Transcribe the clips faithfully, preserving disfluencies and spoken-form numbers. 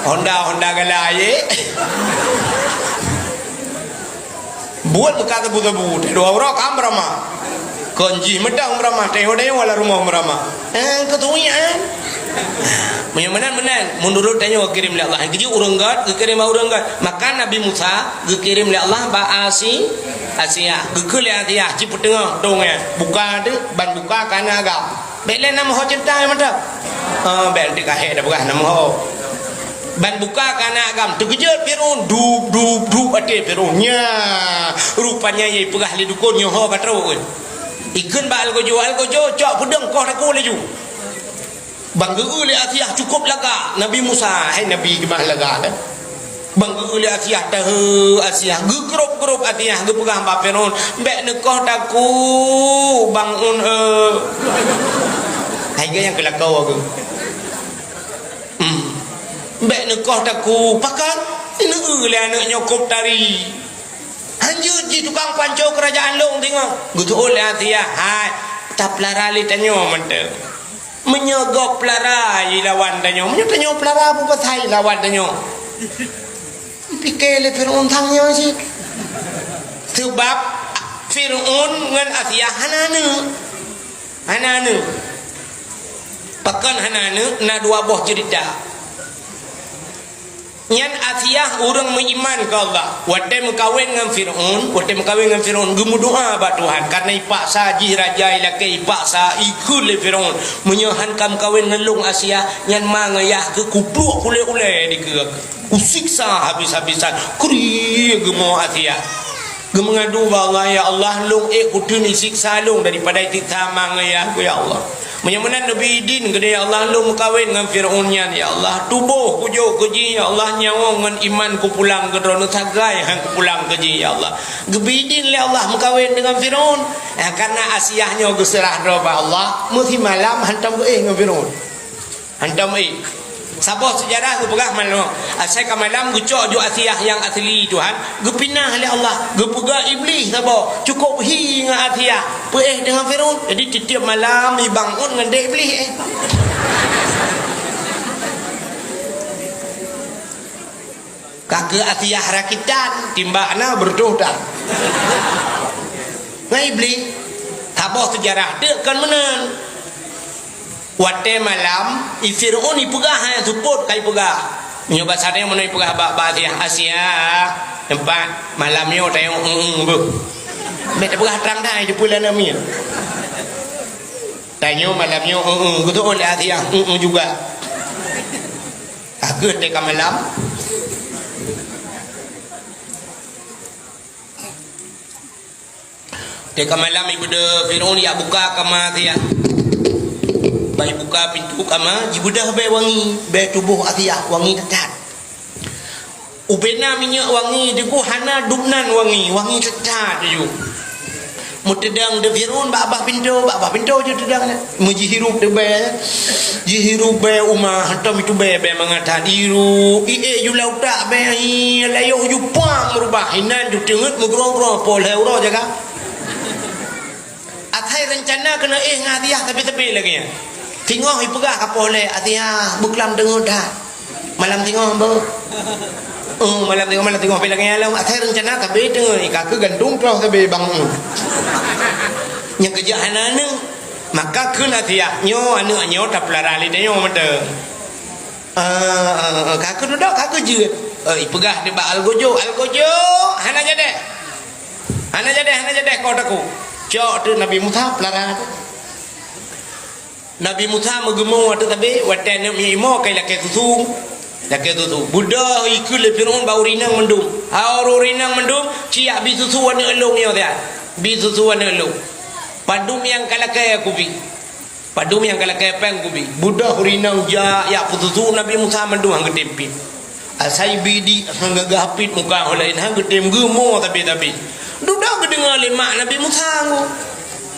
Honda, Honda galai, eh. Buet meuka sabu-sabu, teuh dua uroe ka meuramah. Kon jih meuteung meuramah, teuh hodeng wala rumoh meuramah. Eh, keu tuwiek, eh. Meunyoe meunan, meunan. Meunurot tanyoe geukirém lé Allah. Geujok ureueng gét, geukirém bak ureueng gét. Maka Nabi Musa geukirém lé Allah bak Asi-, Asiah. Geukheun lé Asiah, ci peuteungoh dong, eh. Buka teuh, ban buka ka na agam. Bèk lé na meuho cinta nyang mantap. Ah, bèk lé ka hék dah peugah na meuho. Ban buka ka na agam, teukeujot Fir'aun, dup, dup, dup até Fir'aun. Nya, rupanya nyang peugah lé dukon nyoe ho ka trok. Ikheun bak algojo, algojo, cok peudong koh takue laju. Ban geu-eu lé Asiah cukôp lagak Nabi Musa, hai Nabi keumah lagak kan. Ban geu-eu lé Asiah, tahe Asiah, geugrôp-grôp Asiah, geupeugah bak Fir'aun, "Bèk neukoh takue, Bang Un, eh." Hai geuh nyang keulakoe geuh. Hmm. "Bèk neukoh takue, pakon? Ineu lé aneuk nyoe kôp tari. Hanjeuet jih tukang panco keurajaan lôn teungoh." Geuteuôt lé Asiah, "Hai, tapeulara lé tanyoe mantong." Meunyoe gob peulara ilawan tanyoe, meunyoe tanyoe peulara, peue pasai ilawan tanyoe? Pike lé Fir'aun sang nyoe cit. Seubab Fir'aun ngon Asiah hana aneuk. Hana aneuk. Pakon hana aneuk? Na dua boh ceurita. Nyan Asiah ureueng meuiman keu Allah. Watèe meukawen ngon Fir'aun, watèe meukawen ngon Fir'aun, geumeudoa bak Tuhan. Karena ipaksa jih raja ilakèe, ipaksa, ikheun lé Fir'aun, "Meunyoe han ka meukawen ngon lôn Asiah, nyan ma ngon yah keuh kupluek ulèe-ulèe dikeue, kusiksa habis-habisan." Kri geumo Asiah. Geumeungadu bak Allah, "Ya Allah, lôn ék kuteun isiksa lôn daripada isiksa ma ngon yah ku, ya Allah. Meunyoe meunan neubi idin keu lôn, ya Allah, lôn meukawen ngon Fir'aun nyan, ya Allah. Tuboh kujok keu jih, ya Allah, nyawöng ngon iman kupulang keu droeneuh, sagai han kupulang keu jih, ya Allah." Geubi idin lé Allah meukawen deungon Fir'aun. Eh, karena Asiah nyoe geuseurah droe bak Allah, meusimalam hantom geuéh ngon Fir'aun. Hantom éh. Saboh seujarah geupeugah malam, asai ka malam geucok ju Asiah nyang asli Tuhan, geupinah lé Allah, geupeugah Iblih saboh, cukôp hi ngon Asiah, peuéh deungon Fir'aun. Jadi tiep-tiep malam ibangun ngon dek Iblih, eh. Ka keu Asiah rakitan, timbak na beureutoh tan. Ngon Iblih, saboh seujarah teuk kon meunan. Watèe malam, i Fir'aun ipeugah, hai seupôt ka ipeugah. Nyoe basa tanyoe meunan ipeugah bak, bak Asiah, "Asiah, teumpat malam nyoe tanyoe eu-eu beuh." Bèk tapeugah trang dai, teupeue lé aneuk miet. "Tanyoe malam nyoe eu-eu," geuteuôt lé Asiah, "Eu-eu juga." Ka geuh teuka malam. Teuka malam ibeudôh Fir'aun jak buka kama Asiah. Ban ibuka pintoe kama, jibeudôh bèe wangi, bèe tuboh Asiah wangi that-that. Ubena minyeuk wangi, teungku hana dum nan wangi, wangi that-that ju. Meuteudong di Fir'aun bak babah pintoe, bak babah pintoe ju teudong nyan. Meujihirup di bèe, jihirup bèe uma, hantom itu bèe, bèe mangat that. Irup, iék ju lam utak bèe, hi, layok ju puang meurubah. Inan ju teungeut meugrong-grong, poh lhèe uroe jaga. Asai reuncana keuneuk éh ngon Asiah sabe-sabe lagèe nyan. Singoh ipeugah ka poh lhèe, "Asiah, beuklam teungeut that." Malam singoh beuh. Oh, malam singoh, malam singoh pih lagèe nyan lom. Asai reuncana sabe teungeut, ka keu gantung troh sabe bangun. Nyang keujak hana aneuk. Maka kheun Asiah, "Nyoe aneuk nyoe tapeulara lé tanyoe mantong." Ah, ah, ah, ka keu dudoe, ka keu jeuet. Eh, ipeugah nibak algojo, "Algojo, hana jadeh. Hana jadeh, hana jadeh, koh takue." Cok teuk Nabi Musa peulara teuk. Nabi Musa meugeumoe teuk sabe, watèe aneuk miet imoe ka ilakèe susu. Lakèe susu. Beudôh ikheun lé Fir'aun bak ureueng inong mandum. "Hai ureueng inong mandum, ci jak bi susu aneuk lôn nyoe siat. Bi susu aneuk lôn. Padum nyang ka lakèe kubi." Padum nyang ka lakèe péng kubi. Beudôh ureueng inong jak, jak peususu Nabi Musa mandum han geutem piep. Asai bidik han gagah piep muka ureueng laén han geutem geumoe tapi-tapi. Dudoe geudeungoe lé mak Nabi Musa nyoe.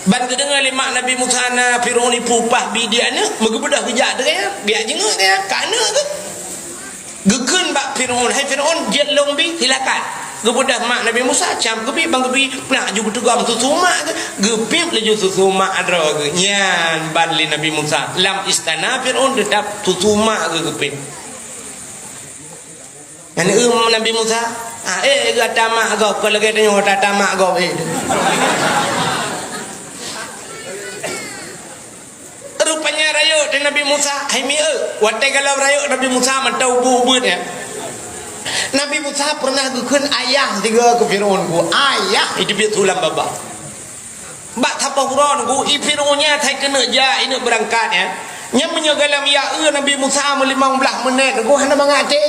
Ban geudeungoe lé mak Nabi Musa na Fir'aun ipeupah bidik aneuk, meugeubeudôh geujak teuh, geujak jeungeuk teuh, ka aneuk teuh. Geukheun bak Fir'aun, "Hai Fir'aun, jeuet lôn bi, silakan." Geubeudôh mak Nabi Musa, cam geubi, ban geubi, peunak ju geuteugom susu mak geuh, geupiep laju susu mak droe geuh. Nyan ban lé Nabi Musa. Lam istana Fir'aun teutap susu mak geuh geupiep. Nyan, eh, Nabi Musa, ah, eh, gata mak gob, kon lagèe tanyoe gata mak gob, eh. Rupanya rayeuk teuh Nabi Musa, hai mi, eh, watèe gohlom rayeuk Nabi Musa mantong ubeuet-ubeuet nyan. Nabi Musa pernah geukheun ayah sigoe keu Firaun, ku ayah, itu biet sulam babah. Bak saboh uroe nyoe, i Firaun nyan, hai keuneuk jak, i neuk beurangkat nyan. Nyan meunyoe gohlom jak eu Nabi Musa meulimong blaih meunét, nyoe hana mangat até.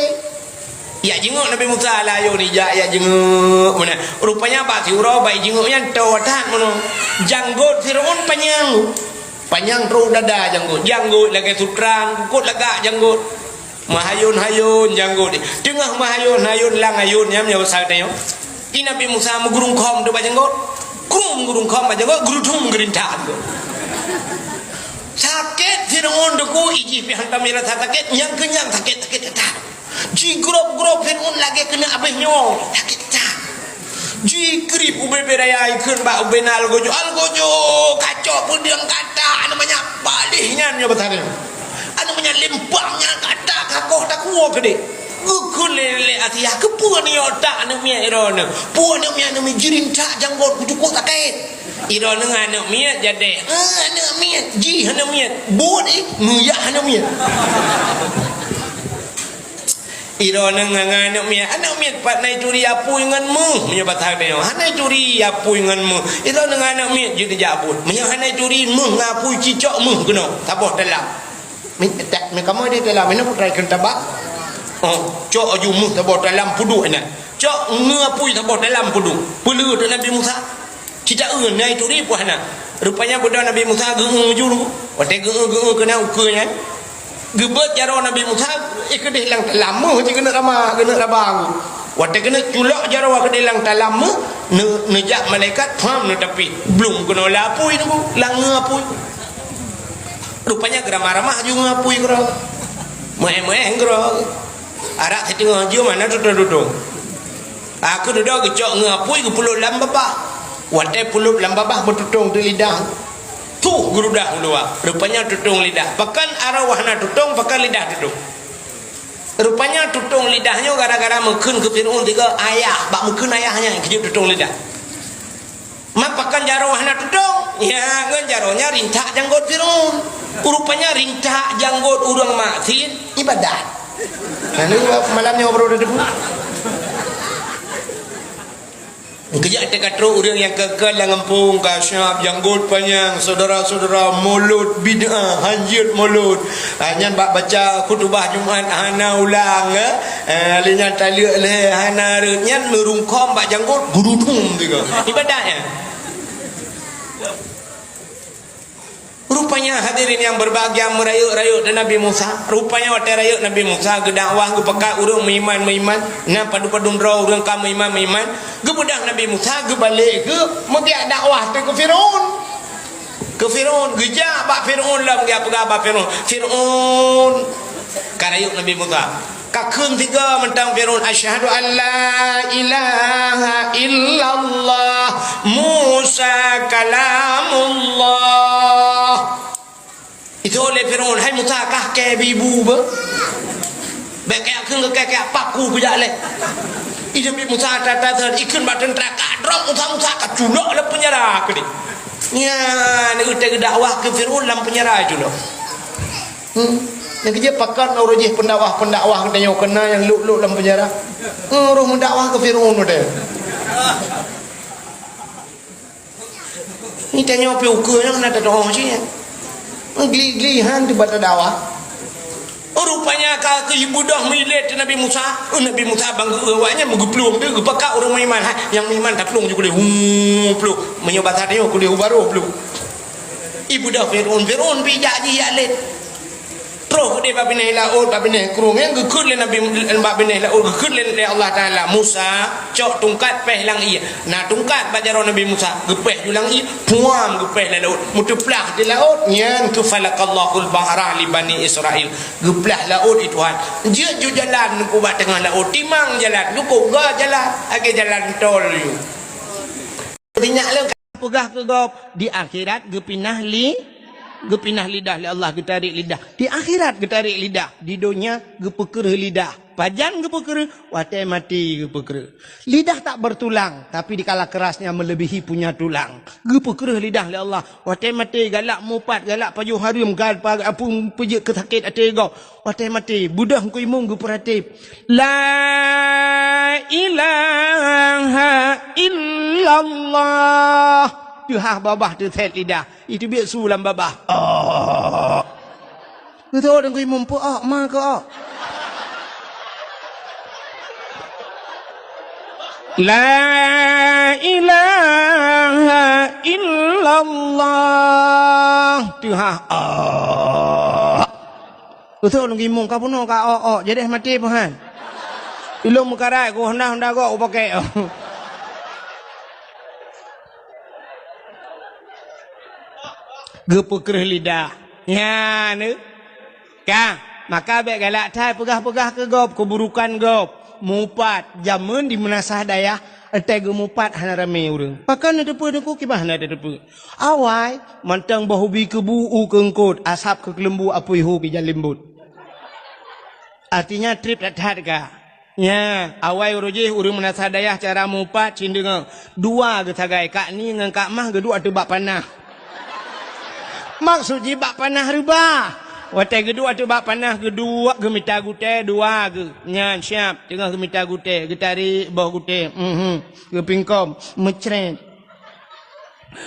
Jak jingok Nabi Musa, layô ni jak, jak jingok meunan. Rupanya bak siuroe bak jingok nyan toe that meunoe. Janggot Firaun panyang. Panyang trôk dada janggot. Janggot lagèe sutran, kukut lagak janggot. Meuhayôn-hayôn janggot. Teungoh meuhayôn-hayôn lam hayôn nyan, nyan pasal tanyoe. I Nabi Musa meugurungkhom teuh bak janggot. Krum, gurungkhom bak janggot, geurudum geurintak. Sakét Firaun teuh ku, i jih pih hantom rasa sakét, nyang keu nyang sakét, sakét that. Jigrob-grob Firaun lagèe keuneuk abéh nyoe, sakét that. Jikrieb ubé-bé raya, ikheun bak ubé na algojo, "Algojo, kacok peudeueng gata," aneuk manyak, paléh nyan nyoe beusaréng. Aneuk manyak limpang nyan gata ka koh takue keudéh. Geukheun lé, lé Asia, "Keupeue neuyue tak aneuk miet droeneuh?" Peue aneuk miet, aneuk miet jirintak janggot kujukuk sakét. Droeneuh aneuk miet jadi, eh, aneuk miet, jih aneuk miet. Buet, eh, meuyak aneuk miet. Droeneuh ngon aneuk miet, aneuk miet pat na ituri apui ngon méuh, meunyoe basa tanyoe. Hana ituri apui ngon méuh. Droeneuh ngon aneuk miet jeuet jak buet. Meunyoe hana ituri méuh ngon apui, cicok méuh keunoe, saboh talam. Min, tak, min kamoe di dalam, mina putra ikheun tabak. Oh, cok aju méuh saboh talam peuduek nyan. Cok ngon apui saboh talam peuduek. Peuleueh teuh Nabi Musa. Cit taeu na ituri peue hana. Rupanya beudôh Nabi Musa geu-eu laju. Watèe geu-eu, geu-eu keunan ukeue nyan. Geubeuet jaroe Nabi Musa, eh, keudéh lam talam méuh, cit keuneuk rama, keuneuk raba. Watèe keuneuk culok jaroe keudéh lam talam méuh, neu-, neujak malaikat, pham, neutapih. Blum keunoe lam apui nyoe, lam ngon apui. Rupanya geuramah-ramah aju ngon apui keudroe. Meu'èh-meu'èh keudroe. Arak siteungoh jeuem hana tutông-tutông. Aku dudoe geucok ngon apui, geupeulop lam babah. Watèe peulop lam babah, beututông di lidah. Tuh, geurudah u luwa. Rupanya tutông lidah. Pakon arwah na tutông, pakon lidah tutông. Rupanya tutông lidah nyoe gara-gara meukheun keu Firaun tiga ayah, bak meukheun ayah nyan keujeuet tutông lidah. Ma pakon jaroe hana tutông? Ya, ngon jaroe nyan rintak janggot Firaun. Rupanya rintak janggot ureueng maksiet ibadat. Nah, ni malam nyoe baru ada debu. Keujak teuka trok ureueng nyang keu-keu lam gampông ka siap janggot panyang, syedara-syedara, mulod bid'ah, hanjeuet mulod. Ah, nyan bak baca khutubah Jumat hana ulang, eh. Eh, lé nyan taleuek lé hana rhot, nyan meurungkhom bak janggot, gurudum tiga. Ibadat nyan. Rupanya hadirin yang berbahagia, meurayeuk-rayeuk di Nabi Musa. Rupanya watèe rayeuk Nabi Musa geudakwah, geupeugah ureueng meuiman-meuiman, na padum-padum droe ureueng ka meuiman-meuiman. Geubeudôh Nabi Musa geubalek keu meugeujak dakwah teuh keu Firaun. Keu Firaun, geujak bak Firaun lom, geupeugah bak Firaun, "Firaun," ka rayeuk Nabi Musa. Ka kheun tiga mantong Firaun, "Asyhadu an la ilaha illallah, Musa kalamullah." Itu lé Firaun, "Hai Musa, kah kèe bak ibu beuh? Bèk kèe kheun keu kèe, kèe paku kujak lé." Itu Nabi Musa tata-tata ikheun bak teuntra, ka drop Musa, Musa ka culok lam peunjara keudéh. Nyan, utée geudakwah keu Firaun lam peunjara culok. Hmm. Nyang keujeuet pakon uroe jih pendakwah-pendakwah geutanyoe keunan nyang lôk-lôk lam peunjara. Hmm, roh meudakwah keu Firaun udeh. Ni tanyoe pih ukeue nyang na tatu'oh cit nyan. Gli-gli han teuba tadakwah. Oh, rupanya ka keu ibudoh meuilét Nabi Musa. Oh, Nabi Musa bang geu awaknyan meugeuplueng tu geupakat ureuëng meuiman. Ha, nyang meuiman taplueng ju kuleh. Hu, plueng. Meunyoe basa tanyoe kuleh hu barôh plueng. Ibudoh Fir'aun, Fir'aun pih jak jih jak lét. Troh keudeh bak binéh laôt, bak binéh krueng, nyang geukheun lé Nabi, bak binéh laôt geukheun lé, lé Allah Taala, "Musa, cok tungkat péh lam ié." Na tungkat bak jaroe Nabi Musa, geupéh ju lam ié, puam geupéh lam laôt, meuteuplah di laôt, nyan keu falaqallahul bahra li Bani Israil. Geuplah laôt di Tuhan. Jeuet ju jalan neukubah teungoh laôt, timang jalan, geukubah jalan, lagée jalan tol ju. Ingat lé Peugah keu gob, di akhirat geupinah li-, Geupinah lidah lé Allah, geutarék lidah. Di akhirat geutarék lidah. Di donya geupeukreuh lidah. Pajan geupeukreuh? Watée maté geupeukreuh. Lidah tak bertulang, tapi dikala kerasnya melebihi punya tulang. Geupeukreuh lidah lé Allah. Watée maté galak mupat, galak pajoh hareuem, gal pa-, apui peujeuet keu sakét até gob. Watée maté, beudôh Teungku Imum geupeuratéb. La ilaha illallah. Teuhah babah teusét lidah. Itu biet su lam babah. Oh. Beutôi Teungku Imum, peu-ok ma keu-ok. La ilaha illallah. Teuhah. Oh. Beutôi Teungku Imum, ka bunoe ka ok-ok, jadi maté peuhan. Ilong meukarat ku honda-honda gok upakée. Geupeukreuh lidah. Nyan, eh. Ka, maka bék galak that peugah-peugah keu gob, keuburukan gob. Mupat, jameun di meunasah dayah, étai geumupat hana ramé ureuëng. Pakon neuteupeue Teungku, kiban hana teuteupeue. Awai, mantong boh ubi keubu u keu eungkot, asab keu keuleumbu apui hu keu jan limbot. Artinya treb that-that ka. Nya, awai uroe jih ureuëng meunasah dayah cara mupat cit deungoe. Dua geusagai, Kak Ni ngon Kak Mah geuduek ateueh bak panah. Maksud jih bak panah reubah. Watée geuduek ateueh bak panah geuduek geumita gutée dua geuh. Nyan siab, teungoh geumita gutée, geutarék boh gutée. Mhm. Geupingkom, meucret.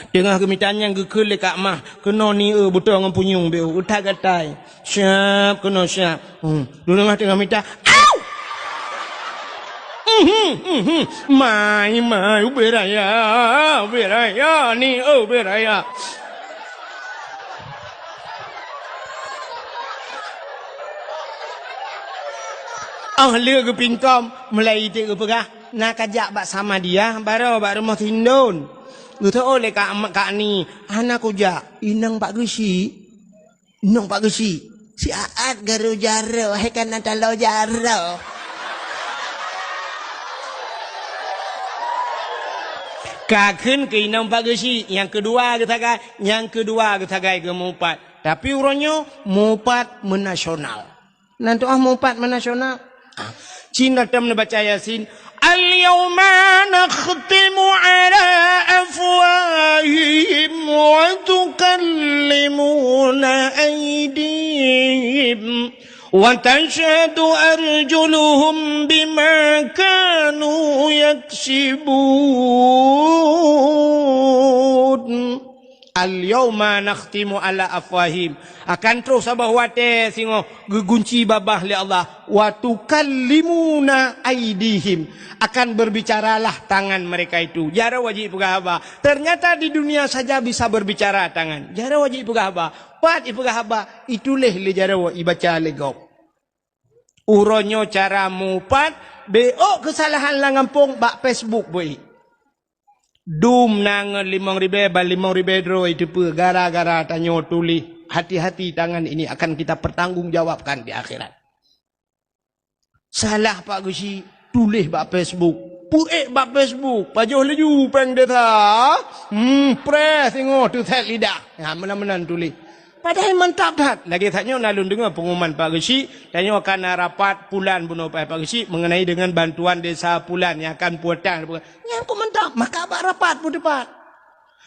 Teungoh geumita nyan geukheun lé Kak Mah, keunoe ni eu beutôi ngon punyueng beu, utak gatai. Siab, keunoe siab. Hmm. Dulu mah teungoh mita, au! Mhm, mhm. Mai, mai, ubé raya, ubé raya, ni eu ubé raya. Oh, lé geupingkom, mulai iték geupeugah, na kajak bak Samadiyah, baroe bak rumoh Sindon. Geuteu'oh lé Kak, Kak Ni, hana kujak, inong Pak Geuchik. Inong Pak Geuchik. Si Aat garo jaroe, hai kana talo jaroe. Ka kheun keu inong Pak Geuchik, nyang keudua geusagai, nyang keudua geusagai geumupat. Tapi uroe nyoe mupat meunasional. Nan tu'ah mupat meunasional. Ah, cina tem neubaca Yasin. Al-yawma nakhtimu ala afwahihim wa tukallimuna aydihim wa tashhadu arjuluhum bima kanu yaksibun. Al-yauma nakhtimu ala afwahim. Akan troh saboh watée singoh geugunci babah lé Allah. Wa tukallimuna aidihim. Akan berbicaralah tangan mereka itu. Jaroe jih peugah haba. Ternyata di dunia saja bisa berbicara tangan. Jaroe jih peugah haba. Pat ipeugah haba, ituléh lé jaroe, ibaca lé gob. Uroe nyoe cara mupat, beu'ok keusalahan lam gampông bak Facebook beu'ék. Dum na ngon limong ribée ban limong ribée droe iteupeue gara-gara tanyoe tuléh, hati-hati tangan ini akan kita pertanggungjawabkan di akhirat. Salah Pak Geuchik, tuléh bak Facebook. Peu'ék bak Facebook, pajoh laju péng desa. Hmm, preh singoh teusét lidah. Ha, meunan-meunan tuléh. Padahai mantap that. Lagée that nyoe na lôn deungoe pengumuman Pak Geuchik, tanyoe ka na rapat pulan bunoe Pak Geuchik mengenai dengan bantuan desa pulan nyang akan pulang. Nyang kok mantap, maka bak rapat peuteupat.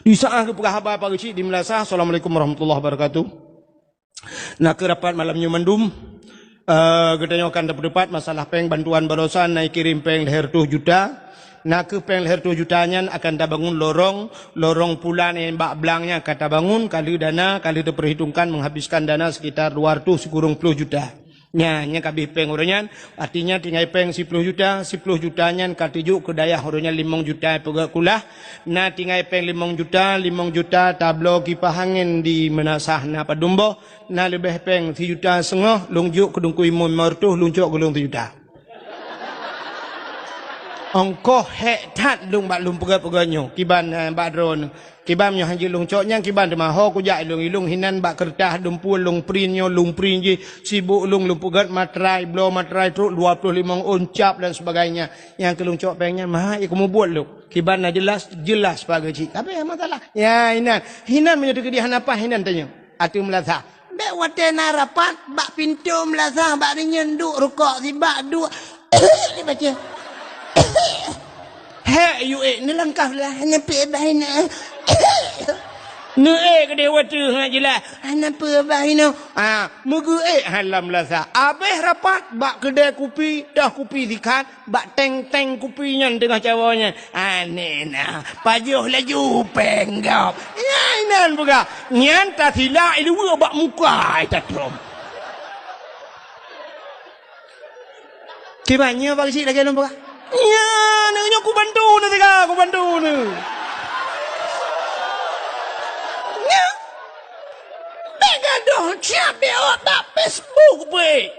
Di saat geupeugah haba Pak Geuchik di Meunasah, Assalamualaikum warahmatullahi wabarakatuh. Na keuh rapat malam nyoe mandum, eh, geutanyoe akan tapeuteupat masalah péng bantuan barosan na ikirém péng lhée reutôh juta. Na keuh péng lhée reutôh juta nyan akan tabangun lorong, lorong pulan nyang bak blang nyan akan tabangun, ka lheueh dana, ka lheueh teupeurhitongkan menghabiskan dana sekitar dua reutôh sikureueng ploh juta. Nyan, nyan ka abéh péng uroe nyan, artinya tinggai péng siploh juta, siploh juta nyan ka teujok keu dayah uroe nyan limong juta peugét kulah, na tinggai péng limong juta, limong juta tabloe kipah angén di Meunasah na padum boh, na leubeh péng sijuta seungoh, lôn jok keu Teungku Imum limong reutôh, lôn cok keu lôn sijuta. Ongkoh hék that lôn bak lôn peugét-peugét nyoe, kiban, eh, bak droeneuh. Kiban nyoe han jeuet lôn cok nyan kiban teuma ho kujak ilong-ilong hinan bak keureutah lôn pue lôn print nyoe lôn print jih sibok lôn lôn peugét matrai bloe matrai trok dua ploh limong ôn cap dan sebagainya. Nyang keu lôn cok péng nyan maha ikeu mubuet lôn. Kiban na jeulaih, jeulaih Pak Geuchik. Tapi masalah. Ya hinan. Hinan meunyoe teukeudi hana paih hinan tanyoe. Ateueh meulasah. Bèk watèe na rapat, bak pintoe meulasah, bak rinyeun duek rukok sibak duek. Dibaca. Hek, yue ék, neulangkah lah, hana peue bah inoe. Neuék keudeh watèe, ha, jeulaih. Hana peue bah inoe. Ha, meugeuék, ha, lam meulasah. Abéh rapat, bak keudè kupi, toh kupi sikhan, bak teng-teng kupi nyan teungoh cawoe nyan. Aneh na, pajoh laju péng gob. Nyan inan peugah, nyan tasilak i luweue bak muka ai tatrôm. Kiban nyoe bak geuchik lagèe lôn peugah. Nyan, nyoe kubantu na teuka, kubantu na. Nyan. Bèk gadoh siap bèk awak bak Facebook beuh.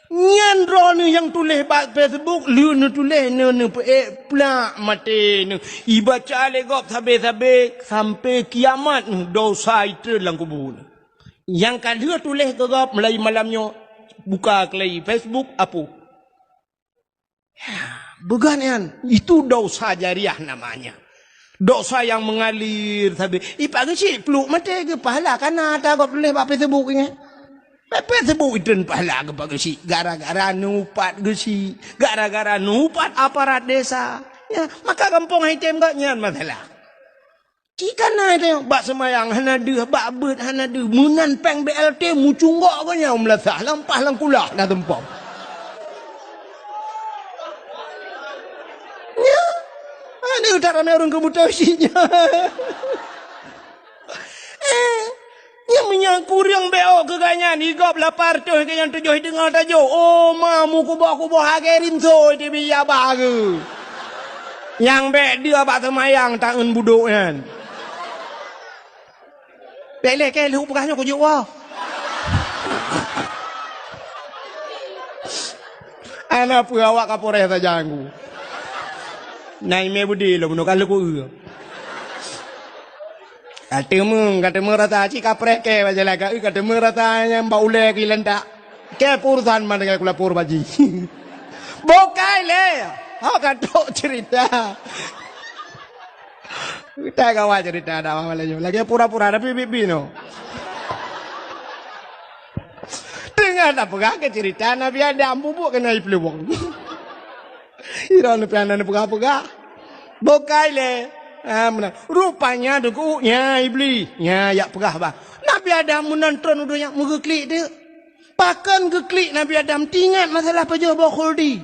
Nyan droeneuh nyang tuléh bak Facebook, lheueh neutuléh neu-, neupeuék plak maté neuh. Ibaca lé gob sabé-sabé sampai kiamat neuh dosa itreun lam kubu neuh. Nyang ka lheueh tuléh keu gob mulai malam nyoe buka keulai Facebook apu. Beugan nyan, itu dosa jariah namanya. Dosa yang mengalir sabe. Ipak geuchik pluek maté geupahala kana ata gob tuléh bak Facebook nyan. Bak Facebook itreun pahala geupak geuchik gara-gara neuupat geuchik, gara-gara neuupat aparat desa. Ya, maka gampông hai tem gobnyan masalah. Cit kana teuh, bak seumayang hana deuh, bak beuet hana deuh, meunan péng B L T meucunggok geuh nyan meulasah, lampah lam kulah na tumpông. Nyan, aneuk that ramé ureueng keu beutôi cit nyan. Eh, Nyang meunyoe kureueng B O keu gobnyan, i gob lapan reutôh keu nyang tujoh i teungoh tajok. Oh, ma meukuboh-kuboh lagèe rimsoi teubiet babah geuh. Nyang bèk deuh bak seumayang taeun budok nyan. Bèk lé kèe lheueh peugah nyoe kujok woe. Hana peue awak Kapolres sajan ku. Na imé beudé lom, ka lheueh ku eu. Ka teumé, ka teumé rasa cit kapreh kèe bak jalan ka, ka teumé rasa nyang bak ulèe keu ilantak. Kèe peurusan man dengan kulapor baji. Bukai lé. Ha ka trok cerita. Kita kawan cerita dah malam nyoe. Lagi pura-pura tapi bibi no. Teungoh tapeugah keu cerita Nabi Adam, bubuk keunan ipeuleuwong. Droeneuh pih hana neupeugah-peugah. Bukai lé. Ha, meunan. Rupanya deungon nyan Iblih. Nyan jak peugah bah. Nabi Adam meunan tron u donya meugeuklik teuk. Pakon geuklik Nabi Adam teuingat masalah pajoh boh khuldi.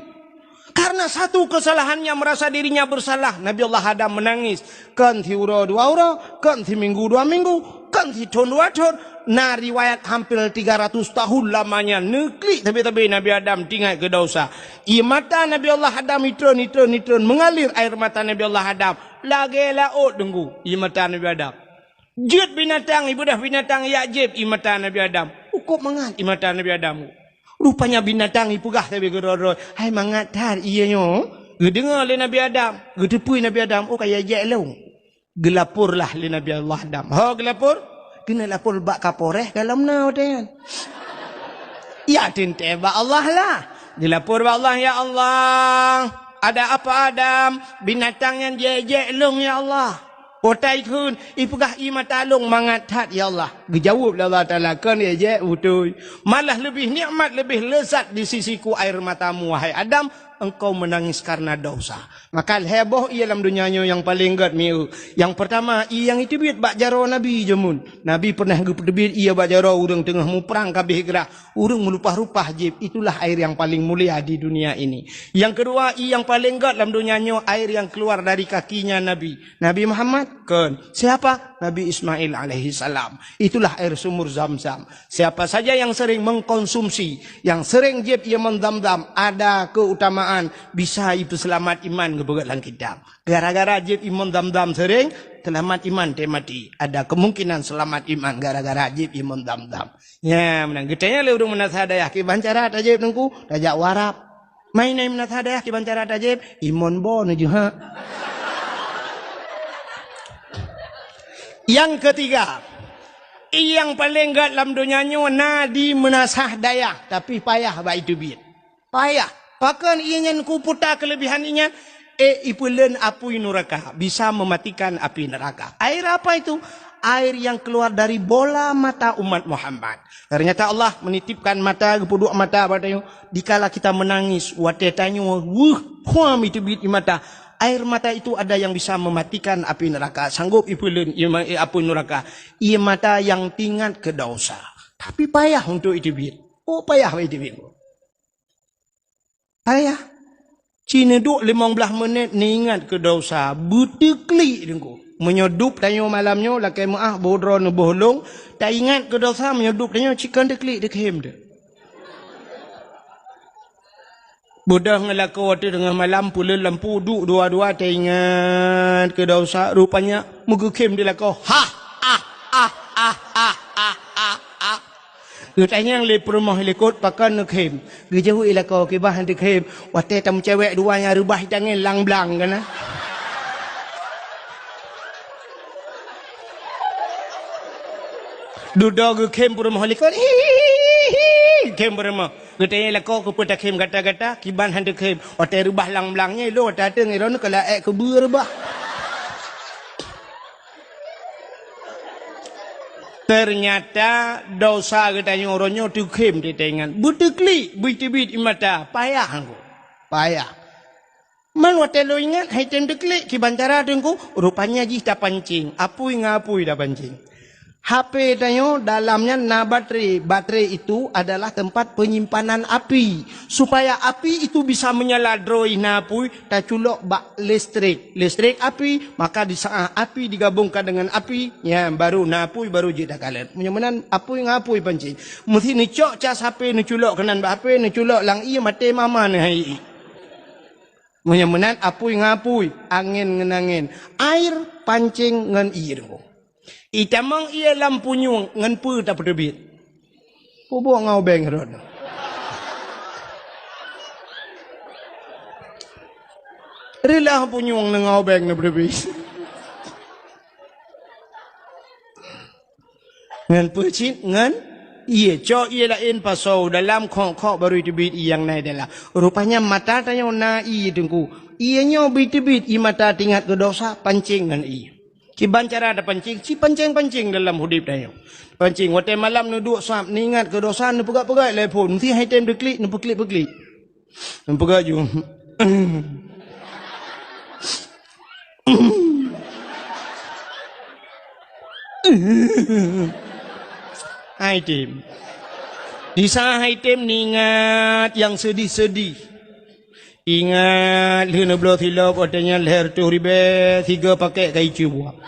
Karena satu kesalahannya merasa dirinya bersalah, Nabi Allah Adam menangis. Kon siuroe dua uroe, kon siminggu dua minggu, kon sithon dua thon. Na riwayat hampir tiga ratus tahun lamanya neuklik sabe-sabe Nabi Adam teuingat keu dosa. Ie mata Nabi Allah Adam itron, itron, itron, mengalir air mata Nabi Allah Adam. Lagèe laôt deungon ie mata Nabi Adam. Jeuet binatang, ibeudôh binatang jak jieb ie mata Nabi Adam. Ukôb mangat ie mata Nabi Adam. Rupanya binatang ipeugah sabe keudroe-droe, "Hai mangat that ie nyoe." Geudeungoe lé Nabi Adam, geuteupeue Nabi Adam, "Oh, ka ijak lôn." Geulaporlah lé Nabi Allah Adam. Ho geulapor? Keuneuk lapor bak Kapolres ka lom na watèe nyan. Ya teuntèe bak Allah lah. Geulapor bak Allah, "Ya Allah, ada apa Adam? Binatang nyan jijak lôn ya Allah." Potai kheun, ipeugah ie mata lôn mangat that ya Allah. Geujaweueb lé Allah Taala, "Kon jijak beutôi. Malah leubeh nikmat, leubeh lezat di sisiku air matamu, wahai Adam, engkau menangis karena dosa." Maka lhèe boh ie lam donya nyoe nyang paleng gèt mieu. Nyang peurtama, ie nyang iteubiet bak jaroe Nabi jameun. Nabi pernah geupeuteubiet ie bak jaroe ureueng teungoh muprang ka abéh grah. Ureueng meulupah-lupah jieb, itulah air yang paling mulia di dunia ini. Yang kedua, ie nyang paleng gèt lam donya nyoe, air yang keluar dari kakinya Nabi. Nabi Muhammad? Kon. Siapa? Nabi Ismail alaihi salam. Itulah air sumur Zam-Zam. Siapa saja yang sering mengkonsumsi, yang sering jieb ie mon Zam-Zam, ada keutamaan bisa ipeuseulamat iman geupeugah lam kitab. Gara-gara jieb ie mon Zam-Zam sering, seulamat iman teuh maté. Ada kemungkinan seulamat iman gara-gara jieb ie mon Zam-Zam. Nyan meunan. Geutanyong lé ureueng meunasah dayah, "Kiban cara tajieb Teungku?" "Tajak u Arab." "Mai nyan meunasah dayah, kiban cara tajieb?" "Ie mon bo neujeuhak." Nyang ketiga, ie nyang paleng gèt lam donya nyoe na di meunasah dayah, tapi payah bak iteubiet. Payah. Pakon ie nyan kuputa keulebihan ie nyan? Eh, ipeuleuen apui nuraka, bisa mematikan api neraka. Air apa itu? air yang keluar dari bola mata umat Muhammad. Ternyata Allah menitipkan mata, geupeuduek mata bak tanyoe. Dikala kita menangis, watée tanyoe weueh, phuam iteubiet ie mata. Air mata itu ada yang bisa mematikan api neraka, sanggup ipeuleuen ie ma-, ie apui neraka. Ie mata yang teuingat keu dosa. Tapi payah untuk iteubiet. Oh, payah iteubiet. Ayah, ci neuduek limong blaih menit neuingat keu dosa, beuteuklik Teungku. Meunyoe dub tanyoe malam nyoe lakée meuáh boh droe neuboh lông, taingat keu dosa, meunyoe dub tanyoe ci kon teuklik teukhem teuh. Beudôh ngon lakoe teuh teungoh malam puleuen lampu duek dua-dua taingat keu dosa, rupanya meugeukhem di lakoe. Hah! Ah! Ah! Ah! Ah! Ah! Ah! Ah! Ah! Geutanyong lé peurumoh likot, "Pakon neukhem?" Geujaweueb lakoe, "Kiban han teukhem, watée tameucewek dua nyang reubah itangen lang-blang kana." Dudoe geukhem peurumoh likot, "Hihihi, khem peurumoh." Geutanyong lakoe, "Keupeue takhem gata-gata?" "Kiban han teukhem, watée reubah lang-blang nyan lôn watée ateueng droeneuh keu laék keubeue reubah." Ternyata dosa geutanyoe uroe nyoe teukhem teuingat. Beuteuklik, beuteubiet ie mata, payah Teungku. Payah. Man watée lôn ingat, han item teuklik, kiban cara Teungku, rupanya jih tapancing. Apui ngon apui tapancing. H P tanyoe dalam nyan na baterai. Baterai itu adalah tempat penyimpanan api. Supaya api itu bisa menyala droe na apui, taculok bak listrik. Listrik api, maka di saat api digabungkan dengan api, nyan baru na apui, baru jeuet takalon. Meunyoe meunan apui ngon apui pancing. Meusti neucok cas H P, neuculok keunan bak H P, neuculok lam ié, maté mama neuh hai ié. Meunyoe meunan apui ngon apui, angén ngon angén. Air pancing ngon ié. Itamong ié lam punyueng ngon peue tapeuteubiet? Peubuet ngon ubeng rot. Rilah punyueng ngon ubeng na beureubi. Ngon peue cit? Ngon ié. Cok ié laén pasoe dalam, khok-khok baru iteubiet ié nyang na dalam. Rupanya mata tanyoe na ié Teungku. Ié nyoe beuteubiet ie mata teuingat keu dosa, pancing ngon ié. Kiban cara tapancing, ci pancing-pancing dalam udeb tanyoe. Pancing, watée malam neuduek sab, neuingat keu dosa, neupeugah-peugah lé phon, meusti han item teuklik, neupeuklik-peuklik. Neupeugah ju. Han item. Di saat han item neuingat nyang seudih-seudih. Ingat lheueh neubloe silop, watée nyan lhée reutôh ribée, sigoe pakét ka icu buah.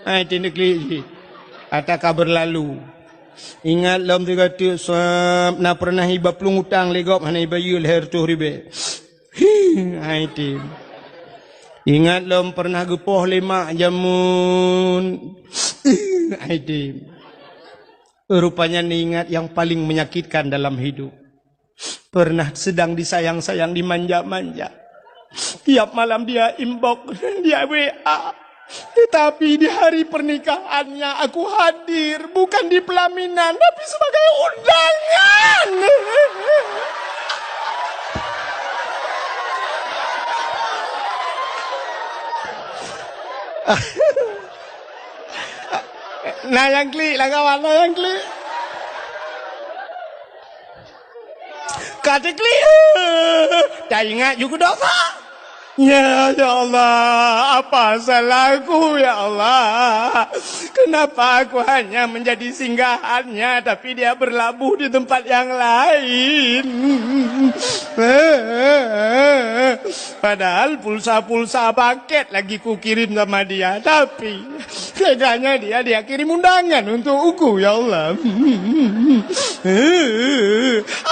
Hai, teuneuk klik jih. Ata ka beurlalu. Ingat lom sigoe teuk sab, na peureunah iba plueng utang lé gob hana ibayeue lhée reutôh ribée. Hai, tem. Ingat lom peureunah geupoh lé mak jameun. Hai, tem. Rupanya neuingat nyang paleng menyakitkan dalam hidup. Pernah sedang disayang-sayang, dimanja-manja. Tiap malam dia inbox, dia W A. Tetapi di hari pernikahannya aku hadir, bukan di pelaminan, tapi sebagai undangan. Na nyang klik lah kawan, na nyang klik. Ka teuklik, taingat ju keu dosa. Ya, ya Allah, apa salahku, ya Allah? Kenapa aku hanya menjadi singgahannya, tapi dia berlabuh di tempat yang lain? Padahal pulsa-pulsa paket lagi kukirim sama dia, tapi teganya dia, dia kirim undangan untuk aku, ya Allah.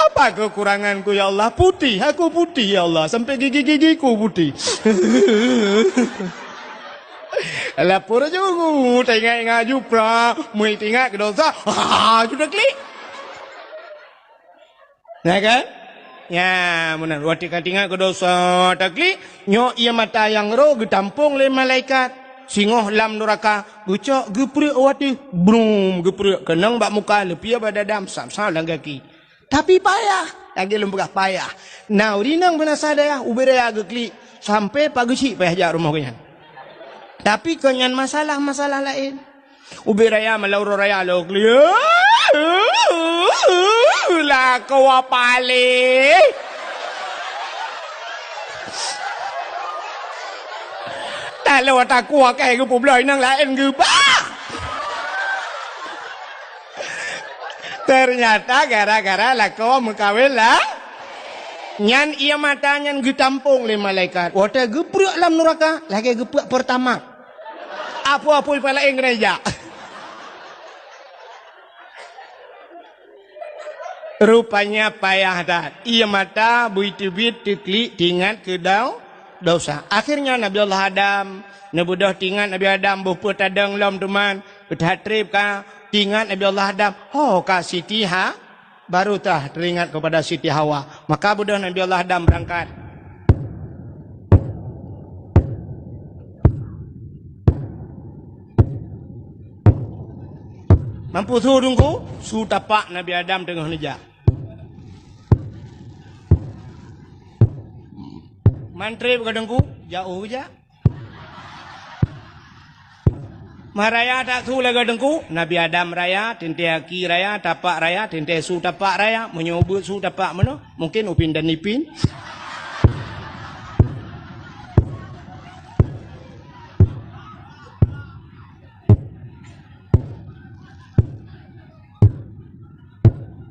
Apa kekuranganku, ya Allah? Putih, aku putih, ya Allah. Sampai gigi-gigiku putih. Lapor aja, tengok-tengok jupra, mui tengok ke dosa. Ha, sudah klik. Ya kan? Ya, meunan. Watée ka teuingat keu dosa taklik, nyoe ié mata nyang roh geutampong lé malaikat. Singoh lam nuraka, geucok geupreuek watée, brum, geupreuek keunong bak muka, leupie bak dada, sam-sam lam gaki. Tapi payah, lagée lôn peugah payah. Na ureuëng inong beunasa dayah, ubé raya geuklik, sampai pageuchik payah jak rumoh geuhnyan. Tapi keu nyan masalah-masalah laén. Ubé raya malam uroe raya lôn kli. Lakoe paléh. Taloe takue keu geupubloe nyang laén geubah. Teunyata gara-gara lakoe meukawen lah. Nyan ié mata nyan geutampong lé malaikat. Watée geupreuek lam nuraka, lagée geupreuek Pertamax. Apui-apui pih laén keuneuk jak. Rupanya payah that. Ié mata bui teubiet teuklik teuingat keu dau-, dosa. Akhirnya Nabi Allah Adam, neubeudôh teuingat Nabi Adam boh peue tadong lom teuma, peuthat treb ka teuingat Nabi Allah Adam, ho ka Siti Ha-, baru tah teuingat keupada Siti Hawa. Maka beudôh Nabi Allah Adam beurangkat. Mampu su teungku, su tapak Nabi Adam teungoh neujak. Mantri bukan teungku, jauh jak. Meuraya that su lagée teungku, Nabi Adam raya, teuntée aki raya, tapak raya, teuntée su tapak raya, meunyoe beuet su tapak meunoe, mungken upin dan ipin.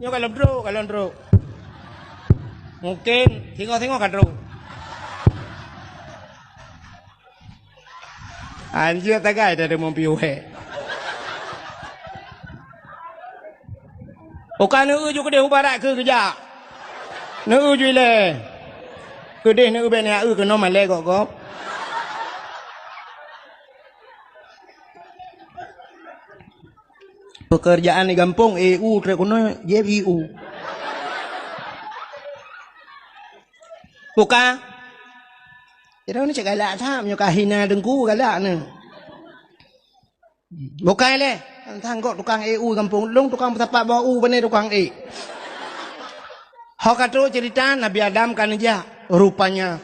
Nyoe kalon trok, kalon trok. Mungken singoh-singoh ka trok. Anjir tagai dari mumpi uhé. Uka neu ju keudeh ubarat keu geujak. Neu ju ilée. Keudeh neu ben ya eu keunoe malée gok-gok. Pekerjaan di gampông E U trek keunoe J I U. Buka. Kira ni cek galak that, meunyoe ka hina teungku galak ni. Bukai lé, sangkot tukang E U gampông lôn, tukang peusapat bak u bane tukang ék. Ho ka trok cerita Nabi Adam ka neujak. Rupanya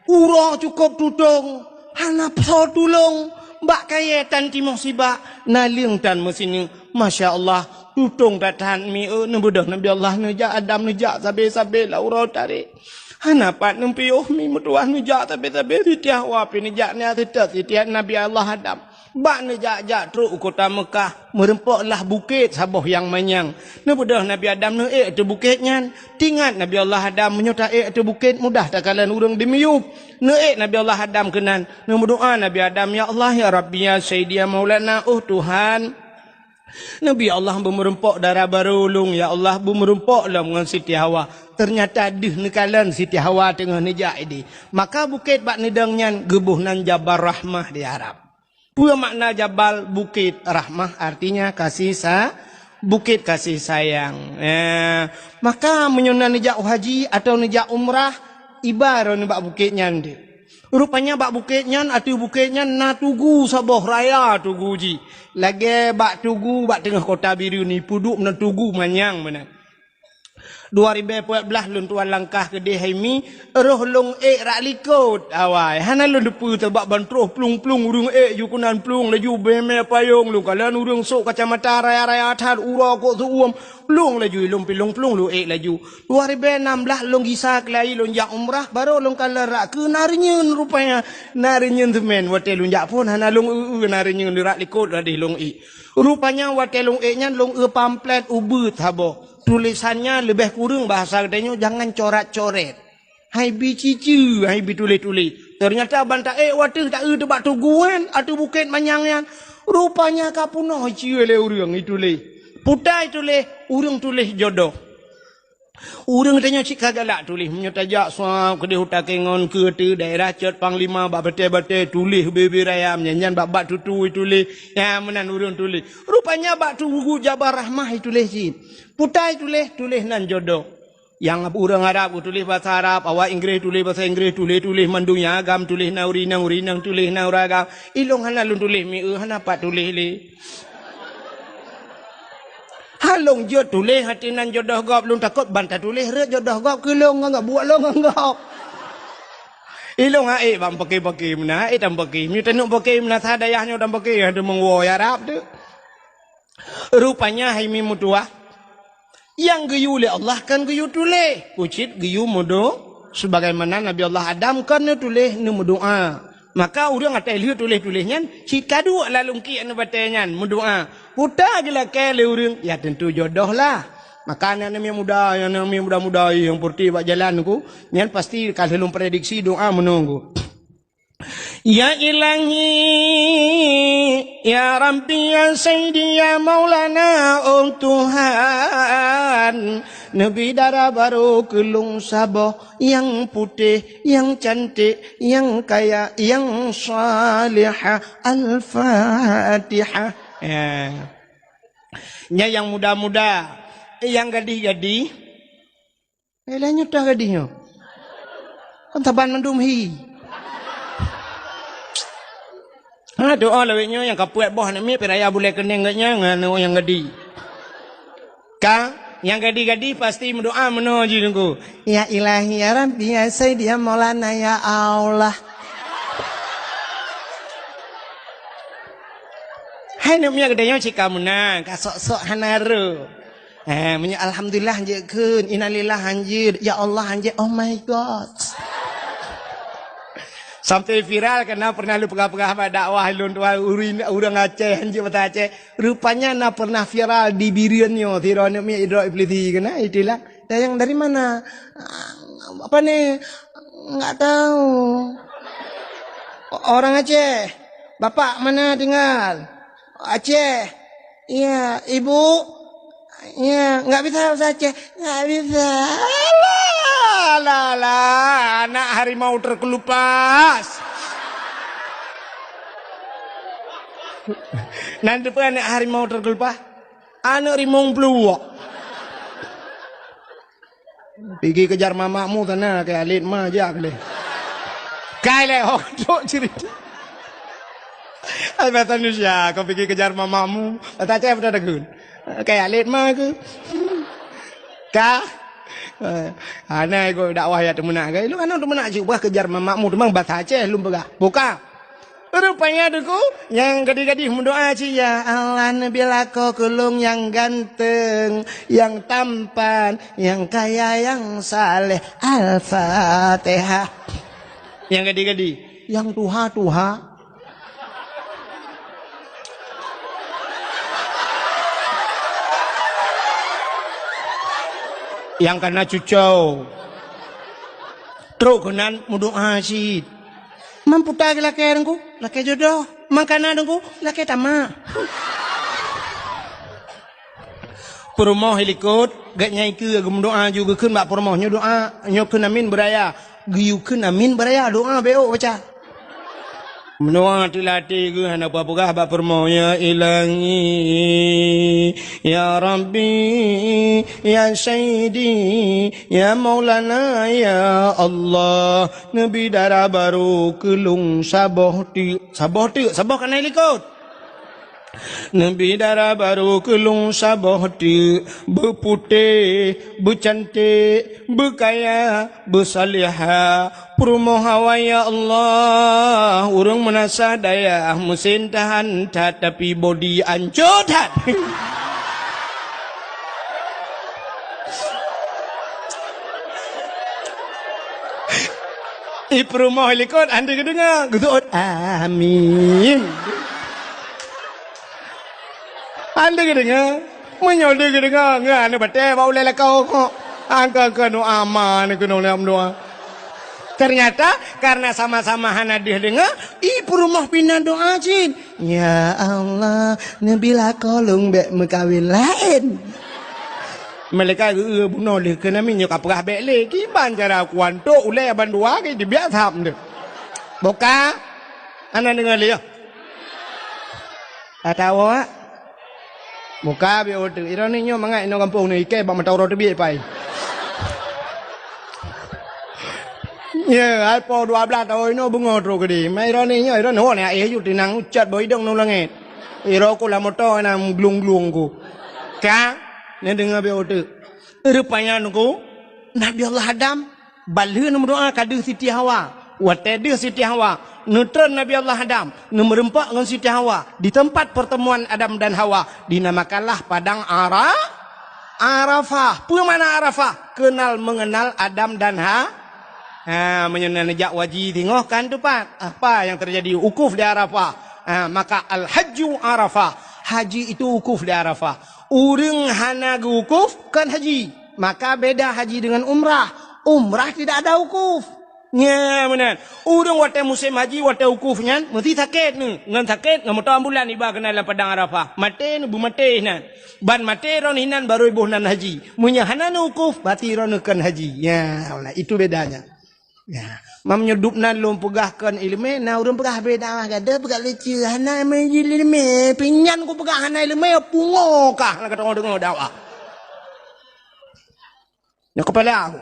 uroe cukôp tutong, hana soe tulông. Bak kayée tan timoh sibak, naleueng tan meusineuk. Masya Allah, tutong that-that mi, eh, neubeudôh Nabi Allah neujak, Adam neujak sabe-sabe lam uroe tarek. Hana pat neupiôh mi meutuwah neujak sabe-sabe, Siti Hawa pih neujak nyan seutôt Siti Nabi Allah Adam. Bak neujak-jak trok u kota Meukah, meurumpok lah bukét saboh nyang manyang. Neubeudôh Nabi Adam neuék ateueh bukét nyan. Teuingat Nabi Allah Adam, meunyoe taék ateueh bukét mudah takalon ureuëng dimiyueb. Neuék Nabi Allah Adam keunan, neumeudoá Nabi Adam, "Ya Allah, ya Rabbi, ya Sayyidi, ya Maulana, oh Tuhan. Nabi Allah beumeurumpok dara barô ulôn, ya Allah, beumeurumpok lom ngon Siti Hawa." Teunyata deuh neukalon Siti Hawa teungoh neujak idéh. Maka bukét bak neudong nyan geuboh nan Jabal Rahmah di Arab. Peue makna jabal? Bukét. Rahmah artinya kasih sa-, bukét kasih sayang. Eh, maka meunyoe na neujak haji atawa neujak umrah, iba droeneuh bak bukét nyan deuh. Rupanya bak bukét nyan, ateueh bukét nyan na tugu saboh raya tugu jih. Lagée bak tugu bak teungoh kota Bireuen, ipeuduek meunan tugu manyang meunan. Dua ribée peuet blaih lôn tuan langkah keudeh hai mi, roh lôn ék rak likot awai. Hana lôn teupeu sabab ban troh plueng-plueng ureuëng ék ju keunan plueng laju beuhemé payong lôn kalon ureuëng sôk kacamata raya-raya that uroe kok seuuem plueng laju ilôn pilong plueng lôn ék laju. Dua ribée nam blaih lôn gisa keulai lôn jak umrah, barô lôn kalon rak keu na reunyeun rupanya. Na reunyeun seumén watée lôn jak phon hana lôn eu-eu na reunyeun rak likot ladeh lôn ék. Rupanya watée lôn ék nyan lôn eu pamflet ubeuet saboh. Tulésan nyan leubeh kureueng bahasa geutanyoe jangan corat-coret. Hai bi ciceue, hai bi tuléh-tuléh. Teunyata ban taék wateueh taeu teubak tugu nyan, ateueh bukét manyang nyan. Rupanya ka peunoh iceue lé ureuëng ituléh. Putai tuléh, ureuëng tuléh jodoh. Ureuëng tanyoe cit ka galak tuléh, meunyoe tajak suab keudeh u Takengon keu ateueh daerah Cot Panglima bak batée-batée tuléh bebe raya, nyan-nyan bak-bak tutui tuléh, nyan meunan ureuëng tuléh. Rupanya bak tugu Jabal Rahmah ituléh cit. Putai tuléh, tuléh nan jodoh. Nyang ureuëng Arab geutuléh basa Arab, awak Inggréh tuléh basa Inggréh, tuléh-tuléh mandum nyang agam tuléh na ureuëng inong, ureuëng inong tuléh na ureuëng agam. Ilôn hana lôn tuléh mi-, eu, hana pat tuléh lé. Ha lôn jeuet tuléh ateueh nan jodoh gob, lôn takot ban tatuléh rhot jodoh gob keu lôn ngon gob, buet lôn ngon gob. Ilong aek bak pake-pake meunan, aek tam pake. Meunyoe taneuk pake meunan sa dayah nyoe tam pake, ya, teumong woe ya Arab tu. Rupanya hai mi meutuah, nyang geuyue lé Allah kan geuyue tuléh. Keucit geuyue meudo-, sebagaimana Nabi Allah Adam kan neutuléh neumeudoa. Maka ureuëng atai lheueh tuléh-tuléh nyan cit ka duek lam lungkiek nibak batée nyan meudoa. Puta geulakée lé ureuëng, ya tentu jodoh lah. Maka aneuk-aneuk muda, aneuk muda-muda nyang peureute bak jalan ku, nyan pasti ka lheueh lôn prediksi doa meunoe ku. Ya Ilahi, ya Rabbi, ya Sayyidi, ya Maulana, oh Tuhan, neubi dara barô keu lôn saboh nyang putéh, nyang cantik, nyang kaya, nyang salihah. Al-Fatihah. Ya. Nyan nyang muda-muda, nyang gadih-gadih. Eh, lheueh nyoe toh gadih nyoe. Kan saban mandum hi. Ha, doa lawét nyoe nyang ka puet boh aneuk miet, pih raya bulée keuneng geuh nyan ngon aneuk nyang gadih. Ka, nyang gadih-gadih pasti meudoa meunoe jih Teungku. Ya Ilahi, ya Rabbi, ya Sayyidi, ya Maulana, ya Allah. Hai aneuk miet geutanyoe cit ka meunan, ka sok-sok hana rô. Eh, meunyoe alhamdulillah hanjeuet kheun, innalillah hanjeuet, ya Allah hanjeuet, oh my God. Sampai viral kan na pernah lôn peugah-peugah bak dakwah lôn tuan ureuëng, ureuëng Aceh hanjeuet bahasa Aceh. Rupanya na pernah viral di Bireuen nyoe, sidroe aneuk miet idrop iblisi keunan, itulah. Dan yang dari mana? Apa ni? Enggak tahu. Orang Aceh. Bapak mana tinggal? Aceh. Iya, ibu? Iya, enggak bisa bahasa Aceh. Enggak bisa. Alah, alah, alah, anak harimau terkelupas. Nan teupeu anak harimau terkelupas? Aneuk rimong pluek. Pigi kejar mamakmu sana, keu alet ma jak lé. Kai lé, oh, trok cerita. Ai bahasa Indonesia, kau pigi kejar mamakmu. Bahasa Aceh betul tak, Gun? Kai alet ma ke? Ka? Eh, hana iko dakwah ya teumeunak ke? Lu kan teumeunak cit bah kejar mamakmu, teuma bahasa Aceh lom peugah. Buka. Rupanya Teungku, nyang gadih-gadih meudoa cit, "Ya Allah, neubi lakoe keu lôn nyang ganteng, nyang tampan, nyang kaya, nyang saleh." Al-Fatihah. Nyang gadih-gadih, nyang tuha-tuha. Nyang kana cucau. Trok keunan meudoa cit. Man puta geulakée Teungku, lakée jodoh. Man kana Teungku, lakée tamak. Peurumoh ilikot, gét nyang ikeue geumeudoa ju geukheun bak peurumoh nyoe doa, nyoe kheun amin beuraya. Geuyue kheun amin beuraya, doa bék baca. Meunoe teulatée geuh hana peugah-peugah bak peurumoh, "Ya Ilahi, ya Rabbi, ya Sayyidi, ya Maulana, ya Allah, neubi dara barô keu lôn saboh teuk." Saboh teuk, saboh kana ilikot. Neubi dara barô keu lôn saboh teuk, beuputéh, beucanték, beukaya, beusalihah, peurumoh awai, ya Allah, ureuëng meunasah dayah, meusen tahan that, tapi bodi ancô that. I peurumoh likot, hana geudeungoe, geuseuôt, "Amin." Hana geudeungoe. Meunyoe lé geudeungoe, ngon aneuk batée bak ulée lakoe kok. Angka-angka doa ma aneuk keunoe lé meudoa. Ternyata, karena sama-sama hana deuh deungoe, i peurumoh pih na doa cit. "Ya Allah, neubi lakoe lôn bék meukawen laén." Malaikat geu-, bunoe lé keu nami nyoe ka peugah bék lé. Kiban cara kuantok ulée bandua ke dibiak thap nyoe. Boka, hana deungoe lé, ya. Atawa muka biôh teuk. Iroh ni nyoe mangat inoe gampông ni ikei bak mata uroe teubiet pai. Ye, ai po dua blaih taun inoe beungoh trok keudeh. Mai iroh ni nyoe, iroh ni, oh, ni aéh ju tinang ucat bak idong ngon langét. Iroh ku lam moto na glung-glung ku. Ka? Ni deungoe biôh teuk. Rupanya nungku, Nabi Allah Adam, bak lheueh neumeudoa ka deuh Siti Hawa. Watée deuh Siti Hawa, neutreun Nabi Allah Adam, neumeureumpok ngon Siti Hawa di teumpat pertemuan Adam dan Hawa, dinamakanlah Padang Ara-, Arafah. Peue makna Arafah? Kenal mengenal Adam dan Ha-, ha, meunyoe na neujak haji singoh kan teupat. Apa yang terjadi? Wukuf di Arafah. Ha, maka al-hajju Arafah. Haji itu wukuf di Arafah. Ureuëng hana geuwukuf, kon haji. Maka beda haji dengan umrah. Umrah tidak ada wukuf. Nya meunan. Ureuëng watée musém haji, watée wukuf nyan, meusti sakét neu. Ngon sakét, ngon moto ambulan iba keunan lam Padang Arafah. Maté neu, beumaté inan. Ban maté droeneuh inan barô iboh nan haji. Meunyoe hana neu wukuf, berarti droeneuh kon haji. Nya meunan. Itu bedanya. Nya. Meunyoe dub nan lôn peugah kon iéleumé, na ureuëng peugah beda mah gata peugah lucu. Hana iéleumé, pinyan kupeugah hana iéleumé, pungo kah na ka teungoh deungoe dakwah. Nyoe kepala aku.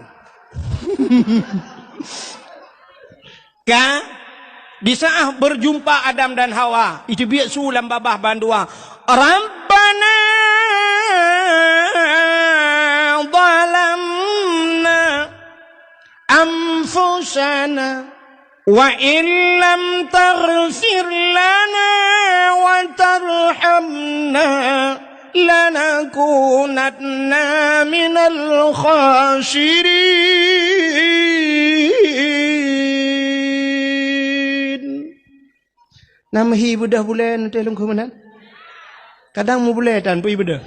Ka? Di saat berjumpa Adam dan Hawa, itu biek su lam babah bandua. Rabbana zalamna anfusana wa illam taghfir lana wa tarhamna lanakunanna minal khasirin. Nam hi beudoh bulée nanti lungkhu meunan. Kadang mu bulée tan pui beudoh.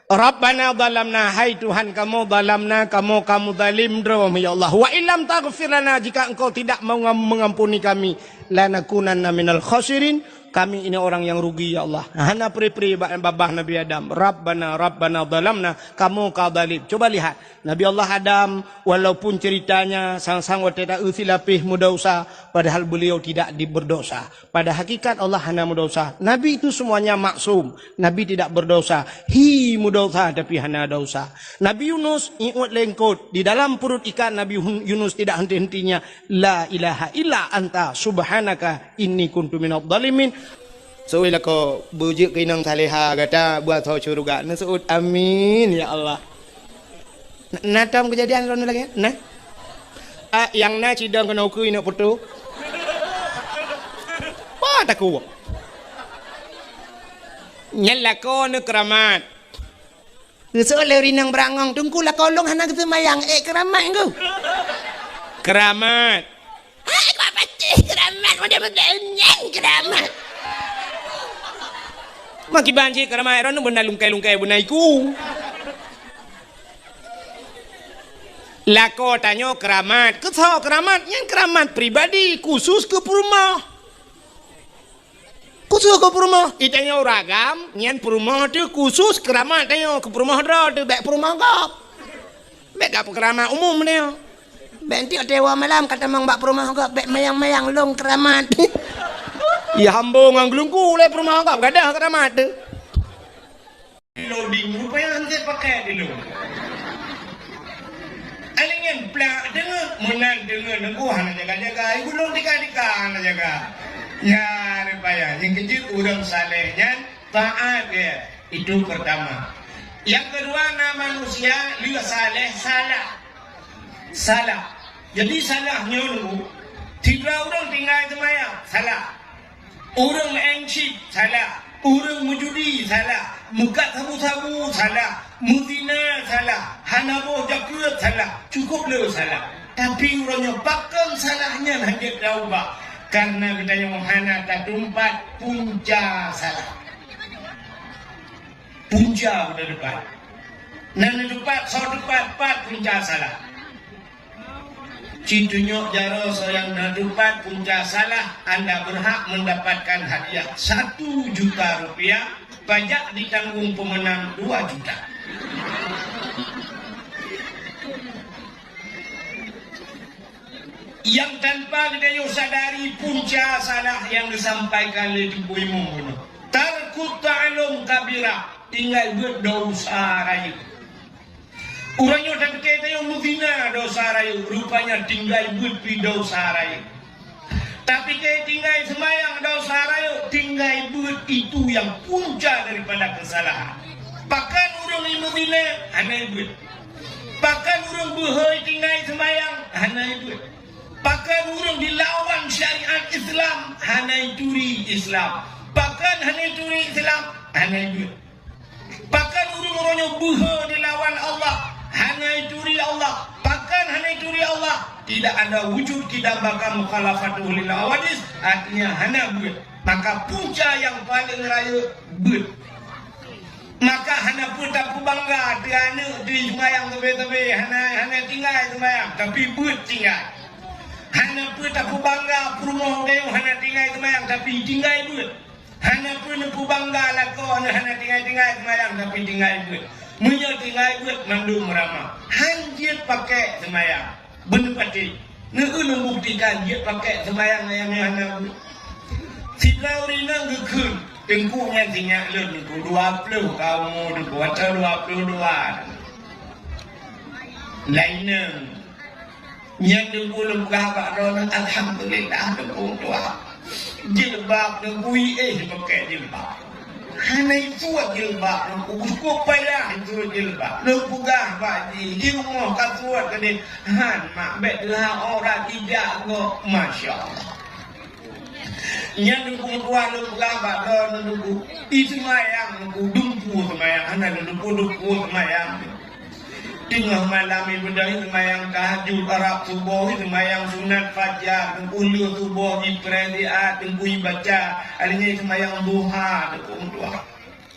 Rabbana zalamna, hai Tuhan kamoe, zalamna, kamoe kamoe zalim droe, ya Allah. Wa illam taghfir lana, jika Engkau tidak mengam-, mengampuni kami, lanakunanna minal khasirin, kami ini orang yang rugi, ya Allah. Hana pri-pri ba-, babah Nabi Adam. Rabbana, Rabbana zalamna, kamoe ka zalim. Coba lihat, Nabi Allah Adam, walaupun ceritanya sang-sang watée ta-, eu silapéh meudausa, padahal beliau tidak di-, berdosa. Pada hakikat Allah hana meudausa. Nabi itu semuanya maksum. Nabi tidak berdosa. Hi meudausa tapi hana dausa. Nabi Yunus iôt lengkot. Di dalam perut ikan Nabi Hun-, Yunus tidak henti-hentinya. La ilaha illa anta subhanaka inni kuntu minadh dhalimin. Seuôt lakoe beujeuet keu inong saleha gata beuasoe syeuruga. Neuseuôt amin ya Allah. Na, na tom keujadian droeneuh lagée nyan? Na? Ah, nyang na cidong keunoe ukeue inok putôh. Wah, takue. Nyan lakoe neu keuramat. Geuseuôt lé ureuëng inong beurangong, teungku lakoe lôn hana geuseumayang, ék keuramat ngku. Keuramat. Hai, kok pacéh keuramat, model-model nyan keuramat. Makiban cit keuramat, droeneuh beuna lungkai-lungkai beuna iku. Lakoe tanyoe keuramat. Keusoe keuramat? Nyan keuramat pribadi, khusus keu peurumoh. Khusus keu peurumoh. Itanyoe ureuëng agam, nyan peurumoh teuh khusus keuramat tanyoe, keu peurumoh droe teuh, bék peurumoh gob. Bék gap keuramat umum tanyoe. Bék tieb-tieb malam ka tamong bak peurumoh gob, bék mayang-mayang lôn keuramat. Ya hambong ngon geulungku lé peurumoh gob, gadoh keuramat teuh. Loading, rupanya hana pakai dulu. Aling nyan plak deungoe, meunan deungoe nunggu hana jaga-jaga, ibu lôn tika-tika hana jaga. Ya, rupanya, nyang keujeuet ureuëng saleh nyan taát ya, itu pertama. Yang kedua, na manusia lheueh saleh salah. Salah. Jadi salah nyoe nunggu, sidroe ureuëng tinggai seumayang, salah. Ureuëng meuéng chip, salah. Ureuëng meujudi, salah. Meukat sabu-sabu, salah. Meuzina, salah. Hana boh jakeuet, salah. Cukup le salah. Tapi uroe nyoe pakon salah nyan hana taubah? Karena geutanyoe hana tatumpat punca salah. Punca udah depan. Nan depan, soe depan, pat punca salah. Ci tunyok jaroe soe nyang na tupat punca salah, anda berhak mendapatkan hadiah satu juta rupiah, pajak ditanggung pemenang dua juta. Yang tanpa geutanyoe sadari punca salah nyang disampaikan lé Teungku Imum bunoe. Tarkut ta'allum kabira, tinggai beuet dosa rayeuk. Uroe nyoe tapike tanyoe meuzina dosa rayeuk, rupanya tinggai beuet pi dosa rayeuk. Tapike tinggai seumayang dosa rayeuk, tinggai beuet itu nyang punca daripada keusalahan. Pakon ureuëng meuzina hana beuet. Pakon ureuëng beuhôi tinggai seumayang, hana ibeuet. Pakon ureuëng dilawan syariat Islam, hana ituri Islam. Pakon hana ituri Islam, hana ibeuet. Pakon ureuëng-ureuëng nyang beuhe dilawan Allah, hana ituri Allah. Pakon hana ituri Allah? Tidak ada wujud qiyam ba'da mukhalafatuhu lil hawadits, artinya hana beuet. Maka punca nyang paleng rayeuk beuet. Maka hana peue tapeubangga teuh aneuëk teuh seumayang sabe-sabe, hana, hana tinggai seumayang, tapi beuet tinggai. Hana peue tapeubangga peurumoh gayôh hana tinggai seumayang, tapi tinggai beuet. Hana peue neupubangga lakoe neuh hana tinggai-tinggai seumayang, tapi tinggai beuet. Meunyoe tinggai beuet, mandum ramah. Han jeuet pakék seumayang. Beuneupatéh. Neueu lôn buktikan jeuet pakék seumayang nyang hana beuet. Sidroe ureuëng inong geukheun, "Teungku, nyan sinyak lôn, Teungku, dua ploh ka umu Teungku, atau dua ploh dua." Lainnya, nyan Teungku lôn peugah bak droeneuh, alhamdulillah, Teungku tuha. Jilbab Teungku, éh, pakék jilbab. Hana isuet jilbab Teungku, cukup payah isuet jilbab. Lôn peugah bak jih, di rumoh ka suet keudeh, han mak, bék teuhah aurat ijak gob, masya Allah. Nyan Teungku meutuah lôn peugah bak droeneuh Teungku, i seumayang Teungku, dumpeue seumayang, hana dumpeue-dumpeue seumayang. Teungoh malam ibadah seumayang tahajud, rab suboh seumayang sunat fajar, Teungku lheueh suboh jipreh siat, Teungku ibaca, alheuh nyan seumayang duha, Teungku meutuah.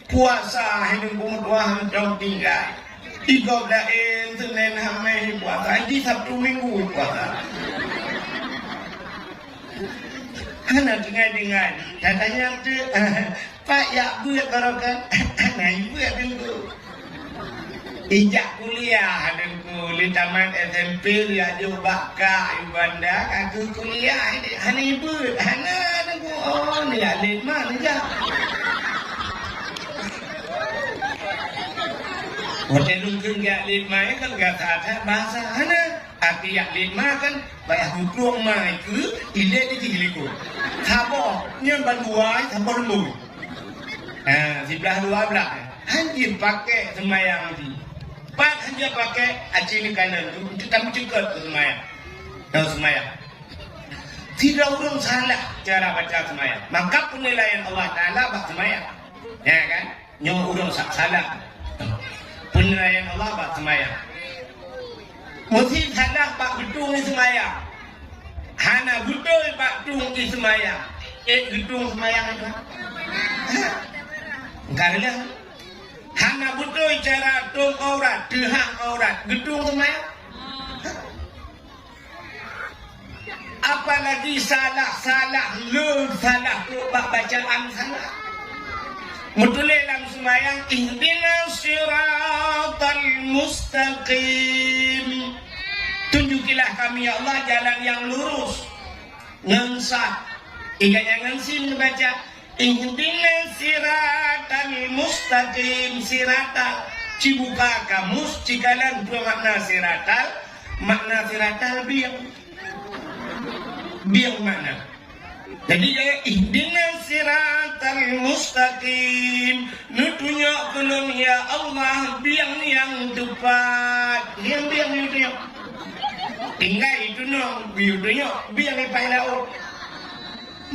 Puasa hai Teungku meutuah mantong tinggai. Tiga belas Seunin Hamèh puasa, di Sabtu Minggu puasa. Hana tinggai-tinggai. Katanya tu, Pak, jak beuet baroe kan? Hana beuet Teungku. Ijak kuliah Teungku, lé tamat S M P, lé jak jok bak kak i Banda, ka keuh kuliah, hana beuet, hana Teungku. Oh, neujak lét ma neujak. Watèe lôn kheun jak lét ma, kan gata that bahasa hana. Tapi jak lét ma kan, payah geutueng ma keu ilèe di jih likot. Saboh, nyan bandua, saboh leumbôi. Ha, siblah dua blah. Han jeuet pakék seumayang jih. Pat han jeuet pakék, aci neukalon tu, untuk tameuceukeut keu seumayang. Dalam seumayang. Sidroe ureueng salah cara baca seumayang. Maka peunilaian Allah Taala bak seumayang. Ya kan? Nyoe ureueng sa-, salah. Peunilaian Allah bak seumayang. Meusi salah bak geutueng seumayang. Hana beutôi bak tueng seumayang. Eh, geutueng seumayang itu. Karena hana beutôi cara tueng aurat, teuhah aurat, geutueng seumayang. Apalagi salah-salah, le salah trok bak bacaan salah. Meutuléh lam seumayang, "Ihdinas siratal mustaqim." Tunjukilah kami, ya Allah, jalan yang lurus. Ngon sa. Ingat nyan ngon sin neubaca, "Ihdinas siratal mustaqim." Sirata. Ci buka kamus, ci kalon peue makna siratal. Makna siratal bieng. Bieng makna. Jadi, eh, "Ihdinas siratal mustaqim." Neutunyok keu lôn, ya Allah, bieng nyang teupat. Bieng, bieng, neutunyok. Tinggai itunyok, neutunyok, bieng ipai laôt.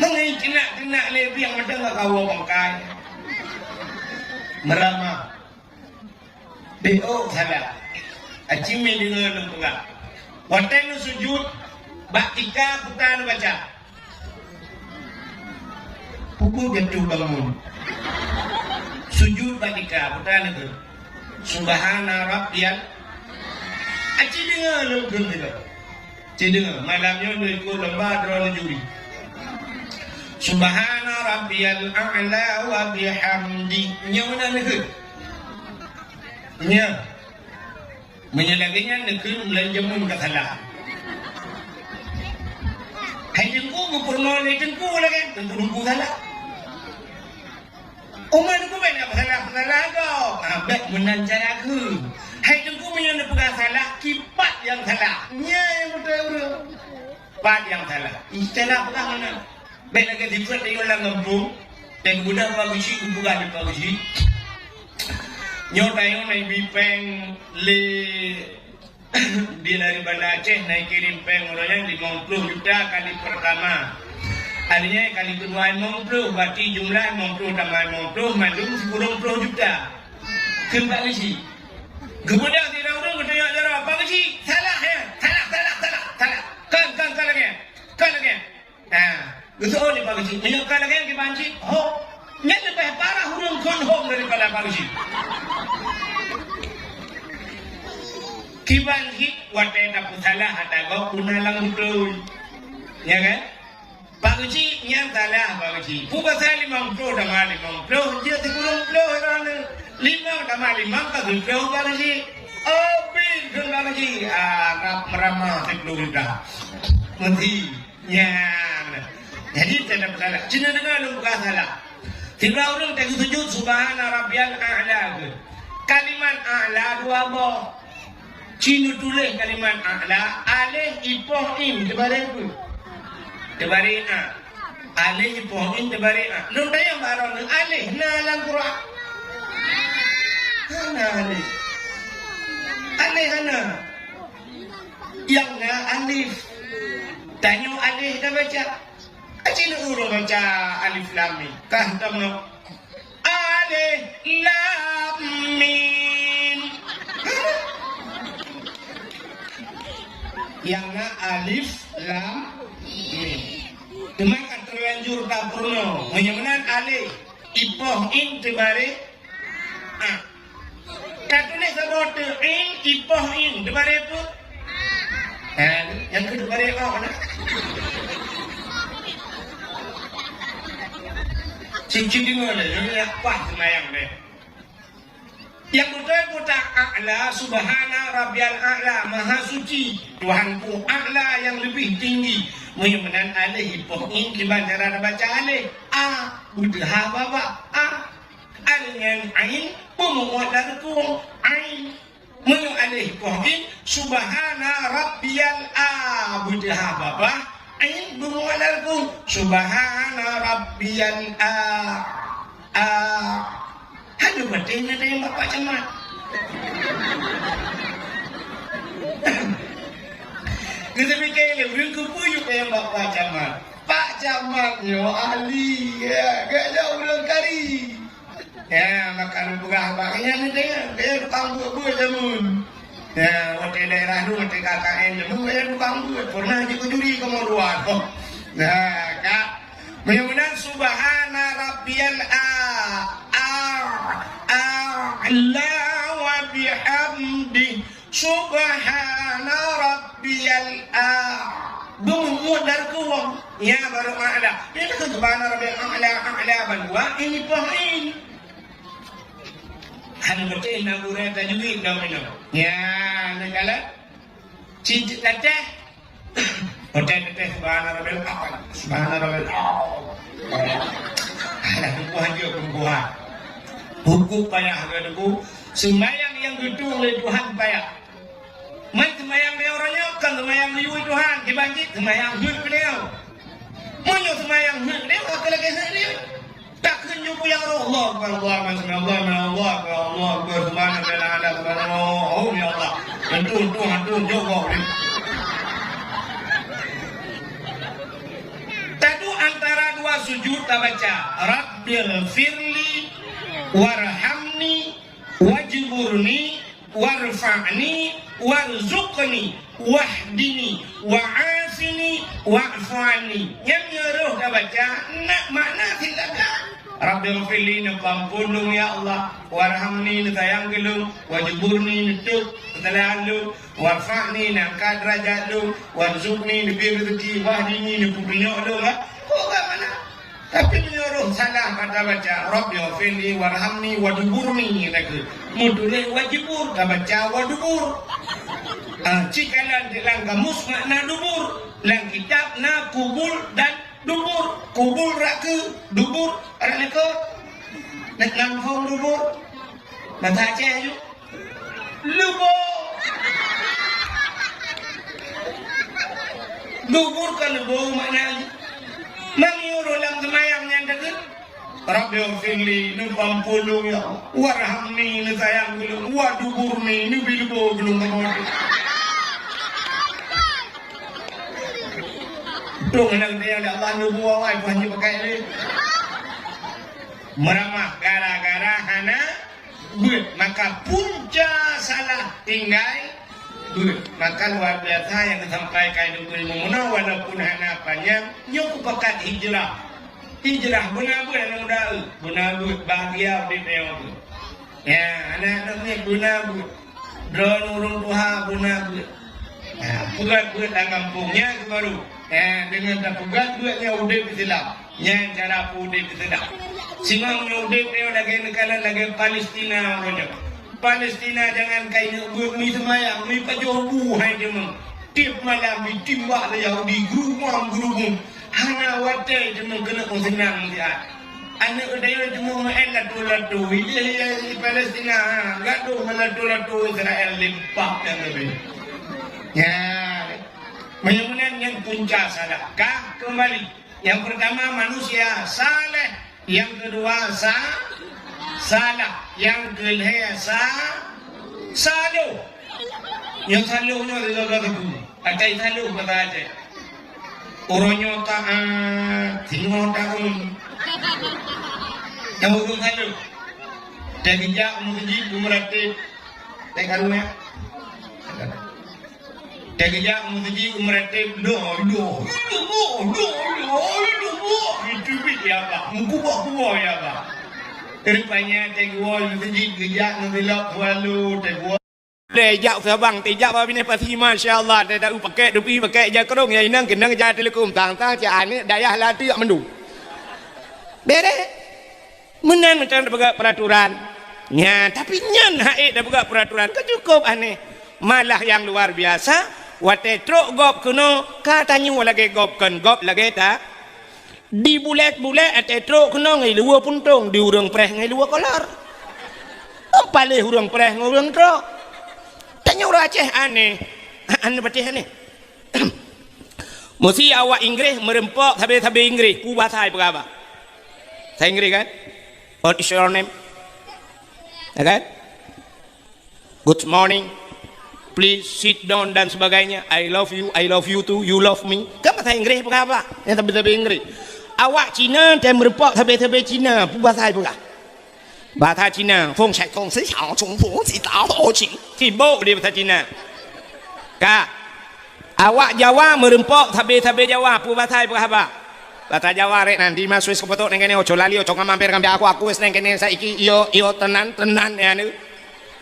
Meungai keunak-keunak lé bieng mantong ka kawoe bangkai. Meurama. Beuh, oh, salah. Aci mé deungoe lôn peugah. Watèe neusujut, bak tika peue neubaca? Peue jatuh bangun. Sujut bak tika peue neukheun? Subhana rabbiyal. Aci deungoe lôn kheun deungoe. Ci deungoe, malam nyoe neuikot lomba droeneuh juri. Subhana rabbiyal a'la wa bihamdi. Nyoe meunan neukheun. Nyoe. Meunyoe lagèe nyan neukheun bulan jameun ka salah. Hai Teungku, geupeurunoe lé Teungku lagèe, Teungku-teungku salah. Umat Teungku bèk na peusalah-peusalah gob. Ha, bèk meunan cara kheun. Hai Teungku, meunyoe neupeugah salah, kipat nyang salah. Nyan nyang beutôi ureueng. Pat nyang salah. Istilah peugah meunan. Bèk lagèe sifeuet tayue lam gampông. Dan mudah Pak Geuchik, geupeugah lé Pak Geuchik. Nyoe tayue na ibi pèng lé Di dari Banda Aceh na kirém péng uroe nyan limong ploh juta kali pertama. Akhirnya kali kedua limong ploh, berarti jumlah limong ploh tambah limong ploh, mandum sikureueng ploh juta. Kheun Pak Geuchik. Geubeudôh sidroe ureueng geutanyong sidroe, "Pak Geuchik, salah ya? Salah, salah, salah, salah. Kon, kon, kon lagèe. Kon lagèe." Ha, geuseuôt lé Pak Geuchik. Meunyoe kon lagèe nyan kiban cit, ho. Nyan leubeh parah ureueng kon hom daripada Pak Geuchik. Kiban cit watèe tapeusalah ata gob beuna lam beutôi. Ya kan? Pak Geuchik, nyan salah Pak Geuchik. Peue pasal limong ploh tamah limong ploh, jeuet sikureueng ploh droeneuh. Limong tamah limong ka geuploh Pak Geuchik. Oh, pih kheun Pak Geuchik. Ah, rab meuramah sikureueng dah. Meuti. Nyan. Jadi, teuntang salah. Cina deungoe lôn buka salah. Sidroe ureueng teugeusujut, "Subhana rabbiyal a'la," kheun. Kalimat a'la dua boh. Ci neutuléh kalimat a'la, alif ipoh in teubaré peue? Teubaré a. Alif ipoh in teubaré a. Lôn tanyong bak droeneuh, alif na lam Quran? Hana alif. Alif hana. Nyang na alif. Tanyoe alif tabaca. Aci ureueng baca alif lam mim. Kah tamong. Alif lam mim. Nyang na alif lam mim. Teuma ka teulanjur tapeurunoe. Meunyoe meunan alif, ipoh in teubaré a. Tatuléh saboh teuk in, ipoh in, teubaré peue? Ha, nyang keu teubaré o na. Cicit deungoe lé, nyoe yak paih seumayang deh. Nyang beutôi keuta a'la, subhana rabbiyal a'la, maha suci Tuhanku, a'la nyang leubeh tinggi. Meunyoe meunan alif ipoh in kiban cara tabaca alif. A, beuteuha babah, a. Alif nyan ain, beumuot lam reukung, ain. Meunyoe alif ipoh in, subhana rabbiyal a, beuteuha babah, ain beumuot lam reukung, subhana rabbiyal a, a. Aduh, beutôi na teuh Bapak Camat. Geuteupiké lé ureueng keupeue yue teuh Bapak Camat. Pak Camat nyoe ahli, ya, geuh nyoe ureueng kari. Ya, maka lôn peugah bak nyan teuh, dia tukang buet-buet jameun. Ya, watèe daerah tu, watèe K K N jameun, dia tukang buet. Pernah jikujuri kamoe dua. Nah, Kak. Meunyoe meunan, subhana rabbiyal a, a, a'la wa bihamdi. Subhana rabbiyal a. Beumuot lam reukung. Ya, baru a'la. Nyan keuh subhana rabbiyal a'la, a'la bandua, ini poh in. Hana beutôi na gurèe tajwid dah meunan. Ya, neukalon. Cit latèh. Beutôi-beutôi subhana rabbiyal a'la. Subhana rabbiyal a'la. Alah, teungku hanjeuet, teungku ha. Huköm payah ke teungku? Seumayang nyang geutueng lé Tuhan payah. Man seumayang lé uroe nyoe kon seumayang geuyue Tuhan, kiban cit seumayang heuet lé. Meunyoe seumayang heuet lé, ka lagèe heuet lé. Takheun jumpa ya Allah, Allahu Akbar, Allahu Akbar, Allahu Akbar, Allahu Akbar, Allahu Akbar, subhanallah, subhanallah, oh, ya Allah. Tentu, tentu, tentu, jawab. Tadu antara dua sujud tabaca, "Rabbighfirli warhamni wajburni warfa'ni warzuqni wahdini wa'afini wa'fu anni." Nyang nyoe rhoh tabaca, na makna silakan. Rabbighfirli, neupeuampôn lôn, ya Allah. Warhamni, neusayang keu lôn. Wajburni, neutôb keusalahan lôn. Warfa'ni, neuangkat deurajat lôn. Warzuqni, neubri reuzeuki. Wahdini, neupeutunyok lôn, ha. Kok ka mana? Tapi meunyoe rhoh salah mata baca, "Rabbighfirli warhamni wadburni," na kheueh. Meutuléh wajibur, tabaca wadubur. Ah, cit kalon di lam kamus makna dubur. Lam kitab na kubul dan dubur. Kubul rot keue, dubur rot likot. Nak namphong dubur. Bahasa Aceh aju. Lubô. Dubur kon lubô makna jih. Meunyoe lam seumayang nyan takheun, "Rabbighfirli," neupeuampôn lôn, ya Allah. "Warhamni," neusayang keu lôn. "Waduburni," neubri lubô keu lôn. Tuh, hana geutanyoe lé Allah, neubuet awai, pun hana pakai lé. Meuramah gara-gara hana beuet, maka punca salah tinggai beuet. Maka luar biasa nyang geusampaikan Teungku Imum meunoe, walaupun hana panyang, nyoe kupakat hijrah. Hijrah beuna beuet aneuk muda, beuna beuet, bahagia udép nyoe. Ya, aneuk-aneuk miet beuna beuet. Droeneuh ureueng tuha beuna beuet. Ya, peugöt beuet lam gampông nyan keuh baru. Ya, deungon tapeugöt beuet nyoe udép Islam. Nyan cara peuudép Islam. Singoh nyoe udép nyoe lagèe neukalon lagèe Palestina uroe nyoe. Palestina jangankan ineuk beuet, mi seumayang, mi pajoh bu hai teuma. Tiep malam jitimbak lé Yahudi, geurubong-geurubong. Hana watèe teuma keuneuk meuseunang meusiat. Aneuk geutanyoe teuma meu'en lato-lato, idéh di Palestina, ha, gadôh ngon lato-lato Israel limpah nyang leubeh. Nyan. Meunyoe meunan nyan punca salah. Ka keumbali. Nyang peurtama manusia saleh, nyang keudua sa-, salah, nyang keulhèe sa-, saloh. Nyang saloh nyoe lagèe-lagèe teungku. Atai saloh basa Aceh. Uroe nyoe taat, singoh taat. Nyang ureueng saloh. Teugeujak meuseujid geumeuratéb. Teuka ruwèh. Teugeujak meuseujid geumeuratéb, "La ilaha illallah, la ilaha illallah." Itu bit ya Allah, meukuboh-kuboh ya Allah. Rupanya teuguwoe meuseujid geujak meusilop pualu teuguwoe. Lé jak sabang, tijak bak binéh pasi, masya Allah, teudak pakèk dupi, pakèk jakrong, ya inong keunong jak teuleukum, tang-tang cak aneuk dayah latiak mandum. Bereh. Meunan mantong tapeugah peuraturan. Nyan, tapi nyan hak ék tapeugah peuraturan ka cukup aneh. Malah nyang luar biasa, watèe trok gob keunoe ka tanyoe lagèe gob, kon gob lagèe ta. Di bulèt-bulèt watèe trok keunoe ngon luweue puntông, di ureueng preh ngon luweue kolor. Paléh ureueng preh ngon ureueng trok. Tanyoe ureueng Aceh aneh. Aneh patéh aneh. Meusi awak Inggréh meureumpok sabé-sabé Inggréh, peue basa jipeugah haba? Sa Inggréh kan? "What is your name?" Ya kan? "Good morning. Please sit down," dan sebagainya. "I love you, I love you too, you love me." Kan basa Inggréh peugah haba? Nyang sabé-sabé Inggréh. Awak Cina watèe meureumpok sabé-sabé Cina, peue basa jipeugah? Basa Cina, "Feng shai gong shi xiao chung fu shi dao ho qing." Sibok di basa Cina. Ka. Awak Jawa meureumpok sabé-sabé Jawa, peue basa jipeugah haba? Basa Jawa rek nan, di ma suis keupeutôk neng keunoe, oco lali, oco ngamamper ngambi aku, aku es neng keunoe saiki, iyo, iyo, tenan, tenan, ya, nu.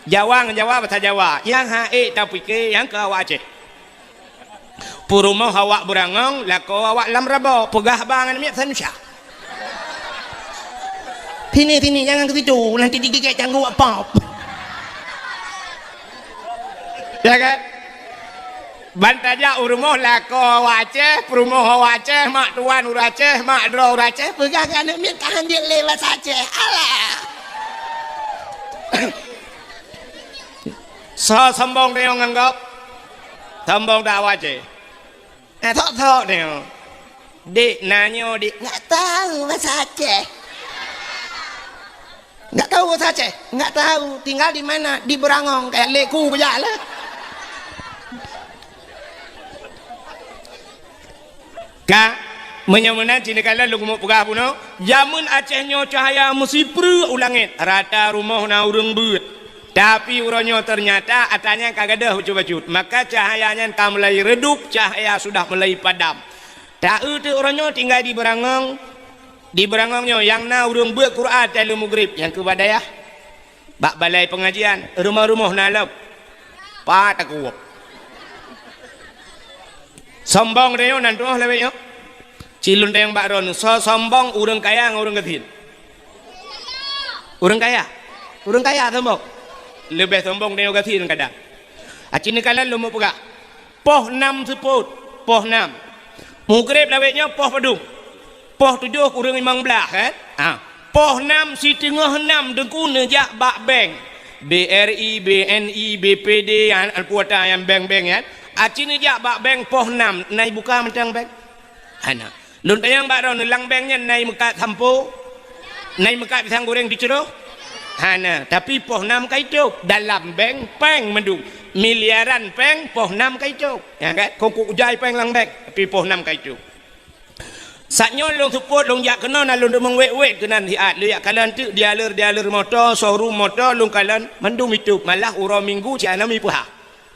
Jawa ngon Jawa, basa Jawa. Nyang hak ék tapike, nyang keu awak Aceh. Peurumoh awak beurangong, lakoe awak lam rabo, peugah haba ngon miet Indonesia. Sini, sini, jangan ke situ, nanti digigit cangguh awak pop. Ya kan? Ban tajak u rumoh lakoe awak Aceh, peurumoh awak Aceh, mak tuan ureueng Aceh, mak droe ureueng Aceh, peugah keu aneuk miet ka han jeuet lé basa Aceh. Alah! Soe sombong tanyoe ngon gob? Sombong dak awak Aceh? Eh, sok-sok tanyoe. Dik, na nyoe, Dik. Nggak tahu bahasa Aceh. Nggak tahu bahasa Aceh? Nggak tahu. Tinggal di mana? Di Beurangong. Kayak leku bejak lah. Ka, meunyoe meunan cit neukalon lôn keumeung peugah bunoe, jameun Aceh nyoe cahya meusipreuk u langét, rata rumoh na ureuëng beuet. Tapi uroe nyoe teunyata atra nyan ka gadôh bacut-bacut, maka cahya nyan ka mulai redup, cahya sudah mulai padam. Ta-eu teuk uroe nyoe tinggai di Beurangong. Di Beurangong nyoe nyang na ureuëng beuet Quran watée lheueh mugrib, nyang keu bak dayah. Bak balai peungajian, rumoh-rumoh na lom. Pat takue. Sombong tanyoe nan tuoh lawét nyoe. Cilun tayong bak droeneuh, soe sombong ureuëng kaya ngon ureuëng gasien? Ureuëng kaya. Ureuëng kaya sombong. Leubeh sombong tanyoe gasien kadang. Aci neukalon lôn meupeugah. Poh nam seupôt, poh nam. Mugrib lawét nyoe poh padum? Poh tujoh kureueng limong blaih, kan? Ha. Poh nam siteungoh nam Teungku neujak bak bank. B R I, B N I, B P D, an, Alpuata, nyang bank-bank nyan. Aci neujak bak bank poh nam, na ibuka mantong bank? Hana. Lôn tanyong bak droeneuh, lam bank nyan na imeukat sampo? Na imeukat pisang goreng teucroh? Hana, tapi poh nam ka itôb. Dalam bank, péng mandum. Miliaran péng, poh nam ka itôb. Ya kan? Kongkuk ujai péng lam bank, tapi poh nam ka itôb. Saat nyoe lôn seupôt, lôn jak keunoe na lôn deungoe wét-wét keunan siat. Lôn jak kalon teuk dealer-dealer moto, showroom moto lôn kalon mandum itôb. Malah uroe Minggu cit hana mipeuhah.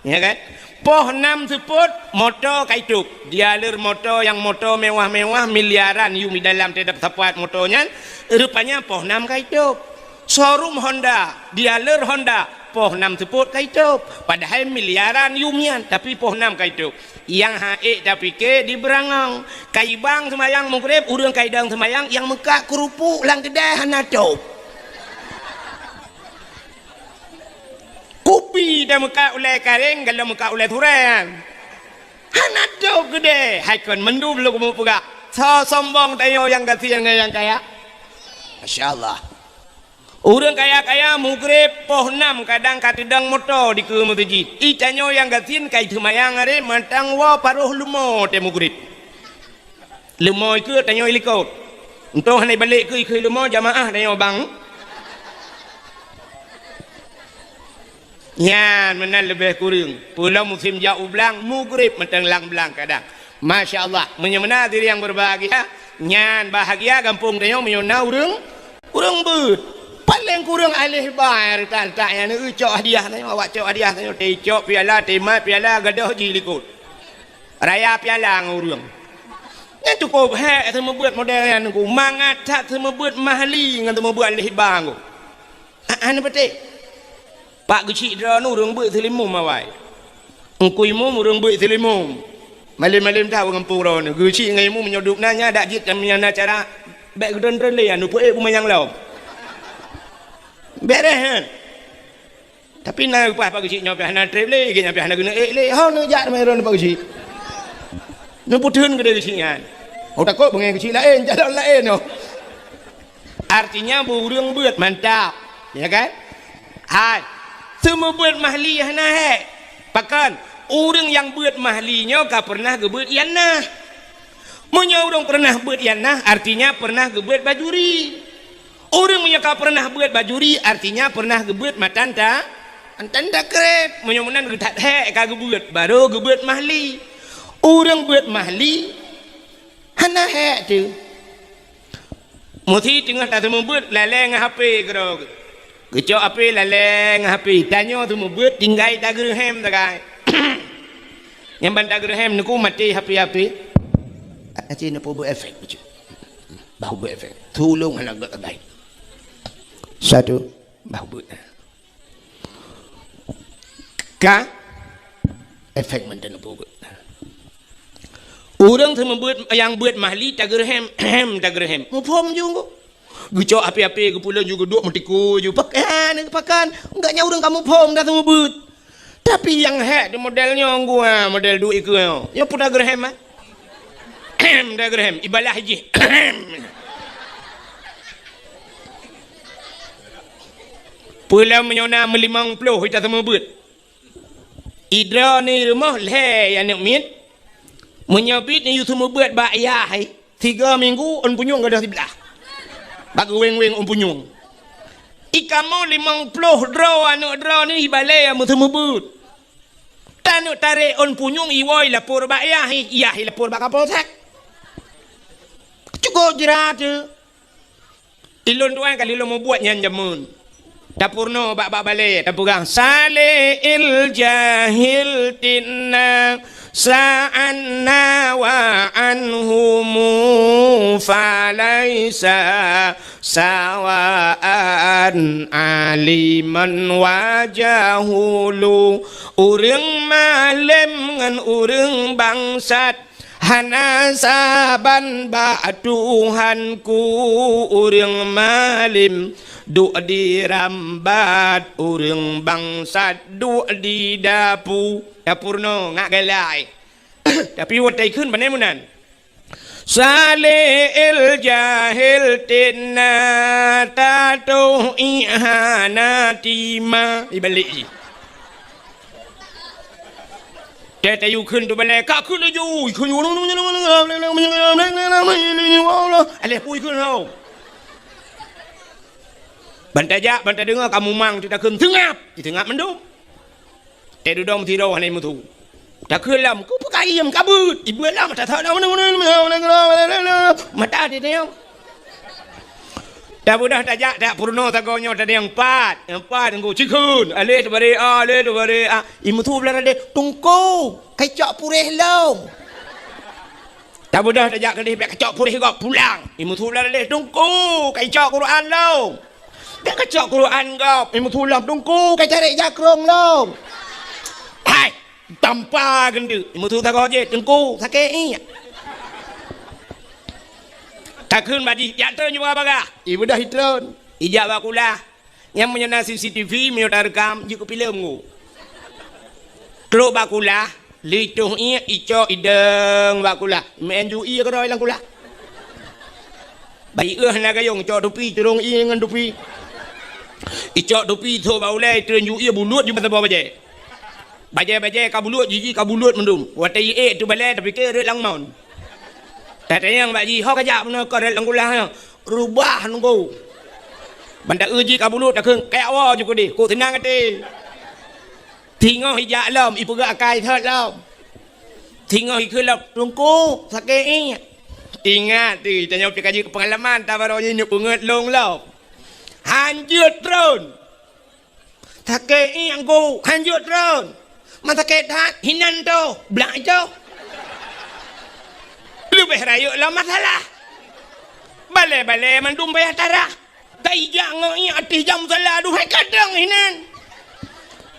Ya kan? Poh nam seupôt, moto ka itôb. Dealer moto nyang moto mewah-mewah, miliaran yum di dalam teutab sapat moto nyan, rupanya poh nam ka itôb. Showroom Honda, dealer Honda, poh nam seupôt ka itôb. Padahai miliaran yum nyan, tapi poh nam ka itôb. Nyang han ék tapike di Beurangong. Ka ibang seumayang Maghrib, ureuëng ka idong seumayang, nyang meukat keurupuk lam keudè hana tôb. Kupi tameukak ulée karéng, galom meukak ulée surée nyan. Hana tôb keudè, hai kon mandum lôn keumeung peugah. Soe sombong tanyoe nyang gasien ngon nyang kaya? Masya Allah. Ureuëng kaya-kaya Maghrib poh nam kadang ka teudong moto dikeue meuseujid. Ih, tanyoe nyang gasien ka iteumayang aré mantong woe paroh leumo tée Maghrib. Leumo ikeu tanyoe ilikot. Entong hana ibalek keu ikeu leumo jamaah tanyoe bang. Nyan meunan leubeh kureueng. Peulom musém jak u blang, Maghrib mantong lam blang kadang. Masya Allah, meunyoe meunan diri nyang berbahagia, nyan bahagia gampông tanyoe meunyoe na ureuëng, ureuëng beuet. Paleng kureueng aléh bai retak-retak nyan neucok hadiah tanyoe, awak cok hadiah tanyoe, teucok piala, teumat piala, gadôh jih likot. Raya piala ngon ureuëng. Nyan cukup hék seumeubeuet model nyan, Teungku. Mangat that seumeubeuet mahli ngon seumeubeuet lihba, Teungku. Hana patéh. Pak geuchik droeneuh ureuëng beuet seulimum awai. Teungku Imum ureuëng beuet seulimum. Malém-malém that ureuëng pura nyoe. Geuchik ngon Imum meunyoe duek na nya dak jeuet nyang na cara bék geudron-dron lé anu peuék beumanyang lom. Beres, ha? Tapi na upah Pak Geuchik nyoe pih hana treb lé, gét nyan pih hana geuneuk ék lé. Ho neujak teuma droeneuh Pak Geuchik. Neupeutheun keudéh geuchik nyan. Oh, takot beungéh geuchik laén, calon laén nyoe. Artinya, ureuëng beuet mantap. Ya kan? Hai. Seumeubeuet mahli hana hék. Pakon? Ureuëng nyang beuet mahli nyoe ka peureunah geubeuet ianah. Meunyoe ureuëng peureunah beuet ianah, artinya peureunah geubeuet bajuri. Ureuëng meunyoe ka peureunah beuet bajuri, artinya peureunah geubeuet matan ta-, matan takreb. Meunyoe meunan geuthat hék ka geubeuet, barô geubeuet mahli. Ureuëng beuet mahli, hana hék teuh. Musi teungoh taseumeubeuet lalée ngon H P keudroe. Geucok H P lalée ngon H P. Tanyoe seumeubeuet tinggai tageureuhem sagai. Nyang ban tageureuhem neuku maté H P-H P. Aci neupeubuet efek lucu. Bah buet efek. Tulông hana gét agai. Satu. Bah buet. Ka efek mantong neupeubuet. Ureuëng seumeubeuet nyang beuet mahli tageureuhem, hem tageureuhem. Muphom ju. Geucok api-api geupulan ju geuduek meutikui ju. Pak, eh, ni pakan. Enggak nya ureuëng kamoe phom dah seumeubeuet. Tapi nyang hék di model nyoe gua, model duek ikeu nyoe. Nyoe pun tageureuhem, ah. Tageureuhem, ibalah jih. Peulom meunyoe na meulimong ploh ita seumeubeuet. Idroe ni rumoh lhée aneuk miet. Meunyoe bit ni yue seumeubeuet bak yah, eh. Tiga minggu ôn punyueng gadôh siblah. Bak geuweng-weng ôn punyueng. Ikamoe limong ploh droe aneuk droe ni ibalée meuseumeubeuet. Taneuk tarek ôn punyueng iwoe ilapor bak yah, yah ilapor bak kapolsek. Cukup jrat teuh. Ilôn tuan ka lilôn mubuet nyan jameun. Tapeurunoe bak-bak balée, tapeugah, "Saleh il jahil tinna sa'anna wa anhumu falaisa sawaan aliman wa jahulu." Ureuëng malem ngon ureuëng bangsat hana saban bak Tuhanku. Ureuëng malem duek di rambat, ureuëng bangsat duek di dapu. Dapu nyoe ngat galai. Tapi watée kheun pane meunan. Saleh el jahel tena tatoh ihana tima. Ibalik jih. Tée tayue kheun tu balée, ka kheun laju, kheun. Aléh pui kheun hau. Ban tajak, ban tadeungoe ka mumang teuh takheun, "Teungab!" Iteungab mandum. Tée dudong sidroe hana meusu. Takheun lom, ku peukayém kabeuet. Ibu lom, tathok lom, mata teunyong. Tabeudôh tajak, tak peurunoe sagoe nyoe tadeng empat. Empat, Teungku, cikheun. Aleh teubari A, aleh teubari A. Imeuthu blah tadeh, Teungku, kacok puréh lom. Tabeudôh tajak keudeh, bèk kacok puréh gob pulang. Imeuthu blah tadeh, Teungku, kacok Quran lom. Bèk kacok Quran gob. Imeuthu lom, Teungku, kacarek jakrong lom. Hai! Tampa geundeuk. Imeuthu sagoe jih, Teungku, sakét iék. Takheun bak jih, jak treun jumpa bagah. Ibeudôh itreun. Ijak bak kulah. Nyang meunyoe na C C T V, meunyoe tareukam, jeuet keu filem ku. Trok bak kulah, lheuh itoh iék, icok idong bak kulah. Meu'en ju ié keudroe lam kulah. Bak ié na gayong, icok tupi, turông ié ngon tupi. Icok tupi, ithok bak ulèe, itreun ju ié, bulut ju bak saboh bajèe. Bajèe-bajèe ka bulut, jiji ka bulut mandum. Watèe jiék teubalèe, tapike rhot lam mon. Tatanyong bak jih, "Ho kajak bunoe kon rhot lam kulah nyoe?" "Reubah, Teungku." Ban ta-eu jih ka bulut, takheun, "Kajak woe ju keudeh, kok seunang até." Singoh ijak lom, ipeugah akai thot lom. Singoh ikheun lom, "Teungku, sakét iék." Ingat teuh, tanyoe pih ka jeuet keu peungalaman, tabarô jih nyoe peungeut lôn lom. Han jeuet treun. Sakét iék, Teungku, han jeuet treun. Man sakét that, hinan toh, blak toh. Leubeh rayeuk lom masalah. Balèe-balèe mandum payah tarah. Ka ijak ngon iék ateueh jam musala, duhai kadang hinan.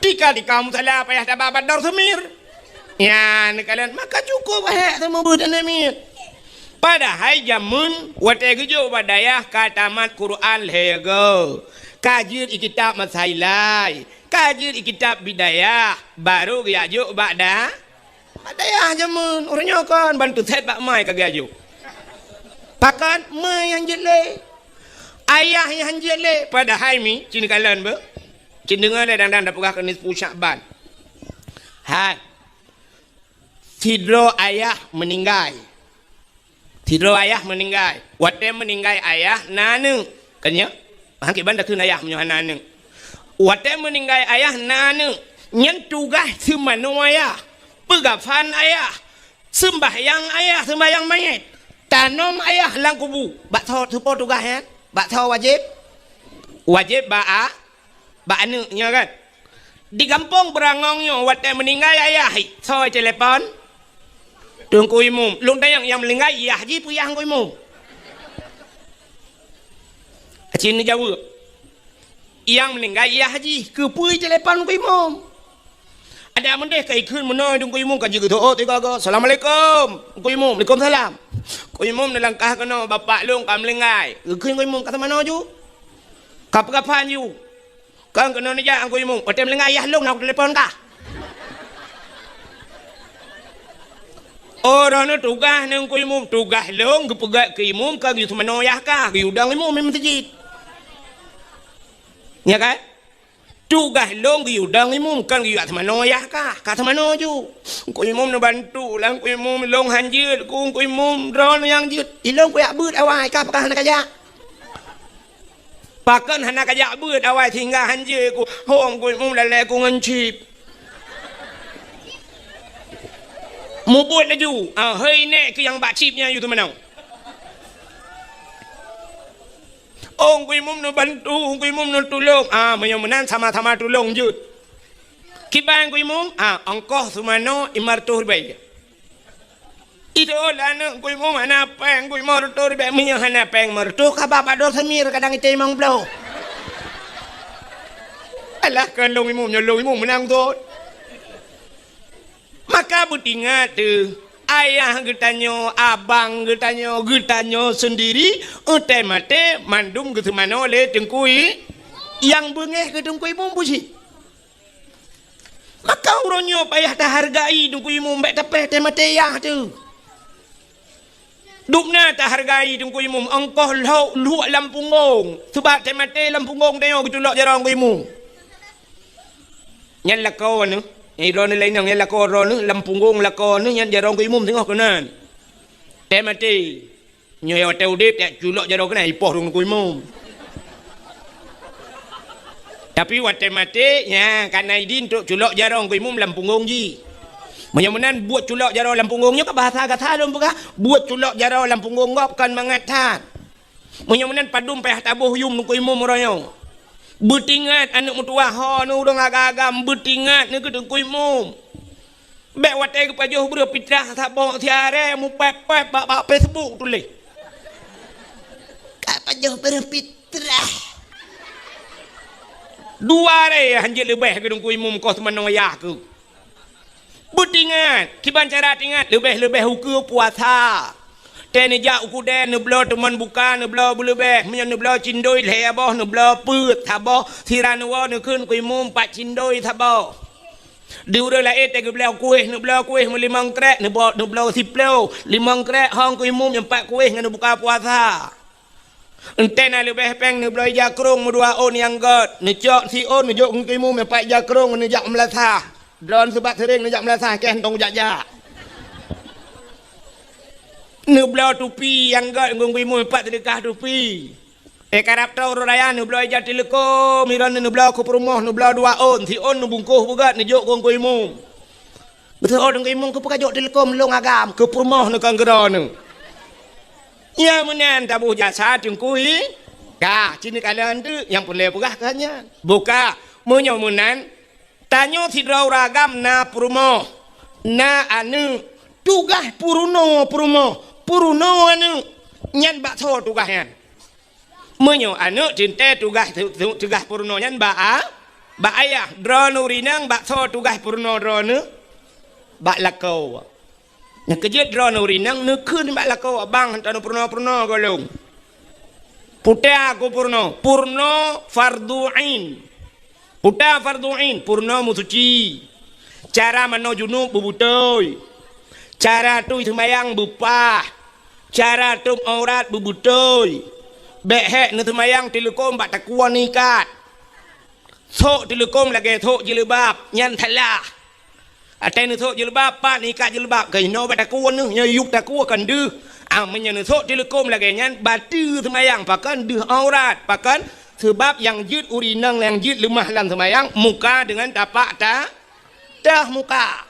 Tika-tika musala payah taba bak dorsamir. Nyan kalon, maka cukup hék seumeubeuet aneuk miet. Padahai jameun watèe geujok bak dayah ka tamat Quran lhèe goe. Ka jeuet i kitab Masailai, ka jeuet i kitab Bidayah, barô geujak jok bak da-, bak dayah jameun. Uroe nyoe kon ban teusét bak ma ka geujak jok. Pakon ma nyang jeuet lé? Ayah nyang jeuet lé? Padahai mi, cit neukalon beuh. Cit deungö lé dang-dang tapeugah keu nisfu Syakban. Hai. Sidroe ayah meuninggai. Sidroe ayah meuninggai. Watèe meuninggai ayah na aneuk. Kan nyo? Han kiban takheun ayah meunyoe hana aneuk. Watèe meuninggai ayah na aneuk. Nyan tugaih seumanoe ayah. Peugafan ayah. Seumbahyang ayah, seumbahyang manyét. Tanom ayah lam kubu. Bak soe teupo tugaih nyan? Bak soe wajéb? Wajéb bak a-, bak aneuk nyoe kan. Di gampông Beurangong nyoe watèe meuninggai ayah, soe telepon? Teungku Imum. Lôn tanyong nyang meuninggai yah jih peue yah Teungku Imum? Aci neujaweueb. Nyang meuninggai yah jih, keupeue telepon Teungku Imum? Adak meudeh ka ikheun meunoe Teungku Imum ka jeuet geuto'ot tiga go. "Assalamualaikum." Teungku Imum, "Waalaikumsalam." Teungku Imum neulangkah keunoe, "Bapak lôn ka meuninggai." Geukheun Teungku Imum, "Ka teumanoe ju?" "Ka peugafan ju." Kan keunoe neujak Teungku Imum, watèe meuninggai yah lôn na kutelepon kah. Oh, droeneuh tugaih ngon Teungku Imum, tugaih lôn geupeugöt keu imum kon geuyue seumanoe yah kah, geuyue dong imum di meuseujid. Nya kan? Tugaih lôn geuyue dong imum kon geuyue seumanoe yah kah, ka seumanoe ju. Teungku Imum neubantu lah Teungku Imum, lôn han jeuet ku Teungku Imum, droeneuh nyang jeuet. Ilôn kujak beuet awai, kah pakon hana kajak. Pakon hana kajak beuet awai sehingga han jeuet ku, ho Teungku Imum lalèe ku ngon chip. Mubuet laju, ah, hei nèk keuh nyang bak chip nyan yue teumanoe. Oh, Teungku Imum neubantu, Teungku Imum neutulông. Ah, meunyoe meunan sama-sama tulông jeuet. Kiban Teungku Imum, ah, ongkoh seumanoe limong reutôh ribèe. Itu lé aneuk Teungku Imum hana pèng, Teungku Imum reutôh ribèe, meunyoe hana pèng limong reutôh, ka ba bak dorsamir kadang item limong ploh. Alah, kon lôn imum, nyoe lôn imum meunang thon. Maka beutingat teuh, ayah geutanyoe, abang geutanyoe, geutanyoe seundiri, watèe maté mandum geuseumanoe lé Teungku I-, nyang beungèh keu Teungku Imum buci. Maka uroe nyoe payah tahargai Teungku Imum, bèk tapèh teuh maté yah teuh. Dubna tahargai Teungku Imum, ongkoh lhok luek lam punggong. Seubab teuh maté lam punggong tanyoe geuculok jaroe Teungku Imum. Nyan lakoe neuh, nyan droeneuh laén nyan lakoe droeneuh, lam punggong lakoe neuh nyan jaroe Teungku Imum singoh keunan. Teuh maté. Nyoe watèe udép, jak culok jaroe keunan, ipoh rhueng Teungku Imum. Tapi watèe maté, nya, kana idin trok culok jaroe Teungku Imum lam punggong jih. Meunyoe meunan buet culok jaroe lam punggong nyoe ka bahasa gata lôn peugah, buet culok jaroe lam punggong gob kon mangat that. Meunyoe meunan padum payah taboh yum Teungku Imum uroe nyoe. Beutingat aneuk meutuwah ho neu ureueng agam-agam, beutingat neu keu Teungku Imum. Bèk watèe geupajoh breuh pitrah saboh siaré mupèp-pèp bak, bak Facebook tuléh. Ka pajoh breuh pitrah. Dua aré hanjeuet leubeh keu Teungku Imum koh teumanoe yah keuh. Beutingat, kiban cara tingat, leubeh-leubeh ukeue puasa. Teuh neujak u keudè, neubloe teumon buka, neubloe beuleubeh. Meunyoe neubloe cindoi lhèe boh, neubloe peuet saboh, sira neuwoe neukheun Teungku Imum pat cindoi saboh. Di ureueng laén teuh geubloe kuéh, neubloe kuéh meulimong krek, neubloe, neubloe siploh, limong krek hong Teungku Imum nyang pat kuéh ngon buka puasa. Enteuk na leubeh péng neubloe ija krông meudua ôn nyang gèt, neucok siôn neujok Teungku Imum nyang pat ija krông neujak meulasah. Droeneuh seubab seuréng neujak meulasah, kèe hantong jak-jak. Neubloe tupi nyang gèt ngon Teungku Imum nyang pat seudeukah tupi. Eh, karab troh uroe raya neubloe ija teuleukom, droeneuh neubloe keu peurumoh, neubloe dua ôn, siôn neubungkôh beugèt neujok ngon Teungku Imum. Beutôi Teungku Imum keupeue kajok teuleukom lôn agam, keu peurumoh neu kon keu droeneuh. Nyang meunan taboh jasa Teungku I. Ka, ci neukalon teuk nyang peureulèe peugah keu nyan. Buka, meunyoe meunan, tanyoe sidroe ureueng agam na peurumoh, na aneuk, tugaih peurunoe peurumoh, peurunoe aneuk, nyan bak soe tugaih nyan? Meunyoe aneuk teuntèe tugaih, tu-, tu-, tugaih peurunoe nyan bak a-, bak ayah. Droeneuh ureueng inong bak soe tugaih peurunoe droeneuh? Bak lakoe. Nyang keujeuet droeneuh ureueng inong neukheun bak lakoe, "Abang, hana neupeurunoe-peurunoe goh lom." Peue ta kupeurunoe, peurunoe fardhu ain. Peue ta fardhu ain, peurunoe meusuci. Cara manoe junub beubeutôi. Cara tui seumayang beupah. Cara tôb aurat beubeutôi. Bèk hèk neuseumayang teuleukom bak takue neuikat. Sôk teuleukom lagèe sôk jilbab, nyan salah. Watèe neusôk jilbab, pat neuikat jilbab, keunoe bak takue neuh, nyoe yup takue kon deuh. Ah, meunyoe neusôk teuleukom lagèe nyan, bateue seumayang, pakon deuh aurat, pakon? Seubab nyang jeuet ureueng inong nyang jeuet leumah lam seumayang, muka deungon tapak ta-, teuh muka.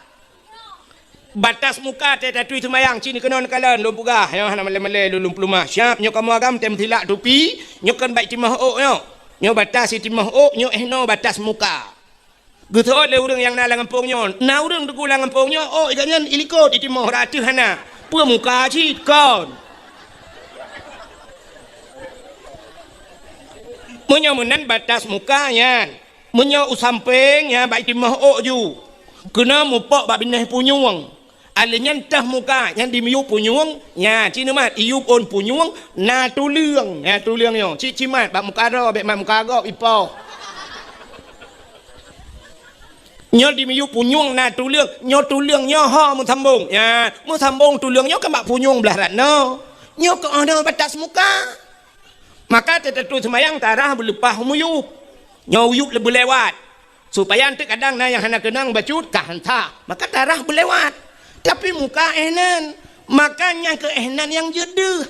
Batas muka teuh tatui seumayang, ci neukeunong neukalon, lôn peugah, nyoe hana malèe-malèe lôn, lôn peuleumah. Siap, nyoe kamoe agam teuh meusilak tupi, nyoe kon bak timoh ôk nyoe. Nyoe batas timoh ôk, nyoe eh noe batas muka. Geuseuôt lé ureueng nyang na lam gampông nyoe. Na ureueng teungku lam gampông nyoe, ôk gobnyan ilikot itimoh, rot ateueh hana. Peue muka cit kon. Meunyoe meunan batas muka nyan. Meunyoe u sampéng nyan bak itimoh ôk ju. Keunoe mupok bak binéh punyueng. Alèh nyan teuh muka, nyan dimiyup punyueng, nyan, ci neumat, iyup ôn punyueng, na tuleueng, na tuleueng nyoe, ci, ci mat, bak muka droe, bèk mat muka gob, ipoh. Nyoe dimiyup punyueng na tuleueng, nyoe tuleueng nyoe ho meusambong, nyan, meusambong tuleueng nyoe kan bak punyueng blah rat noe. Nyoe keuh nyoe batas muka. Maka teutatui seumayang tarah beuleupah miyup. Nyoe uyup leubeh lewat. Supaya eunteuk kadang na nyang hana keunong bacut ka hansa. Maka tarah beulewat. Tapi muka eh nan. Maka nyang keu eh nan nyang jeuet deuh.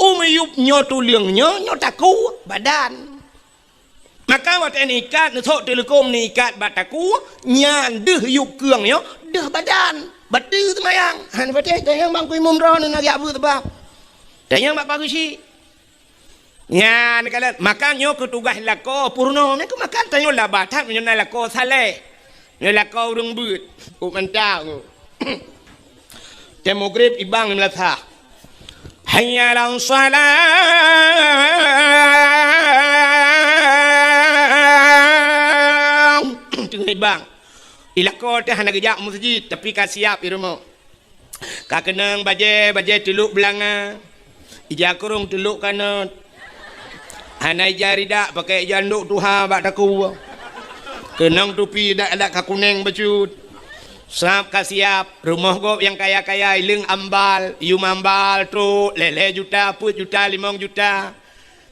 U miyup nyoe tuleueng nyoe, nyoe takue badan. Maka watèe neuikat, neusôk teuleukom neuikat bak takue, nyan deuh yup keueng nyoe, deuh badan. Bateue seumayang. Han patéh, tanyong bak Teungku Imum droeneuh na jak beuet sabab. Tanyong bak Pak Geuchik. Nyan kalon, maka nyoe keuh tugaih lakoe peurunoe. Nyoe keuh maka tanyoe laba that meunyoe na lakoe saleh. Nyoe lakoe ureueng beuet. Kok mantap kok. Tem maghrib ibang di meulasah. Hayya 'alas shalah. Teungoh ibang. Di lakoe teuh hana geujak meuseujid, tapi ka siap di rumoh. Ka keunong bajèe, bajèe teulok beulanga. Ija krông teulok kanot. Hana ija ridak, pakai ija ndok tuha bak takue. Keunong tupi dak-dak ka kunèng bacut. Sab ka siap, rumoh gob nyang kaya-kaya, ileueng ambal, yum ambal, trok, lhèe-lhèe juta, peuet juta, limong juta.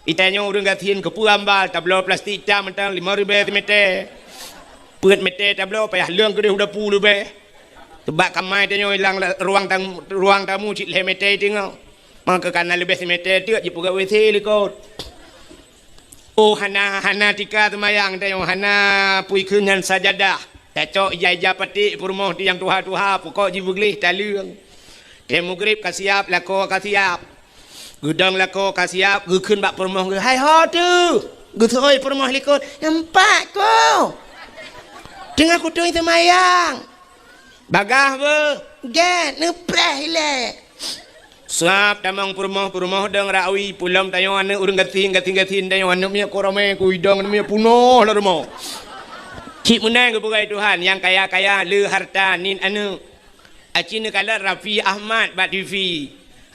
Itanyong ureueng gasien keupeue ambal, tabloe plastik itam mantong limong ribèe simètè. Peuet mètè tabloe payah leueng keudeh u dapu leubeh. Teubak kamai tanyoe ilang la-, ruang tam-, ruang tamu cit lhèe mètè teungoh. Maka kana leubeh simètè teuk jipeugöt W C likot. Oh, hana, hana tika seumayang tanyoe, hana pui kheun nyan sajadah. Tacok ija-ija paték peurumoh di nyang tuha-tuha, pukok jibeugleh taleueng. Tém mugreb ka siap, lakoe ka siap. Geudong lakoe ka siap, geukheun bak peurumoh geuh, "Hai ho teuh?" Geuseuôt peurumoh likot, "Nampak ko. Teungoh kutueng seumayang." "Bagaih beuh?" "Gét, neupreh ilée." Sab tamong peurumoh, peurumoh dong rawi, pulom tanyoe aneuëk ureuëng gasien, gasien-gasien tanyoe aneuëk miet ko ramé, ku idong aneuëk miet punoh lam rumoh. Cit meunan geupeugah Tuhan, nyang kaya-kaya le harta nit aneuëk. Aci neukalon Raffi Ahmad bak T V.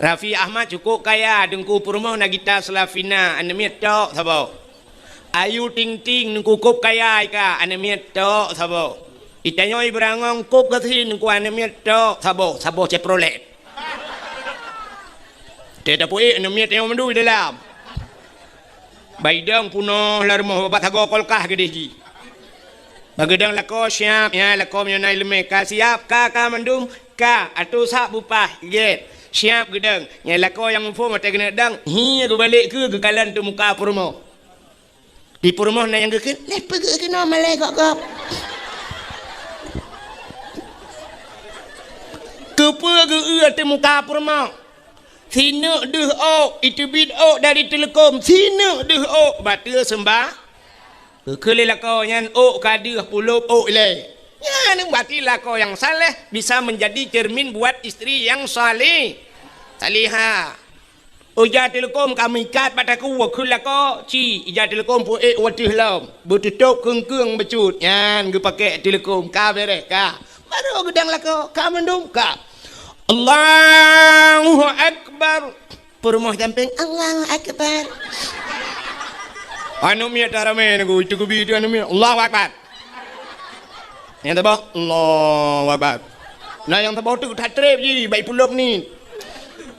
Raffi Ahmad cukôp kaya, teungku peurumoh na gita Slavina, aneuëk miet tok saboh. Ayu Ting Ting, teungku kôb kaya ika, aneuëk miet tok saboh. Itanyoe Ibrangong kôb gasien, teungku aneuëk miet tok saboh, saboh Chevrolet. Teuh tapeuék aneuëk miet nyang mandum di dalam. Baidong punoh lam rumoh, babah sagoe kulkas keudeh jih. Bageudong lakoe siap, nyan lakoe meunyoe na iéleumé ka siap, ka, ka mandum, ka, atoe sak bupah, gét. Siap geudong, nyan lakoe nyang muphom watée keuneuk dong, hi geubalek keu geukalon teumuka peurumoh. Di peurumoh na nyang geukheun, "Lé peugeuh keunoe malée gop-gop." Keupeue geu-eu teumuka peurumoh? Sineuk deuh ôk, iteubiet ôk dari teuleukom, sineuk deuh ôk, bateue seumbah. Geukheun lé lakoe nyan ôk ka deuh pulop ôk ilée. Nyan berarti lakoe nyang saleh bisa menjadi cermin buat istri yang saleh, salihah. Ija teuleukom ka meuikat bak takue, kheun lakoe, ci, ija teuleukom peuék wateuh lom, beututôb keung-keung bacut, nyan geupakée teuleukom, ka beres, ka. Barô geudong lakoe, ka mandum, ka. Allahu Akbar. Peurumoh sampéng, Allahu Akbar. Aneuëk miet dah ramé nunggu, itu geubi itu aneuëk miet, Allahu Akbar. Nyang saboh, Allahu Akbar. Nah, nyang saboh tu that treb jih, baik pulop ni.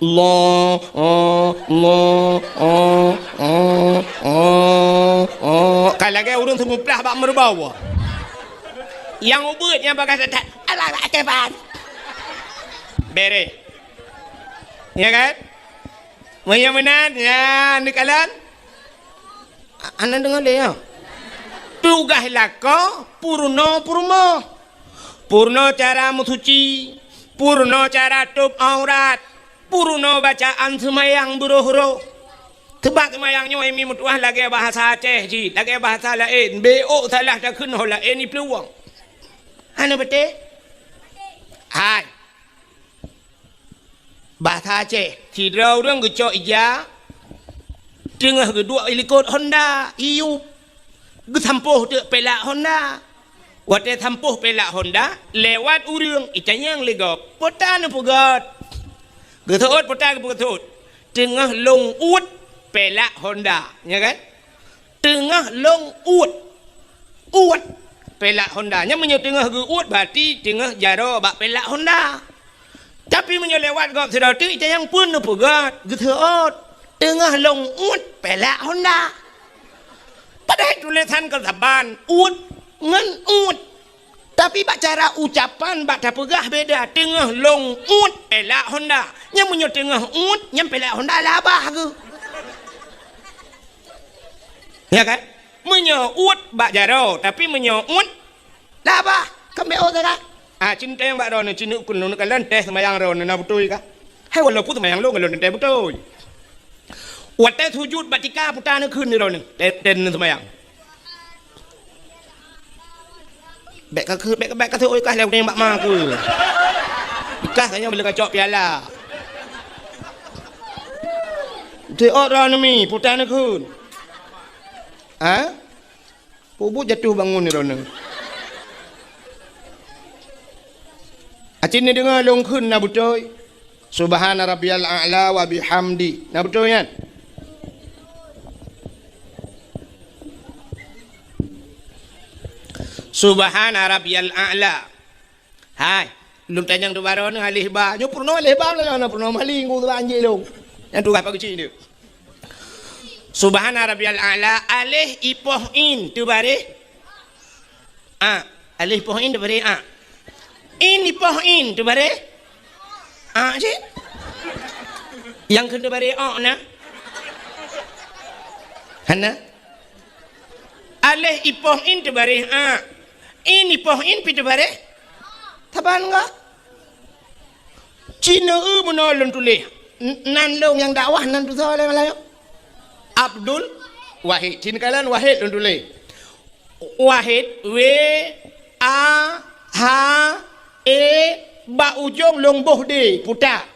Allah, oh, Allah, oh, oh, oh, oh. Ka lagée ureuëng seumuplah bak meureuba. Nyang ubeuet nyang bagah that, Allahu Akbar. Beres. Ya kan? Meunyoe meunan, ya, neukalon. Hana deungoe lé, ya. Tugaih lakoe peurunoe peurumoh. Peurunoe cara meusuci, peurunoe cara tôb aurat, peurunoe bacaan seumayang beuroh-roh. Sabab seumayang nyoe mi meutuah lagée bahasa Aceh jih, lagée bahasa laén, bék salah takheun ho laén iplueng. Hana beutôi? Hai. Bahasa Aceh, sidroe ureuëng geucok ija, teungoh geuduek ilikot honda, iyup, geusampôh teuk pelak honda. Watée sampôh pelak honda, lewat ureuëng, itanyong lé gob, "Peue ta neupeugét?" Geuseuôt peue ta geupeugét, "Teungoh lôn uet pelak honda," nya kan? Teungoh lôn uet. Uet pelak honda. Nyan meunyoe teungoh geu-uet, berarti teungoh jaroe bak pelak honda. Tapi meunyoe lewat gob sidroe teuk, itanyong peue neupeugét, geuseuôt, "Teungoh lôn uet pelak honda." Padahai tulésan ka saban, uet ngon uet. Tapi bak cara ucapan, bak tapeugah beda, "Teungoh lôn uet pelak honda." Nyan meunyoe teungoh uet, nyan pelak honda labah geuh. Ya kan? Meunyoe uet bak jaroe, tapi meunyoe uet labah, kambek ôk sagai. Ah, cinteng bak droeneuh, ci neuk kheun lôn kalon teuh seumayang droeneuh na beutôi kah? Hai walaupun seumayang lôn, lôn teuntèe beutôi. Watèe sujud bak tika peue ta neukheun droeneuh, teuntèe seumayang. Bèk ka keu, bèk, bèk ka seuôt kah lé bak ma keu. Ikah ka nyoe bila kacok piala. Teuôt droeneuh mi, peue ta neukheun. Ha? Peubuet jatuh bangun droeneuh. Aci neudeungoe lôn kheun na beutôi. Subhana rabbiyal a'la wa bihamdi. Na beutôi nyan? Subhana rabbiyal a'la. Hai, lôn tanyong teubarô nyoe alif ba. Nyoe peurunoe alif ba lôn, nyoe peurunoe maling ku teuba anjing lôn. Nyang tugaih pageucik nyoe. Subhana rabbiyal a'la, alif ipoh in teubareh a. Alif ipoh in teubareh a. In ipoh in teubareh a cit. Nyang keu teubareh o na? Hana? Alif ipoh in teubareh a. In ipoh in pih teubareh. Saban enggak? Cina eu meunoe lôn tuléh. N-, nan lôn nyang dakwah nan tusoe lé malam nyoe. Abdul Wahid. Cina kalon Wahid lôn tuléh. Wahid, W, A, H, E, bak ujong lôn boh D, puta.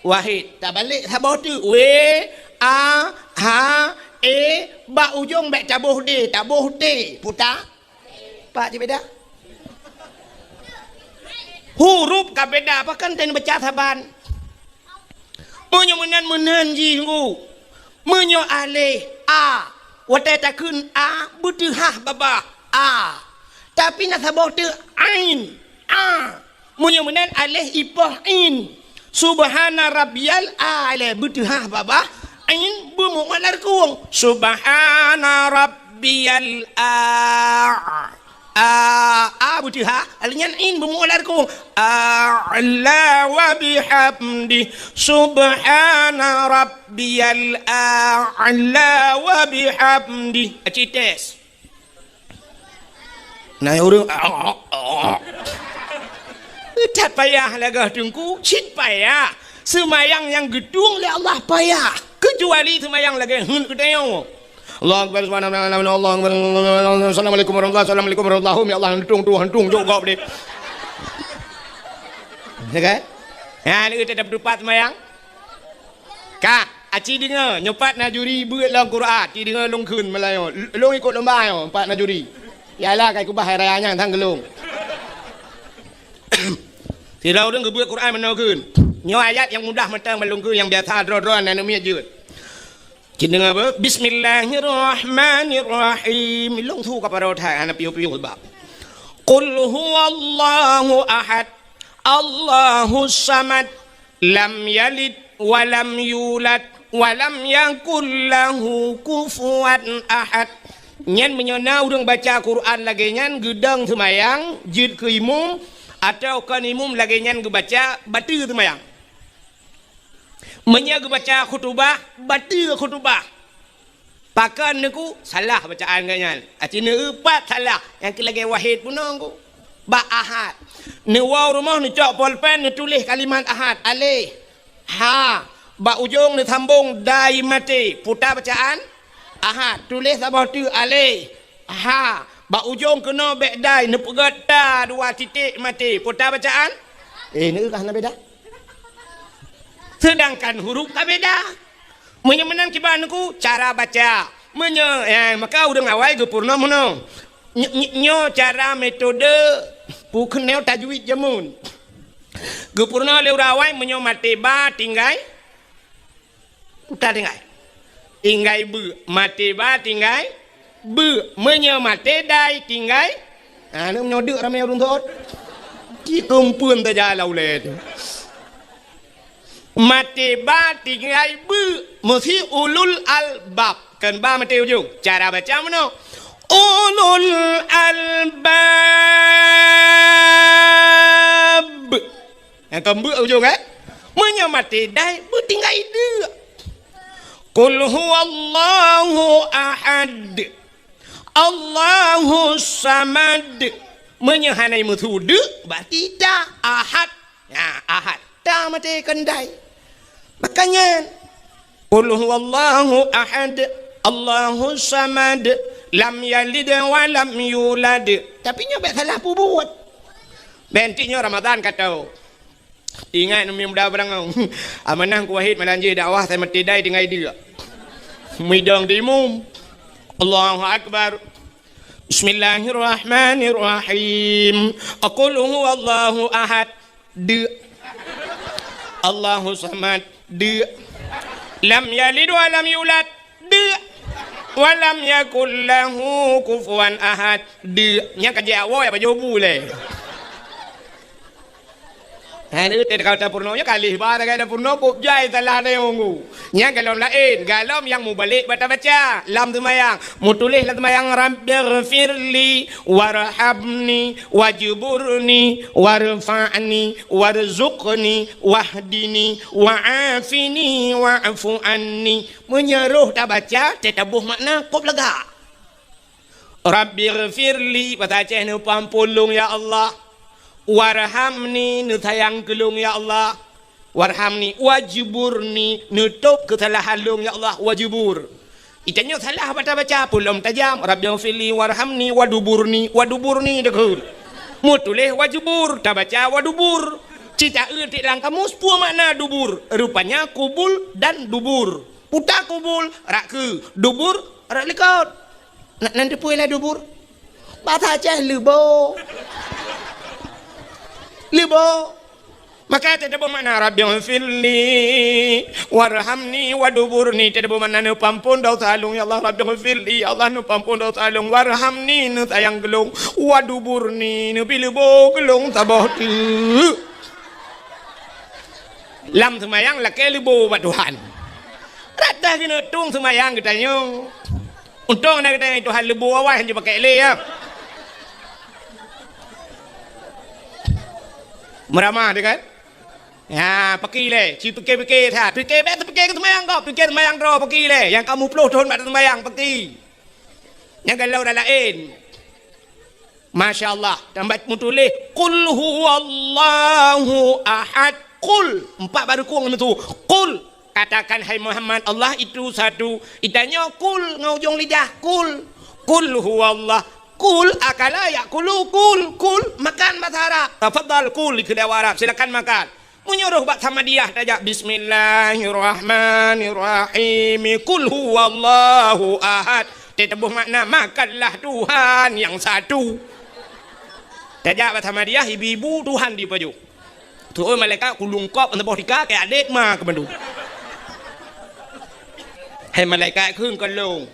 Wahid. Tabalek saboh teuk. W, A, H, E, bak ujong bèk taboh D, taboh T, puta. Pat cit beda? Huruf ka beda, pakon tan baca saban. Meunyoe meunan, meunan jih, Teungku. Meunyoe aleh, a, watèe takheun a, beuteuhah babah, a. Tapi na saboh teuk ain, a. Meunyoe meunan aleh ipoh in. Subhana rabbiyal a'la, beuteuhah babah, ain beumeu'la rukung. Subhana rabbiyal a-, a, a beuteuhah, aleh nyan in beumeu'la rukung. A'la wa bihamdi. Subhana rabbiyal a'la wa bihamdi. Aci tes. Na ureueng, that payah lagèe Teungku, cit payah. Seumayang nyang geutueng lé Allah payah, keucuali seumayang lagèe heuet geutanyoe. Allahu Akbar, subhanallah, Allahu Akbar, assalamualaikum warahmatullahi, assalamualaikum warahmatullahi, ya Allah, hantung tu, hantung jok gob deh. Ya kan? Ya, ni kita dapat tupat seumayang. Ka, aci deungoe, nyoe pat na juri beuet lam Quran, ci deungoe lôn kheun meulayeue. Lôn ikot lomba nyoe, pat na juri. Yalah, kai kubah hai raya nyan sang geulong. Sidroe ureueng geubeuet Quran meunoe kheun. Nyoe ayat nyang mudah mantong ban lôn kheun, nyang biasa droe-droe aneuk miet jeuet. Ci deungoe beuh, Bismillahirrahmanirrahim. Lôn su ka paro that, hana piôh-piôh bak. Qul huwallahu ahad, Allahus samad. Lam yalid wa lam yulad wa lam yakul lahu kufuwan ahad. Nyan meunyoe na ureueng baca Quran lagèe nyan geudong seumayang, jeuet keu imum, atawa kon imum lagèe nyan geubaca, bateue seumayang. Meunyoe geubaca khutubah, bateue khutubah. Pakon neuku salah bacaan geuh nyan. Aci neueu pat salah, nyang keu lagèe Wahid bunoe ku. Bak ahad. Neuwoe rumoh neucok polpen neutuléh kalimat ahad. Aleh. Ha. Bak ujong neusambong dai maté. Puta bacaan ahad. Tuléh saboh teuk aleh. Ha. Bak ujong keunoe bèk dai neupeugöt ta dua titik maté. Puta bacaan? Eh, neueu ka hana beda. Seudangkan huruf ka beda. Meunyoe meunan kiban neuku cara baca. Meunyoe, eh, maka ureueng awai geupeurunoe meunoe. Ny-, ny-, nyoe cara metode peukeunong tajwid jameun. Geupeurunoe lé ureueng awai meunyoe maté ba tinggai, puta tinggai. Tinggai beu, maté ba tinggai beu, meunyoe maté dai tinggai. Ha, nyoe deuk ramé ureueng thot. Ci keumpeuen tajak lam ulèe teuh. Maté ba tinggai beu, meusi ulul albab. Kon ba maté ujong. Cara baca meunoe. Ulul albab. Nyang kon beu ujong, eh? Meunyoe maté dai, beu tinggai deuk. Qul huwallahu ahad. Allahus samad. Meunyoe hana meusu deuk, berarti ta ahad. Nah, ahad. Ta maté kon dai. Makanya, Qul huwallahu ahad, Allahus samad, lam yalid wa lam yulad. Tapi nyoe bèk salah peubuet. Bèk nyoe Ramadan ka tho. Ingat, mi muda barangau. Amanah ku Wahid malam jih dakwah, sai maté dai tinggai deuk. Midong di imum. Allahu Akbar. Bismillahirrahmanirrahim. Qul huwallahu ahad. Deuk. Allahus samad. Deuk. Lam yalid wa lam yulad. Deuk. Wa lam yakul lahu kufuwan ahad. Deuk. Nyan ka jiak woe pajoh bu lé. Hai, ni teuka tapeurunoe, nyoe kalih ba tagai tapeurunoe, boh jai salah tayong. Nyan golom laén, golom nyang mubalek bata baca lam seumayang. Meutuléh lam seumayang, Rabbighfirli warhamni wajburni warfa'ni warzuqni wahdini wa'afini wa'fu anni. Meunyoe roh tabaca, teutabôh makna, kôb lagak. Rabbighfirli, bahasa Aceh, neupeuamphon lôn ya Allah. Warhamni, neusayang keu lôn ya Allah. Warhamni, wajburni, neutôb keusalahan lôn ya Allah, wajbur. Geutanyoe salah bak tabaca, peue lom tajam, Rabbighfirli, warhamni, waduburni, waduburni dikeue. Meutuléh wajbur, tabaca wadubur. Cit taeu tiek lam kamus, peue makna dubur? Rupanya kubul dan dubur. Puta kubul, rot keue, dubur, rot likot. Na, nan teupeue lé dubur? Bahasa Aceh leubo. Leubo. Maka teutabeuh makna Rabbighfirli warhamni waduburni, teutabeuh makna neupeuamphon desya lôn ya Allah, Rabbighfirli, ya Allah, neupeuamphon desya lôn, warhamni, neusayang keu lôn, waduburni, neubi leubo keu lôn saboh teuk. Lam seumayang lakée leubo bak Tuhan. Rata keuneuk tueng seumayang geutanyoe. Untông na geutanyoe Tuhan leubo awai hanjeuet pakai lé, ya. Meuramah dia kan? Ya, paki lé, ci pike-pike that. Pike, bèk teupike keu seumayang kau, pike seumayang droe, paki lé. Nyang ka muplôh thôn bak seumayang, paki. Nyang galak dah laén. Masya Allah, tambah meutuléh, "Qul huwallahu ahad." Qul, empat baru kong itu. Qul, katakan, "Hai Muhammad, Allah itu satu." Geutanyoe qul ngon ujong lidah, qul. "Qul huwallah." Qul akala ya'kulu, qul, qul, makan bahasa Arab. Tafadhal, qul, dikheun lé Arab, silakan makan. Meunyoe roh bak Samadiyah tajak, "Bismillahirrahmanirrahim. Qul huwallahu ahad." Teutabeuh makna, "Makanlah Tuhan yang satu." Tajak bak Samadiyah, ibu-ibu Tuhan dipajoh. Tuh, oi, malaikat kulungkop, saboh tika, keu adek ma keu bandum. Hai malaikat, kheun keu lôn.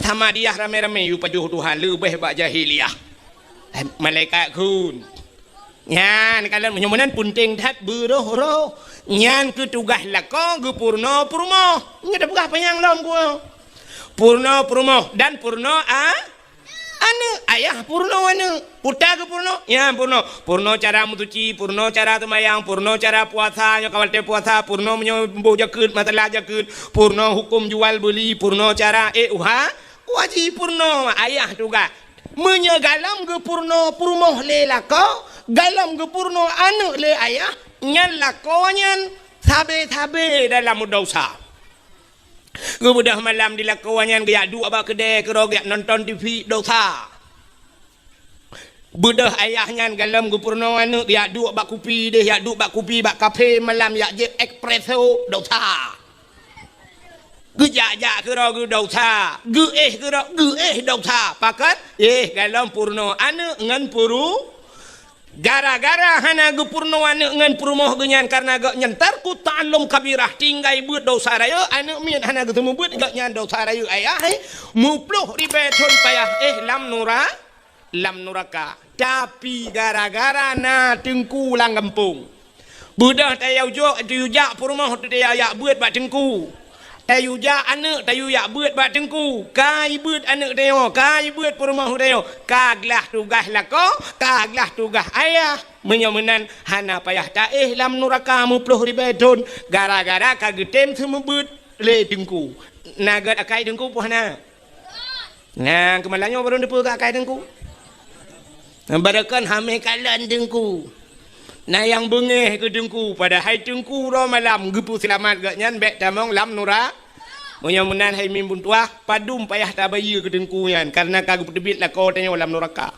Samadiyah ramé-ramé yue pajoh Tuhan, leubeh bak jahiliyah. Hai malaikat, kheun. Nyan, kalon meunyoe meunan peunteng that beuroh-roh. Nyan keu tugaih lakoe geupeurunoe peurumoh. Nyoe tapeugah panyang lom ku. Peurunoe peurumoh dan peurunoe a-, aneuk. Ayah peurunoe aneuk. Puta geupeurunoe, nyan peurunoe. Peurunoe cara meusuci, peurunoe cara seumayang, peurunoe cara puasa, nyoe ka watée puasa, peurunoe meunyoe boh jakeuet, masalah jakeuet, peurunoe huköm jual beuli, peurunoe cara, eh, uha, wajib peurunoe ayah tugaih. Meunyoe galom geupeurunoe peurumoh lé lakoe, galom geupeurunoe aneuk lé ayah, nyan lakoe nyan sabe-sabe dalam desya. Geubeudôh malam di lakoe nyan geujak duek bak keudè keudroe geujak nonton T V, desya. Beudôh ayah nyan galom geupeurunoe aneuk geujak duek bak kupi deh, jak duek bak kupi bak kafe malam jak jieb espresso, desya. Geujak-jak keudroe geu desya, geuéh keudroe geuéh desya. Pakon? Eh, galom peurunoe aneuk ngon peuru-, gara-gara hana geupeurunoe aneuk ngon peurumoh geuh nyan, kareuna gobnyan tarku ta'allum kabirah, tinggai beuet desya rayeuk, aneuk miet hana geuseumeubeuet, gobnyan desya rayeuk ayah, eh, muplôh ribée thon payah, eh, lam nura-, lam nuraka. Tapi gara-gara na teungku lam gampông, beudôh tayue jok, tayue jak peurumoh, tayue jak beuet bak teungku. Tayue jak aneuk, tayue jak beuet bak teungku. Ka jibeuet aneuk tanyoe, ka jibeuet peurumoh tanyoe. Ka glah tugaih lakoe, ka glah tugaih ayah. Meunyoe meunan, hana payah taéh lam nuraka muplôh ribée thon, gara-gara ka geutem seumeubeuet lé teungku. Na gét akai teungku peue hana? Nah, keumalanyoe barô neupeu keu akai teungku. Barô kon hamé kalon teungku. Na nyang beungéh keu teungku, padahai teungku uroe malam geupeuseulamat gobnyan bék tamong lam nura-. Meunyoe meunan hai mimpun tuah, padum payah tabayeue keu teungku nyan, kareuna ka geupeuteubiet lakoe tanyoe lam nuraka.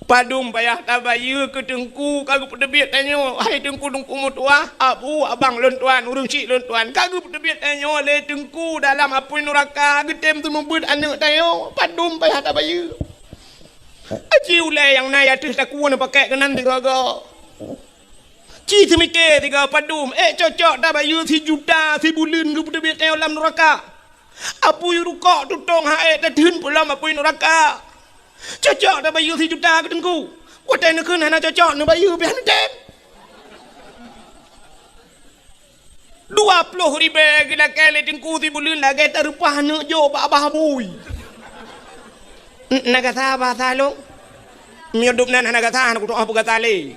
Padum payah tabayeue keu teungku ka geupeuteubiet tanyoe, hai teungku-teungku meutuah, abu, abang lôn tuan, ureuëng chik lôn tuan, ka geupeuteubiet tanyoe lé teungku dalam apui nuraka, geutem seumeubeuet aneuk tanyoe, padum payah tabayeue. Aci ulée nyang na ateueh takue neupakék keunan sigoe-goe. Ci teumike sigoe padum, ék cocok tabayeue sijuta sibuleuen geupeuteubiet tanyoe lam nuraka. Apui rukok tutong ha ék tatheun pulang apui nuraka. Cocok tabayeue sijuta keu teungku. Watée neukheun hana cocok neubayeue pih hana tem. Dua ploh ribée geulakée lé teungku sibuleuen lagée tareupah aneuk jok bak babah bui. N-, na gata bahasa lôn? Meunyoe dum nan hana gata, hana kutu'oh peugata lé.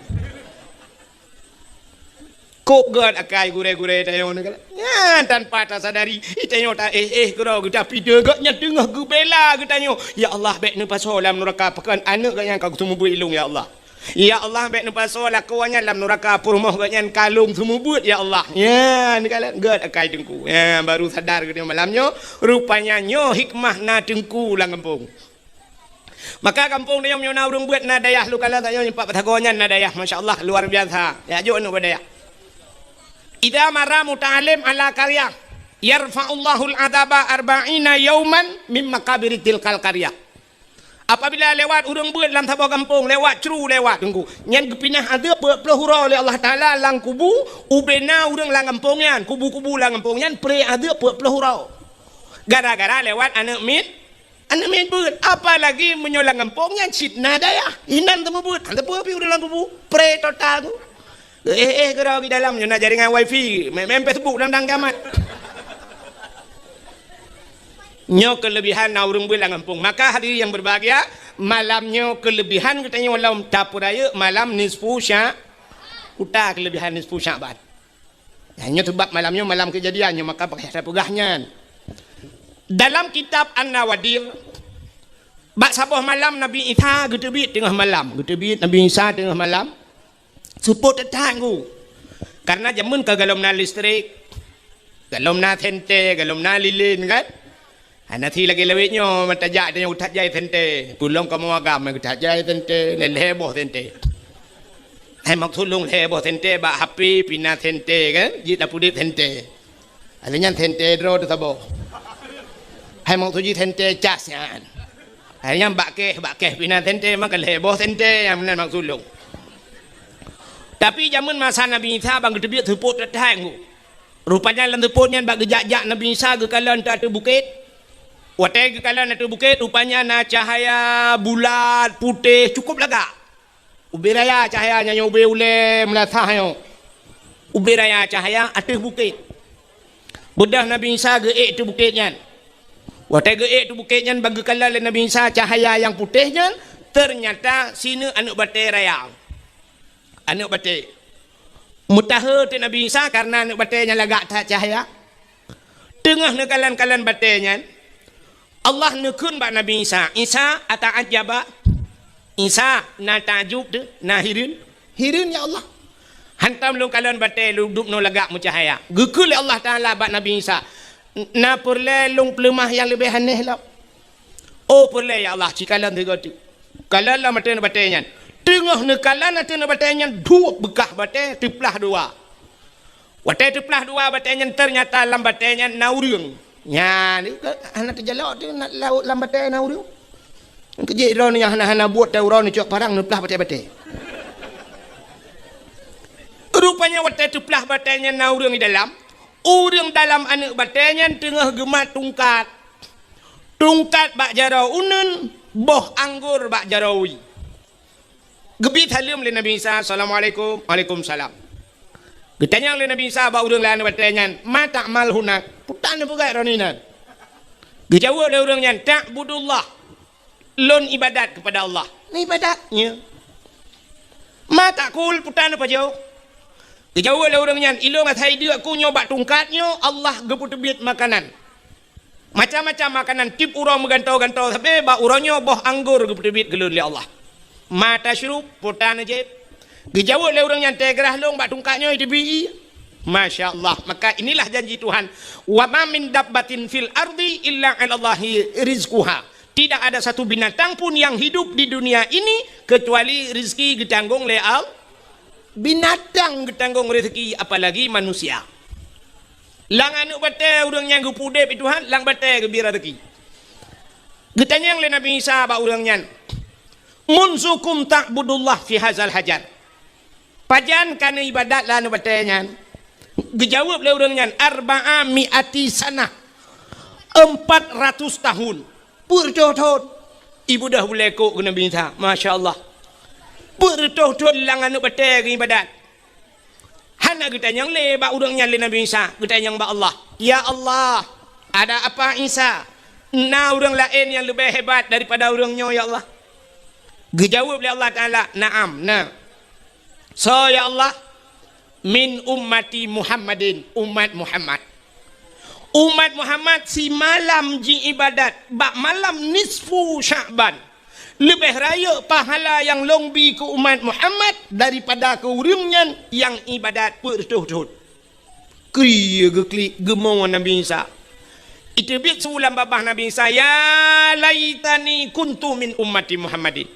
Kok gét akai gurée-gurée tanyoe nyan. Nyan tanpa tasadari, tanyoe ta-éh-éh keudroe geutanyoe, tapi gobnyan teungoh geubela geutanyoe. Ya Allah, bék neupasoe lam nuraka, pakon aneuk gobnyan ka geuseumeubeuet ilong, ya Allah. Ya Allah, bék neupasoe lakoe nyan lam nuraka, peurumoh gobnyan ka lôn seumeubeuet, ya Allah. Nyan, gét akai teungku. Nyan, baru sadar geutanyoe malam nyoe, rupanya nyoe hikmah na teungku lam gampông. Maka gampông tanyoe meunyoe na ureuëng beuet na dayah, lukalon tanyoe nyoe pat Batagong nyan na dayah, masya Allah, luar biasa. Ya, jok aneuk bak dayah. Idza marra muta'allim ala qaryah, yarfa'ullahul adzaba arba'ina yauman min maqabiri tilkal qaryah. Apabila lewat ureuëng beuet lam saboh gampông, lewat cru lewat teungku, nyan geupinah azeub peuet ploh uroe lé Allah Taala lam kubu, ubena ureuëng lam gampông nyan, kubu-kubu lam gampông nyan, pre azeub peuet ploh uroe. Gara-gara lewat aneuk mit, aneuk mit beuet. Apalagi meunyoe lam gampông nyan cit na dayah, inan teuma beuet, hana peue pi ureuëng lam kubu, pre total tu. Eh, eh, keudroe di dalam nyoe na jaringan wifi, main, main Facebook dan dang gamat. Nyoe keulebihan na ureuëng beuet lam gampông. Maka hadirin yang berbahagia, malam nyoe keulebihan geutanyoe lom tapeurayeuk malam nisfu Sya-, uta keulebihan nisfu Sya'ban. Nyoe sebab malam nyoe malam keujadian nyoe, maka pakon tapeugah nyan. Dalam kitab An-Nawadir, bak saboh malam Nabi Isa geuteubiet teungoh malam, geuteubiet Nabi Isa teungoh malam. Seupôt that-that ngu. Karena jameun ka golom na listrik, golom na senter, golom na lilin kan. Hana si lagée lawét nyoe, meutajak tanyoe geutajak jai senter. Peulom kamoe agam geutajak jai senter, lhée boh senter. Hai maksud lôn lhée boh senter bak H P pih na senter kan, jeuet tapeudeuet senter. Akhé nyan senter droe teusaboh. Hai maksud jih senter cas nyan. Hai nyan bak keh, bak keh pih na senter, maka lhée boh senter nyang meunan maksud lôn. Tapi jameun masa Nabi Isa ban geuteubiet seupôt that-that ngu. Rupanya lam seupôt nyan bak geujak-jak Nabi Isa geukalon ateueh bukét. Watée geukalon ateueh bukét, rupanya na cahya bulat, putéh, cukup lagak. Ubé raya cahya nyan, ubé ulée meulasah nyoe. Ubé raya cahya ateueh bukét. Beudôh Nabi Isa geuék ateueh bukét nyan. Watée geuék ateueh bukét nyan, ban geukalon lé Nabi Isa cahya nyang putéh nyan, teunyata sineuk aneuk batée raya. Aneuk batée. Meutahe teuk Nabi Isa kareuna aneuk batée nyan lagak that cahya. Teungoh neukalon-kalon batée nyan, Allah neukheun bak Nabi Isa, "Isa, ata'ajjaba?" Isa, na takjub teuh, na hireuen? Hireuen, ya Allah. Hantom lôn kalon batée lôn dubnoe lagak meucahya. Geukheun lé Allah Taala bak Nabi Isa, "Na peureulée lôn peuleumah nyang leubeh aneh lom?" "Oh, peureulée, ya Allah, ci kalon sigoe teuk." Kalon lam ateueh batée nyan. Teungoh neukalon ateueh batée nyan, duek beukah batée teuplah dua. Watée teuplah dua batée nyan, teunyata lam batée nyan na ureuëng. Nyan, hana teujalok teuh na, lam batée na ureuëng. Keujeuet droeneuh nyang hana-hana buet teuh uroe neucok parang neuplah batée-batée. Rupanya watée teuplah batée nyan na ureuëng di dalam. Ureuëng dalam aneuk batée nyan teungoh geumat tungkat. Tungkat bak jaroe uneuen, boh anggor bak jaroe wie. Geubri saleuem lé Nabi Isa, "Assalamualaikum." "Waalaikumsalam." Geutanyong lé Nabi Isa bak ureuëng lam aneuk batée nyan, "Ma ta'mal hunak?" "Peue tan neupeugét droeneuh inan?" Geujaweueb lé ureuëng nyan, "Ta'budullah." "Lôn ibadat keupada Allah." "Nyan ibadat nyoe." "Ma ta'kul?" "Peue tan neupajoh?" Geujaweueb lé ureuëng nyan, "Ilôn asai deuk ku nyoe bak tungkat nyoe, Allah geupeuteubiet makanan." Macam-macam makanan, tieb uroe meugantoe-gantoe sabe, bak uroe nyoe boh anggor geupeuteubiet keu lôn lé Allah. "Ma tasyrub?" "Peue tan neujieb?" Geujaweueb lé ureuëng nyan, "Teugrah lôn bak tungkat nyoe teubiet." Masya Allah. Maka inilah janji Tuhan, "Wa ma min dabbatin fil ardi illa 'alallahi rizquha." Tidak ada satu binatang pun yang hidup di dunia ini kecuali rezeki geutanggong lé Allah. Binatang geutanggong rezeki, apalagi manusia. Lam aneuk batée ureuëng nyang geupeuudeb Tuhan, lam batée geubri rezeki. Geutanyong lé Nabi Isa bak ureuëng nyan, "Munzu kam ta'budullah fi hazal hajar?" "Pajan ka neuibadat lam aneuk batée nyan?" Geujaweueb lé ureuëng nyan, "Arba'a mi'ati sanah." "Empat ratus tahun." "Peuet reutôh thon." Ibeudôh bulée kok keu Nabi Isa. Masya Allah. Peuet reutôh thon lam aneuk batée geuibadat. Hana geutanyong lé bak ureuëng nyan lé Nabi Isa, geutanyong bak Allah. "Ya Allah, ada apa Isa? Na ureuëng laén nyang leubeh hebat daripada ureuëng nyoe, ya Allah?" Geujaweueb lé Allah Taala, "Na'am, na." "Soe, ya Allah?" Min ummati Muhammadin, umat Muhammad. Umat Muhammad simalam jiibadat bak malam nisfu Sya'ban. Leubeh rayeuk pahala nyang lôn bi keu umat Muhammad daripada keu ureuëng nyan nyang ibadat peuet reutôh thon. Keu geuklik geumoe Nabi Isa. Iteubiet su lam babah Nabi Isa, "Ya laitani kuntu min ummati Muhammadin."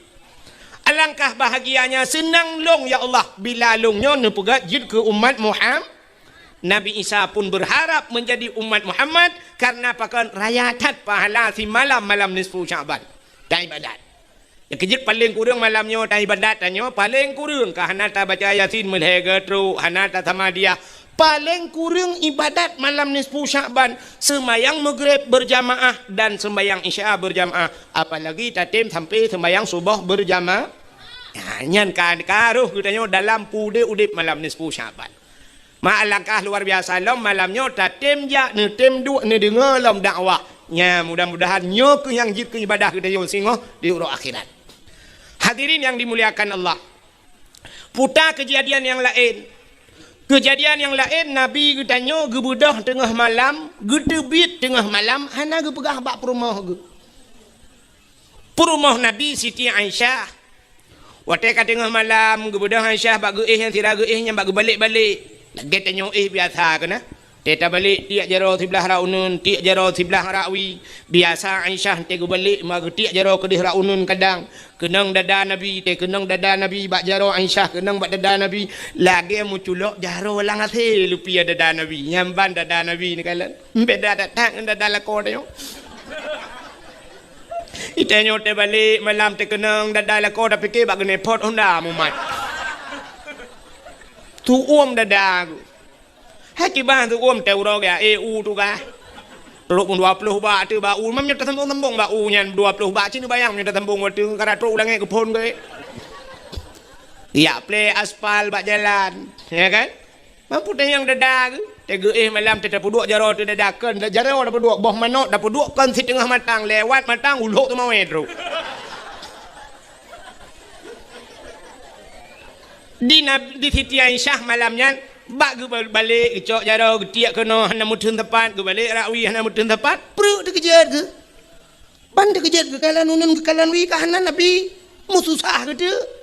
Alangkah bahagianya seunang lôn, ya Allah, bila lôn nyoe neupeugah jeuet keu umat Muham-, Nabi Isa pun berharap menjadi umat Muhammad, karena pakon raya that pahala simalam malam nisfu Sya'ban. Dan ibadat. Nyang keujeuet paleng kureueng malam nyoe ta ibadat tanyoe, paleng kureueng ka hana tabaca Yasin meulhèe geutrok, hana tasamadiyah. Paleng kureueng ibadat malam nisfu Sya'ban, seumayang Maghrib berjamaah dan seumayang Isya berjamaah, apalagi tatem sampai seumayang Suboh berjamaah. Nah, nyan ka, ka roh geutanyoe dalam peudeh udeb malam nisfu Sya'ban. Ma alangkah luar biasa lom malam nyoe tatem jak neutem duek neudeungoe lom dakwah. Nya, mudah-mudahan nyoe keuh nyang jeuet keu ibadah geutanyoe singoh di uroe akhirat. Hadirin yang dimuliakan Allah. Puta keujadian nyang laén. Keujadian nyang laén, Nabi geutanyoe geubeudôh teungoh malam, geuteubiet teungoh malam, hana geupeugah bak peurumoh geuh. Peurumoh Nabi Siti Aisyah. Watée ka teungoh malam, geubeudôh Aisyah bak geuéh nyang sira geuéh nyan bak geubalek-balek. Lagée tanyoe éh biasa keunan. Tée tabalek tiek jaroe siblah rak uneuen, tiek jaroe siblah rak wie. Biasa Aisyah tée geubalek ma geutiek jaroe keudeh rak uneuen kadang. Keunong dada Nabi, tée keunong dada Nabi bak jaroe Aisyah, keunong bak dada Nabi. Lagée meuculok jaroe lam asée lupie dada Nabi. Nyan ban dada Nabi neukalon. Beda that-that ngon dada lakoe tanyoe. Itanyoe teubalek malam teukeunong dada lakoe tapike bak geunepot honda mumat. Tuom dada ku. Hai kiban tuom teuroe gaya, eh, u tugaih. Trok pun dua ploh bak teuh bak u, mam nyoe tasambong-sambong bak u nyan dua ploh bak, cit neubayang nyoe tasambong watée karat trok u langét geuphon geuh. Yak plé aspal bak jalan, ya kan? Mampu tanyong dada geuh. Teuh geuéh malam teuh tapeuduek jaroe teuh dada kon, jaroe tapeuduek, boh manok tapeuduek kon siteungoh matang, lewat matang ulok teumawé trok. Di Nab-, di Siti Aisyah malam nyan, bak geubalek geucok jaroe geutiek keunoe hana meuteun teumpat, geubalek rak wie hana meuteun teumpat, pruek teukeujot geuh. Ban teukeujot geukalon uneuen geukalon wie ka hana Nabi, meususah geuteuk.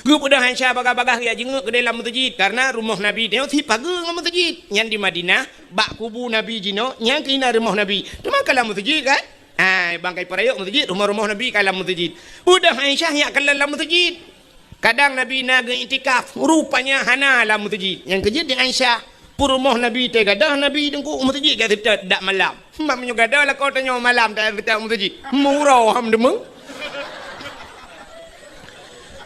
Geupeudong Aisyah bagah-bagah geujak jingeuk keudeh lam meuseujid, kareuna rumoh Nabi nyoe sipageue ngon meuseujid. Nyan di Madinah, bak kubu Nabi jinoe, nyan keuh na rumoh Nabi. Teuma ka lam meuseujid kan? Hai, bangkai peurayeuk meuseujid, rumoh-rumoh Nabi ka lam meuseujid. Peudong Aisyah nyak kalon lam meuseujid. Kadang Nabi na geu-iktikaf, rupanya hana lam meuseujid. Nyang keujeuet di Aisyah, peurumoh Nabi teuh gadôh Nabi teungku meuseujid ka seutôt dak malam. Mam nyoe gadôh lakoe tanyoe malam teuh seutôt meuseujid. Meuuroe ham deungoe.